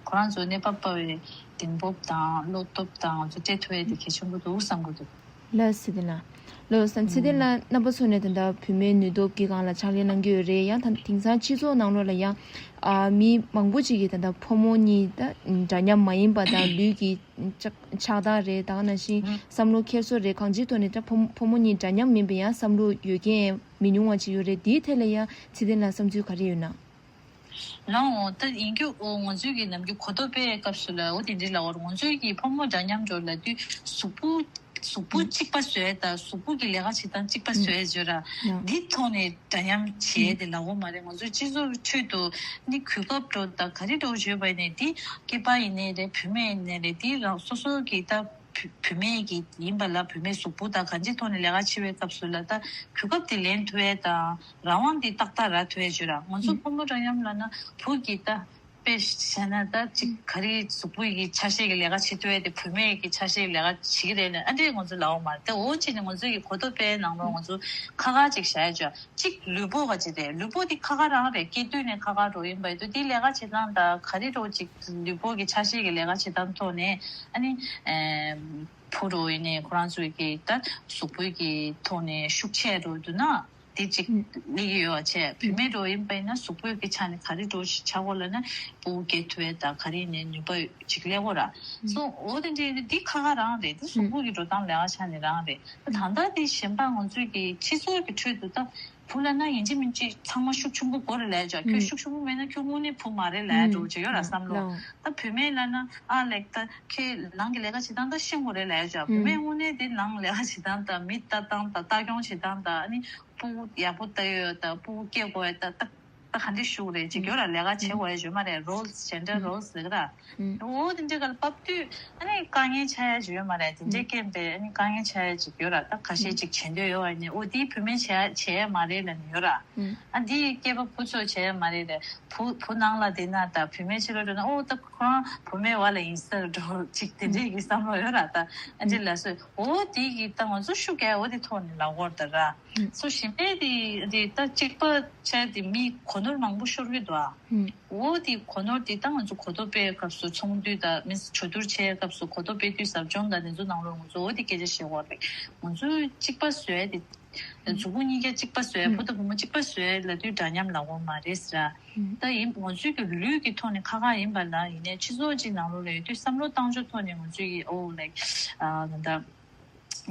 ཁོ་རང་ཚོ་གནས་བབ་སྤར་བའི་གདེང་སྤོབས་དང་བློ་སྟོབས་དང་ང་ཚོ་སྤྲད་ཐུབ་ཡ་དེ་གལ་ཆེན་པོ་འདུག་བསམ་གྱི་འདུག་ལགས་སོ། ཚེ་བརྟན་ལགས། ལགས་སོ། ཚེ་བརྟན་ལགས་རྣམ་པ་ཚོ་ནས་ད་ལྟ་བུད་མེད་ནུས་སྟོབས་ཀྱི་སྒང་ལ་ཕྱག་ལས་གནང་གི་ཡོད་རེད། ཡང་ད་དེང་སང་སྤྱི་ཚོགས་ནང་ལོགས་ལ་ཡང་ཨ་མི་མང་པོ་ཅིག་གིས་ད་ལྟ་ཕོ་མོ་གཉིས་ད་འདྲ་མཉམ་མ་ཡིན་པ་དང་ལུས་ཀྱི་ཆགས་ཆགས་སྡང་རེད། ད་ག་ནང་བཞིན་བསམ་བློ་འཁྱེར་སོ་རེད། གང་ཅིའི་ཐོག་ནས་ད་ཕོ་ཕོ་མོ་གཉིས་འདྲ་མཉམ་མིན་པའི་ཡང་བསམ་བློ་ཡོད་མཁན་མི་ཉུང་བ་ཅིག་ཡོད་རེད། དེའི་ཐད་ལ་ཡང་ཚེ་བརྟན་ལགས་བསམ་ཚུལ་ག་རེ་ཡོད་ན། ལའོ། ད་ཡིན་རྒྱུ་འོ་ང་ཚོའི་གི་ནམ་རྒྱུན་གོ་རྟོགས་སྤེལ་སྐབས་སུ་ལ་འོ་དེ་འདྲའི་ལ་འོ་ང་ཚོའི་གི་ཕོ་མོ་འདྲ་མཉམ་འགྲོ་ལབ་དུས་གཟུགས་པོ་གཟུགས་པོ་གཅིག་པ་བཟོས་དང་གཟུགས་པོ་གི་ལས་ཀ་བྱེད་སྟངས་གཅིག་པ་བཟོས་བརྗོད་ར། འདི་ཐོག་ནས་འདྲ་མཉམ་བྱས་ཏེ་ལ་འོ་མ་རེད། ང་ཚོའི་སྤྱི་ཚོགས་ཁྲོད་དུ་ནི་གོ་སྐབས་འགྲོ་དང་ག་རེ་འགྲོ་བརྗོད་པ་ཡིན་ནའི་འདི་སྐྱེས་པ་ཡིན་ནའི་རེད། བུད་མེད་ཡིན་ནའི་རེད། འདི་རང་སོ་སོ་གི་ད་བུ་བུད་མེད་ཀྱི་ཡིན་པ་ལ་བུད་མེད་གཟུགས་པོ་དང་གང་ཅིའི་ཐོག་ནས་ལས་ཀ་བྱེད་པའི་སྐབས་སུ་ལ་ད་གོ་སྐབས་དེ་ལེན་ཐུབ་ཡས་དང་རང་དབང་དེ་ཏག་ཏག་རག་ཐུབ་ཡས་བྱོས་ར། ང་ཚོ་ཕོ་མོ་འདྲ་མཉམ་ལབ་ན་བུ་གི་ད་དཔེ་བཞག་ན་ད་ཅིག་ག་རེ་གཟུགས་པོ་ཡི་ཆ་ཤས་ཀྱི་ལས་ཀ་བྱེད་ཐུབ་ཡས་དེ་བུད་མེད་ཀྱི་ཆ་ཤས་ཀྱི་ལས་ཀ་བྱེད་ཀྱི་རེད་ལ་ཨ་འདྲས་ང་ཚོ་ལབ་འོ་མ་རེད། ད་འོ་ཅི་ནས་ང་ཚོ་གི་གོ་རྟོགས་སྤེལ་ནང་ལོགས་ང་ཚོ་ཁ་ཁ་ཅིག་བཞག་ཡས་བྱོས། གཅིག་ལུས་པོ་ག་ཅིག་རེད། ལུས་པོ་འདི་ཁ་ཁ་རང་རེད། སྐྱེས་དུས་ནས་ཁ་ཁ་འགྲོ་ཡིན་པ་ཡིན་དུས་འདི་ལས་ཀ་བྱེད་སྟངས་དང་ག་རེ་འགྲོ་ཅིག་ལུས་པོ་གི་ཆ་ཤས་ཀྱི་ལས་ཀ་བྱེད་སྟངས་ཐོག་ནས་ཨ་ནི་ཨེ་བུ་འགྲོ་ཡིན་ནས་ཁོ་རང་ཚོའི་གི་ད་གཟུགས་པོའི་གི་ཐོག་ནས་ཤུགས་ཆེ་འགྲོ་འདུག་ན་འདི་གཅིག་སླེབས་ཀྱི་ཡོད་པ་བྱས། བུད་མེད་འགྲོ་ཡིན་པ་ཡིན་ན་གཟུགས་པོའི་གི་ཆ་ནས་ག་རེ་འགྲོ་ཞིག་ཆགས་གོ་ལབ་ན་སྤུ་གུ་སྐྱེ་ཐུབ་ཡས་དང་ག་རེ་ནས་ནུས་པ་ཅིག་སླེབས་གོ་ར། སོ་འོ་དེ་འདྲའི་འདི་ཁ་ཁ་རང་རེད། འདི་གཟུགས་པོ་གི་འགྲོ་སྟངས་ལས་ཀ་ཆ་ནས་རང་རེད། ད་ད་ལྟ་དེ་གཞན་པ་ང་ཚོའི་གི་སྤྱི་ཚོགས་ཀྱི་ཁྲོད་དུ་ད་བུ་ལབ་ན་ཡིན་གཅིག་མིན་གཅིག་ཚང་མ་ཤུགས་ཆེན་པོ་དགོས་རེད་ལབ་ཡ་ཅག་ཁྱོད་ཤུགས་ཆེན་པོ་མེད་ན་ཁྱོད་དངོས་གནས་བུ་མ་རེད་ལབ་ཡ་འགྲོ་ཅིག་ཡོད་ར་བསམ་བློ། ད་བུད་མེད་ལབ་ན་ཨ་ལེགས་ད་ཁྱེད་ནང་གི་ལས་ཀ་བྱེད་སྟངས་ད་ཤེས་དགོས་རེད་ལབ་ཡ་ཅག་བུད་མེད་དངོས་གནས་དེ་ནང་ལས་ཀ་བྱེད་སྟངས་ད་མི་ལྟ་སྟངས་ད་ལྟ་སྐྱོང་བྱེད་སྟངས་ད་ཨ་ནི་སྤུ་གུ་ཡག་པོ་ལྟ་ཡོད་ད་སྤུ་གུ་སྐྱེ་དགོས་ཡ་ད་ད་ད་ག་འདྲས་ཞུ་དགོས་རེད་ཅིག་ཡོད་ར་ལས་ཀ་བྱེད་དགོས་ཡ་ཅིག་ཡོད་མ་རེད། རོལ་སི་ཇེན་ཌར་རོལ་སི་ཟེར་གི་ར། འོ་དེ་འདྲའི་སྐབས་ལ་བབས་དུས་ཨ་ནི་དཀའ་ངལ་ཆགས་ཡ་ཅིག་ཡོད་མ་རེད། དེ་འདྲའི་རྐྱེན་པས་ཨ་ནི་དཀའ་ངལ་ཆགས་ཡ་ཅིག་ཡོད་ར། ད་ཁ་ཤས་ཅིག་བྱེད་འདོད་ཡོད་པ་ཡིན་ནའི་འོ་དེའི་བུད་མེད་བྱེད་ཡ་བྱེད་ཡ་མ་རེད་ལབ་ནས་ཡོད་ར། ཨ་འདིའི་སྐྱེས་པ་བུ་ཚོ་བྱེད་ཡ་མ་རེད་ལབ་བུ་བུ་ནང་ལ་བསྡད་ན་ད་བུད་མེད་ཕྱི་ལོགས་འགྲོ་ན་ཨོ་ད་ཁོ་རང་བུད་མེད་བ་ལ་ཡིན་ས་རེད་འགྲོ་ཅིག་དེ་འདྲའི་གི་བསམ་བློ་ཡོད་ར། ད་ཨ་འདྲ་ལབ་སོང་འོ་དེ་གི་ད་ང་ཚོ་ཤུགས་རྒྱག་འོ་དེ་ཐོག་ནས་ལབ་དགོས་རེད་ད་ར། སོ་གཞན་པའི་དེ་དེ་ད་གཅིག་པ་བྱས་དེ་མི་གོ་ནོར་མང་པོ་ཤོར་གི་འདུག་ཨ། འོ་དེ་གོ་ནོར་དེ་ད་ང་ཚོ་གོ་རྟོགས་སྤེལ་སྐབས་སུ་ཚོགས་འདུ་དང་མི་གྲོས་བསྡུར་བྱེད་སྐབས་སུ་གོ་རྟོགས་སྤེལ་དུས་ཟབ་སྦྱོང་དང་དེ་ཚོ་ནང་ལོགས་ང་ཚོ་འོ་དེ་སྐད་ཆ་བཤད་དགོས་རེད། ང་ཚོས་གཅིག་པ་བཟོས་དེ་གཟུགས་པོ་གཉིས་ཀ་གཅིག་པ་བཟོས་བུ་དང་བུ་མོ་གཅིག་པ་བཟོས་ལབ་དུས་འདྲ་མཉམ་ལབ་དགོས་མ་རེད་ཟེར། ད་ཡིན་ང་ཚོའི་གི་ལུས་ཀྱི་ཐོག་ནས་ཁག་ཁག་ཡིན་པ་ལ་ཡིན་ནའི་སྤྱི་ཚོགས་གཅིག་ནང་ལོགས་ལ་ཡོད་དུས་བསམ་བློ་བཏང་ཕྱོགས་ཐོག་ནས་ང་ཚོའི་གི་ཨོ་ལའིཀ་ད་ལྟ་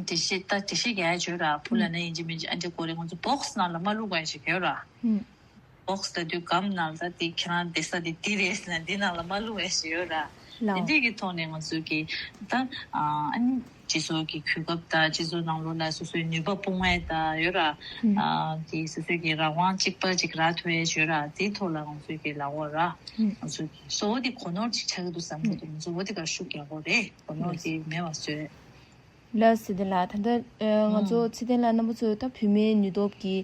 འགྲེལ་བཤད་ད་འགྲེལ་བཤད་རྒྱག་ཡ་ཅིག་ཡོད་ར། བུ་ལབ་ན་ཡིན་གཅིག་མིན་གཅིག་ཨ་འདྲ་དགོས་རེད། ང་ཚོ་བོག་སི་ནང་ལ་མ་བླུག་པ་ཞིག་ཡོད་ར། བོག་སི་ལབ་དུས་སྒམ་ནང་ལ་ད་དེ་ཁྱེད་རང་བསྡད་ས་དེ་འདི་རེད་ཟེར་ན་འདི་ནང་ལ་མ་བླུག་པ་ཞིག་ཡོད་ར། དེ་འདྲས་ཀྱི་ཐོག་ནས་ང་ཚོ་གི་ད་ཨ་ནི་སྤྱི་ཚོགས་ཀྱི་གོ་སྐབས་དང་སྤྱི་ཚོགས་ནང་ལོགས་ལ་སོ་སོའི་ནུས་པ་སྤུངས་ཡ་ད་ཡོད་ར། དེ་སོ་སོའི་གི་རང་དབང་གཅིག་པ་ཅིག་རག་ཐུབ་ཡ་ཅིག་ཡོད་ར། དེའི་ཐོག་ལ་ང་ཚོའི་གི་ལབ་དགོས་ར། ང་ཚོ་གི་སོ་འོ་དེ་གོ་ནོར་ཅིག་ཆགས་ཀྱི་འདུག་བསམ་གྱི་འདུག་ང་ཚོ་འོ་དེ་ག་ཤུགས་རྒྱག་དགོས་རེད། གོ་ནོར་དེ་མེད་པ་བཟོས། ལགས་སོ། ཚེ་བརྟན་ལགས་ད་ལྟ་ཨ་ང་ཚོ་ཚེ་བརྟན་ལགས་རྣམ་པ་ཚོས་ད་བུད་མེད་ནུས་སྟོབས་ཀྱི་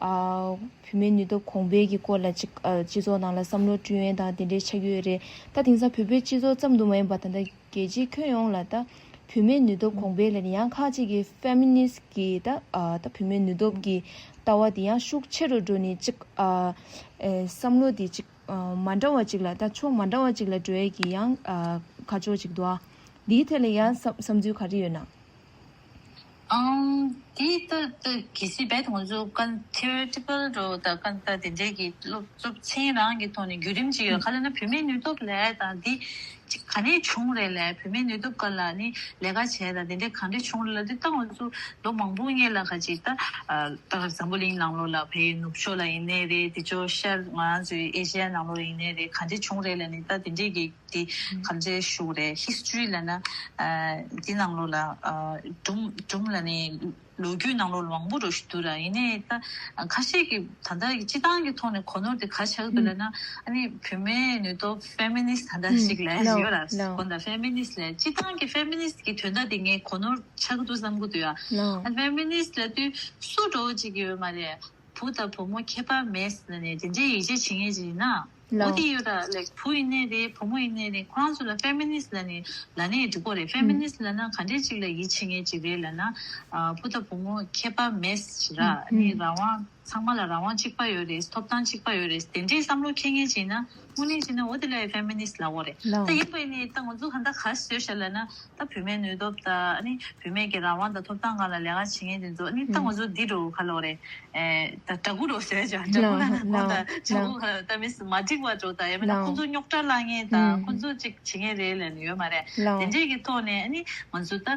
ཨ་བུད་མེད་ནུས་སྟོབས་གོང་འཕེལ་གྱི་སྐོར་ལ་ཅིག་ཨ་སྤྱི་ཚོགས་ནང་ལ་བསམ་བློ་བསྐྲུན་ཡས་དང་དེ་འདྲའི་ཆགས་ཀྱི་ཡོད་རེད། ད་དེང་སང་བོད་པའི་སྤྱི་ཚོགས་ཙམ་དུ་མ་ཡིན་པར་ད་ལྟ་རྒྱལ་སྤྱིའི་ཁྱོན་ཡོངས་ལ་ད་བུད་མེད་ནུས་སྟོབས་གོང་འཕེལ་ལ་ཡང་ཁག་ཅིག་གིས་ཕེ་མི་ནིསྟ་གི་ད་ཨ་ད་བུད་མེད་ནུས་སྟོབས་ཀྱི་ལྟ་བ་དེ་ཡང་ཤུགས་ཆེ་རུ་འགྲོ་ནས་ཅིག་ཨ་ཨེ་བསམ་བློ་དེ་ཅིག་ཨ་མ་འདྲ་བ་ཅིག་ལ་ད་ཕྱོགས་མ་འདྲ་བ་ཅིག་ལ་འགྲོ་ཡས་ཀྱི་ཡང་ཨ་ཁ་ཕྱོགས་ཅིག་འདུག་ཨ། འདིའི་ཐད་ལ་ཡང་བསམ་བསམ་ཚུལ་ག་རེ་ཡོད་ན། ཨང་། འདི་ལྟ་ལྟ་གལ་སྲིད་རྦད་དེ་ང་ཚོ་ཀན་ཐི་ཨོ་རི་ཊི་ཀལ་འགྲོ་ད་ཀན་ད་དེ་འདྲའི་གི་སློབ་སློབ་ཚན་རང་གི་ཐོག་ནས་བརྒྱུད་རིམ་ཅིག་ཡོད། ག་ལབ་ན་བུད་མེད་ནུས་སྟོབས་ལས་ད་འདི་ཅིག་ག་ནས་བྱུང་རེད་ལས། བུད་མེད་ནུས་སྟོབས་སྒང་ལ་ནི་ལས་ཀ་བྱས་ད་དེ་འདྲའི་ག་འདྲ་བྱུང་རེད་ལ། འདི་ད་ང་ཚོ་ལོ་མང་པོ་སྔོན་ལ་ག་ཅིག་ད་ད་འཛམ་བུ་གླིང་ནང་ལོགས་ལ་བལ་ཡུལ་ནུབ་ཕྱོགས་ལ་ཡིན་ནའི་རེད། དེ་ཕྱོགས་ཤར་ང་རང་ཚོའི་ཨེ་ཤི་ཡ་ནང་ལོགས་ཡིན་ནའི་རེད། ག་འདྲ་བྱུང་རེད་ལ་ནི་ད་དེ་འདྲའི་གི་དེ་ག་འདྲའི་ཞུ་རེད། ཧི་སི་ཊོ་རི་ལབ་ན་ཨ་དེ་ནང་ལོགས་ལ་ཨ་སྒྲུང་སྒྲུང་ལབ་ནས་ལོ་རྒྱུས་ནང་ལོགས་ལ་མང་པོ་རོ་ཞིག་འདུག་ར། ཡིན་ནའི་ད་ཁ་ཤས་ཀྱི་ད་ལྟ་གི་སྤྱི་བཏང་གི་ཐོག་ནས་གོ་ནོར་དེ་ག་ཆགས་འདུག་ལབ་ན། ཨ་ནི་བུད་མེད་ནུས་སྟོབས་ཕེ་མི་ནིསྟ་ད་ལྟ་ཞིག་ལབ་ཡོད་ར། ལོ་ལོ་གོ་ད་ཕེ་མི་ནིསྟ་ལབ་སྤྱི་བཏང་གི་ཕེ་མི་ནིསྟ་གི་དོན་དག་དེ་ངས་གོ་ནོར་ཆགས་འདུག་བསམ་གི་འདུག་ཡ། ལོ་ཨ་ཕེ་མི་ནིསྟ་ལབ་དུས་སུ་འགྲོ་ཅིག་ཡོད་མ་རེད། བུ་དང་བུ་མོ་ཁྱད་པར་མེད་ཟེར་ནས་དེ་འདྲའི་ཡིད་ཆེས་བྱེད་མཁན་ཅིག་ཡིན་ན། ལགས། འོ་དེ་ཡོད་ད་ལེགས། བུ་ཡིན་ནའི་རེད། བུ་མོ་ཡིན་ནའི་རེད། ཁོ་རང་ཚོ་ལ་ཕེ་མི་ནིསྟ་ལབ་ནས་ལབ་ནས་འགྲིག་གོ་རེད། ཕེ་མི་ནིསྟ་ལབ་ན་ག་འདྲས་ཅིག་ལ་ཡིད་ཆེས་མཁན་ཅིག་རེད་ལབ་ན། ཨ་བུ་དང་བུ་མོ་ཁྱད་པར་མེད་ཟེར་ར། ཨ་ནི་རང་དབང་ཚང་མ་ལ་རང་དབང་གཅིག་པ་ཡོད་རེད། ཐོབ་ཐང་གཅིག་པ་ཡོད་རེད། དེ་འདྲའི་བསམ་བློ་འཁྱེར་མཁན་ཅིག་ཡིན་ན་དངོས་གནས་བྱས་ན་འོ་དེ་ལ་ཕེ་མི་ནིསྟ་ལབ་གོ་རེད། ལགས། ད་ཡིན་པ་ཡིན་ནའི་ད་ང་ཚོ་ག་འདྲ་ག་བཟོས་ཤག་ལབ་ན། ད་བུད་མེད་ནུས་སྟོབས་དང་ཨ་ནི་བུད་མེད་ཀྱི་རང་དབང་དང་ཐོབ་ཐང་སྒང་ལ་ལས་ཀ་བྱེད་མཁན་དེ་ཚོ་ཨ་ནི་ད་ང་ཚོ་འདི་འགྲོ་ག་ལོ་རེད། ཨེ་ད་དྲ་འགོ་རོ་ཟེར་ཅག་དྲ་འགོ་ལ་ན་ཁོང་ད་དྲ་འགོ་ག་ད་མི་སྲིད་མ་འགྲིག་པ་འགྲོ་ད་ཡང་མིན་ན་ཁོང་ཚོ་རྙོག་དྲ་ལངས་མཁན་དང་ཁོང་ཚོ་ཅིག་བྱེད་མཁན་རེད་ལབ་ནས་ཡོད་མ་རེད། དེ་འདྲས་ཀྱི་ཐོག་ནས་ཨ་ནི་ང་ཚོ་ད་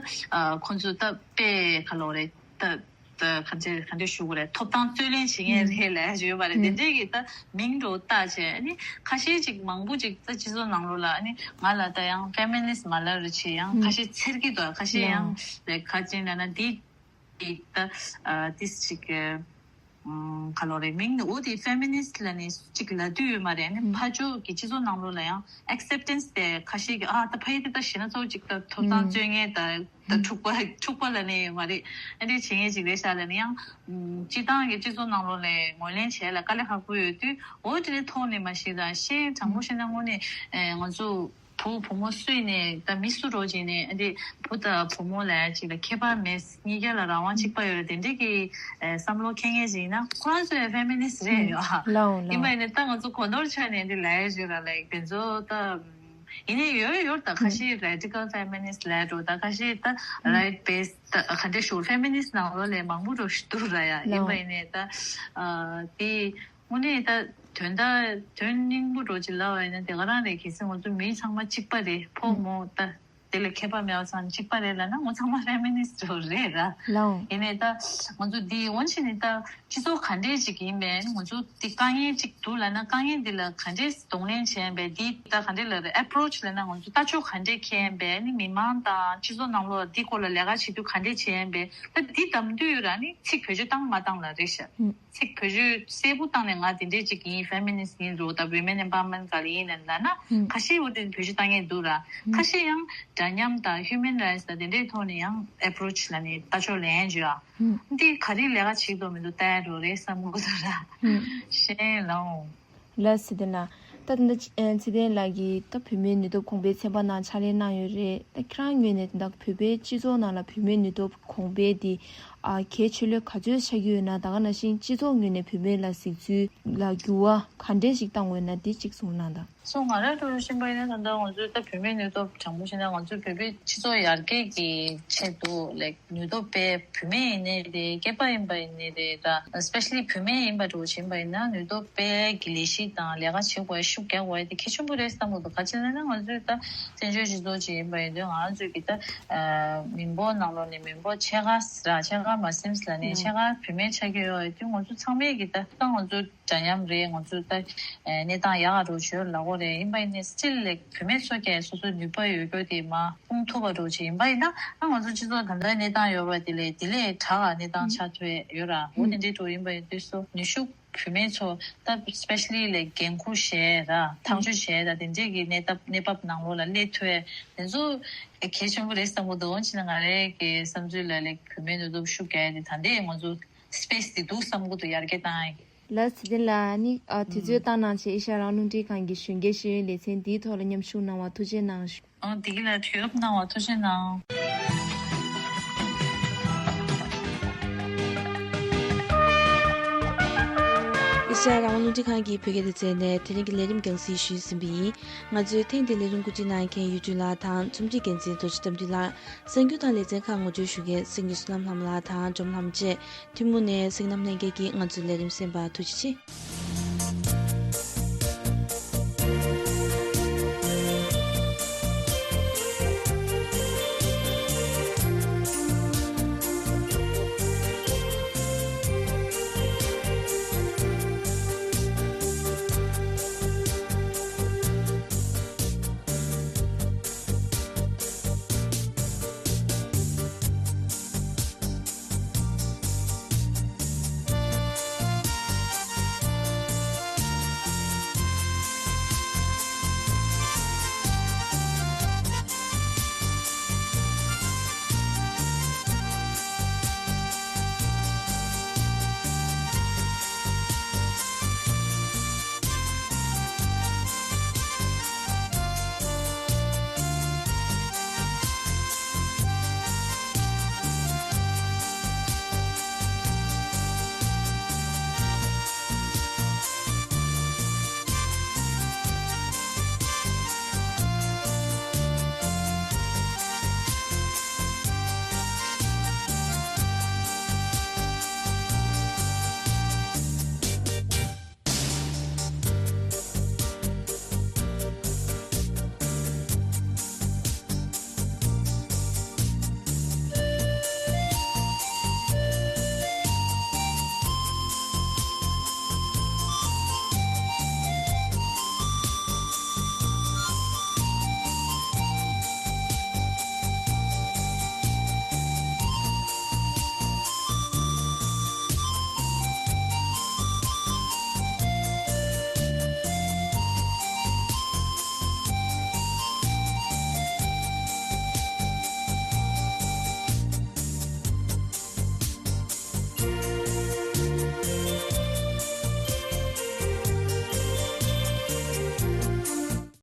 ཁོང་ཚོ་ད་དཔེ་ག་ལོ་རེད་ད། ད་ག་འདྲས་ག་འདྲས་ཞུ་དགོས་རེད། ཐོབ་ཐང་རྩོད་ལེན་བྱེད་མཁན་རེད་ལབ་ཡོད་པ་རེད། དེ་འདྲས་ཀྱི་ད་མིང་འགྲོ་བཏགས་བྱས་ཨ་ནི་ཁ་ཤས་ཅིག་མང་པོ་ཅིག་ད་སྤྱི་ཚོགས་ནང་ལོགས་ལ་ཨ་ནི་ང་ལ་ད་ཡང་ཕེ་མི་ནིསྟ་མ་ལབ་རེ་བྱེད་ཡང་ཁ་ཤས་འཚེར་གྱི་འདུག་ཁ་ཤས་ཡང་ལས་ཁ་ཅིག་ན་ན་འདི་ད་ཏིས་ཅིག་ག་ལོ་རེད། མིང་འོ་དེ་ཕེ་མི་ནིསྟ་ལབ་ནས་ཅིག་ལབ་དུས་ཡོད་མ་རེད། ཨ་ནི་ཕར་ཕྱོགས་ཀྱི་སྤྱི་ཚོགས་ནང་ལོགས་ལ་ཡང་ཨེག་སེབ་ཊེན་སི་དེ་ཁ་ཤས་ཀྱི་ཨ་ད་ཕ་ཡི་དེ་ད་ཤི་ན་ཚོ་ཅིག་ད་ཐོབ་ཐང་རྩོད་མཁན་ད། ད་འཁྲུག་པ་འཁྲུག་པ་ལབ་ནས་ཡོད་མ་རེད། ཨ་འདྲས་བྱེད་མཁན་ཅིག་རེད་ཤག་ལབ་ནས་ཡང་། སྤྱི་བཏང་གི་སྤྱི་ཚོགས་ནང་ལོགས་ལ་ངོས་ལེན་བྱས་ལ་དཀའ་ལས་ཁག་པོ་ཡོད་དུས་འོ་དེ་འདྲའི་ཐོག་ནས་མ་གཞི་ད་ཤེས་དྲང་པོ་བཤད་ན་དངོས་གནས་ང་ཚོ་བུ་བུ་མོ་སུ་ཡིན་ནའི་ད་མི་སུ་རོགས་བྱས་ནས་ཨ་འདྲས་བུ་དང་བུ་མོ་ལ་ཅིག་ལ་ཁྱད་པར་མེད། གཉིས་ཀ་ལ་རང་དབང་གཅིག་པ་ཡོད་རེད། དེ་འདྲས་ཀྱི་བསམ་བློ་འཁྱེར་མཁན་ཅིག་ཡིན་ན་ཁོ་རང་ཚོའི་ཕེ་མི་ནིསྟ་རེད་ཡོད་ཨ། ཡིན་པ་ཡིན་ནའི་ད་ང་ཚོ་གོ་ནོར་ཆགས་ནས་འདི་ལབ་ཡ་ཞིག་ར་ལ་དེ་ཚོ་ད། ཡིན་ནའི་ཡོད་ཡོད་ད་ཁ་ཤས་རེ་ཌི་ཀལ་ཕེ་མི་ནིསྟ་ལབ་འགྲོ་ད་ཁ་ཤས་ད་རའིཊ་བེ་སི་ད་ག་འདྲ་ཞུ་ཕེ་མི་ནིསྟ་ནང་ལོགས་ལ་མང་པོ་འགྲོ་ཞིག་འདུག་ར་ཡ། ཡིན་པ་ཡིན་ནའི་ད་དེ་དངོས་གནས་ད་དོན་དག་དོན་སྙིང་པོ་འགྲོ་ཅིག་ལབ་པ་ཡིན་ན་དེ་ག་རང་རེད། གལ་སྲིད་ང་ཚོ་མི་ཚང་མ་གཅིག་པ་རེད། ཕོ་མོ་ད་དེ་ལ་ཁྱད་པར་མེད་པ་ཚང་གཅིག་པ་རེད་ལབ་ན་ང་ཚང་མ་ཕེ་མི་ནིསྟ་རེད་ར། ཡིན་ནའི་ད་ང་ཚོ་འདི་འོན་ཆེ་ནི་ད། སྤྱི་ཚོགས་ག་འདྲས་ཅིག་ཡིན་པས་ང་ཚོ་འདི་དཀའ་ངལ་ཅིག་འདུག་ལབ་ན་དཀའ་ངལ་འདི་ལ་ག་འདྲས་གདོང་ལེན་བྱས་པས་འདི་ད་ག་འདྲས་ལབ་རེད། ཨེ་པོ་རོ་ཆི་ལབ་ན་ང་ཚོ་ལྟ་ཕྱོགས་ག་འདྲས་འཁྱེར་པས་ནི་མི་མང་དང་སྤྱི་ཚོགས་ནང་ལོགས་འདི་སྐོར་ལ་ལས་ཀ་བྱེད་དུས་ག་འདྲས་བྱས་པས་ད་འདི་གདམ་དུས་ར་ནི་ཚིག་བེད་སྤྱོད་བཏང་མ་བཏང་ལ་རེད་ཤག་ཚིག་བེད་སྤྱོད་གསལ་པོ་བཏང་ནས་ང་འདི་འདྲས་ཅིག་ཡིན། ཕེ་མི་ནིསྟ་ཡིན་རོགས་ད་ཝི་མེན་ཨེམ་པ་ཝར་མེན་ཊི་ག་ལ་ཡིན་ནས་ལབ་ན་ཁ་ཤས་འོ་དེ་བེད་སྤྱོད་བཏང་མཁན་འདུག་ར། ཁ་ཤས་ཡང་འདྲ་མཉམ་དང་ཧིའུ་མན་རའིཊ་དང་དེ་འདྲས་ཐོག་ནས་ཡང་ཨེ་པོ་རོ་ཆི་ལབ་ནས་ལྟ་ཕྱོགས་ལེན་བྱོས་ཨ། འདི་ག་རེ་ལས་ཀ་བྱེད་དོ་མི་འདུག་ལྟ་ཡ་འགྲོ་རེད་བསམ་གི་འདུག་ར། ཤེས་ལོང་། ལགས་ཚེ་བརྟན་ལགས། ད་ད་ལྟ་ཚེ་བརྟན་ལགས་ཀྱིས་ད་བུད་མེད་ནུས་སྟོབས་གོང་འཕེལ་ཚན་པ་ནང་ཕྱག་ལས་གནང་ཡོད་རེད། ད་ཁྱེད་རང་ངོས་ནས་ད་བོད་པའི་སྤྱི་ཚོགས་ནང་ལ་བུད་མེད་ནུས་སྟོབས་གོང་འཕེལ་འདི་ཨ་གལ་ཆེ་ལོས་ག་ཚོད་ཆགས་ཀྱི་ཡོད་ན། ད་ག་ནང་བཞིན་སྤྱི་ཚོགས་ངོས་ནས་བུད་མེད་ལ་གཟིགས་ཚུལ་ལ་འགྱུར་བ་ག་འདྲས་ཞིག་བཏང་དགོས་ན་འདི་གཅིག་གསུངས་གནང་དང་། སོ་ང་རང་འགྲོ་བཞིན་པ་ཡིན་ན་ད་ལྟ་ང་ཚོའི་ད་བུད་མེད་ནུས་སྟོབས་དྲང་པོ་བཤད་ན་ང་ཚོའི་བོད་པའི་སྤྱི་ཚོགས་ཡར་རྒྱས་ཀྱི་ཆེད་དུ་ལེགས་ནུས་སྟོབས་དཔེ་བུད་མེད་ཡིན་ནའི་རེད། སྐྱེས་པ་ཡིན་པ་ཡིན་ནའི་རེད། ད་སི་པེ་ཤ་ལི་བུད་མེད་ཡིན་པ་འགྲོ་བཞིན་པ་ཡིན་ན་ནུས་སྟོབས་དཔེ་གི་ལས་གཞི་དང་ལས་ཀ་བྱེད་དགོས་ཤུགས་རྒྱག་དགོས་དེ་གལ་ཆེན་པོ་རེད་བསམ་གི་འདུག་ག་ཅི་ལབ་ན་ང་ཚོའི་ད་བཙན་བྱོལ་སྤྱི་ཚོགས་ཅིག་ཡིན་པ་ཡིན་དུས་ང་ཚོས་ཀྱི་ད་མི་འབོར་ནང་ལོགས་ནས་མི་འབོར་ཕྱེད་ཀ་ར་ཕྱེད་ཀ་མ་ཟིན་ལབ་ནས་ཕྱེད་ཀ་བུད་མེད་ཆགས་ཀྱི་ཡོད་དུས་ང་ཚོ་ཚང་མས་ཀྱི་ད་ད་ང་ཚོ་འདྲ་མཉམ་རེད། ང་ཚོ་ད་གནས་སྟངས་ཡག་ག་འགྲོ་བྱོས་ལབ་དགོས་རེད། ཡིན་པ་ཡིན་ནའི་སི་ཊིལ་ལེགས་བུད་མེད་ཚོ་གས་སོ་སོའི་ནུས་པ་ཡོད་རྒྱུ་དེ་མར་སྤུངས་ཐུབ་པ་འགྲོ་བྱེད་ཡིན་པ་ཡིན་ན་ཨ་ང་ཚོ་སྤྱི་ཚོགས་ད་ལྟའི་གནས་སྟངས་ཡོད་པ་དེ་ལས་དེ་ལས་དྲག་ག་གནས་སྟངས་ཆགས་ཐུབ་ཡོད་ར། འོ་དེ་འདྲའི་འགྲོ་ཡིན་པ་ཡིན་དུས་སོ་ནུས་ཤུགས་བུད་མེད་ཚོ་ད་སི་པེ་ཤ་ལི་ལེགས་འགན་འཁུར་བཞེས་ར་ཐག་གཅོད་བྱས་ད་དེ་འདྲས་ཀྱི་གནས་སྟབས་གནས་བབ་ནང་ལོགས་ལ་སླེབས་ཐུབ་ཡ་དེ་ཚོ་གལ་ཆེན་པོ་རེད་བསམ་གི་འདུག་འོན་ཅི་ན་ང་རའི་གི་བསམ་ཚུལ་ལ་ལེགས་བུད་མེད་ནུས་སྟོབས་ཤུགས་རྒྱག་ཡ་དེ་ད་ལྟའི་ང་ཚོ་སི་པེ་སི་དེ་འདུག་བསམ་གི་འདུག་ཡར་རྒྱས་བཏང་ཡ་གི། ལགས་ཚེ་བརྟན་ལགས་ནི་ཨ་དུས་ཚོད་བཏང་གནང་བྱས་ཨེ་ཤ་ཡ་རང་རླུང་འཕྲིན་ཁང་གི་གཞོན་སྐྱེས་ཤེས་ཡོན་ལེ་ཚན་འདིའི་ཐོག་ལ་མཉམ་ཞུགས་གནང་བར་ཐུགས་རྗེ་གནང་ཞུ། ཨང་དེ་གི་ལ་དུས་རབས་གནང་བར་ཐུགས་རྗེ་གནང་། ཨེ་ ཨེ་ཤ་ཡ་རང་དབང་རླུང་འཕྲིན་ཁང་གི་བོད་སྐད་སྡེ་ཚན་ནས་དེ་རིང་གི་ལས་རིམ་རྒྱང་སྲིང་ཞུས་ཟིན་པ་ཡིན། ང་ཚོའི་ཐེངས་འདིའི་ལས་རིམ་བཀོད་སྒྲིག་གནང་མཁན་ཡུལ་དྲུག་ལགས་དང་རྩོམ་སྒྲིག་འགན་འཛིན་རྡོ་རྗེ་རྟ་མགྲིན་ལགས། གསར་འགྱུར་དང་ལེ་ཚན་ཁག་ངོ་སྤྲོད་ཞུ་མཁན་སེང་གེ་བསོད་ནམས་ལྷ་མོ་ལགས་དང་འབྲོམ་ལྷ་མོ་བཅས་ཐུན་མོང་ནས་གཟིགས་རྣམ་ལྷན་རྒྱས་ཀྱིས་ང་ཚོའི་ལས་རིམ་གསན་པར་ཐུགས་རྗེ་ཆེ།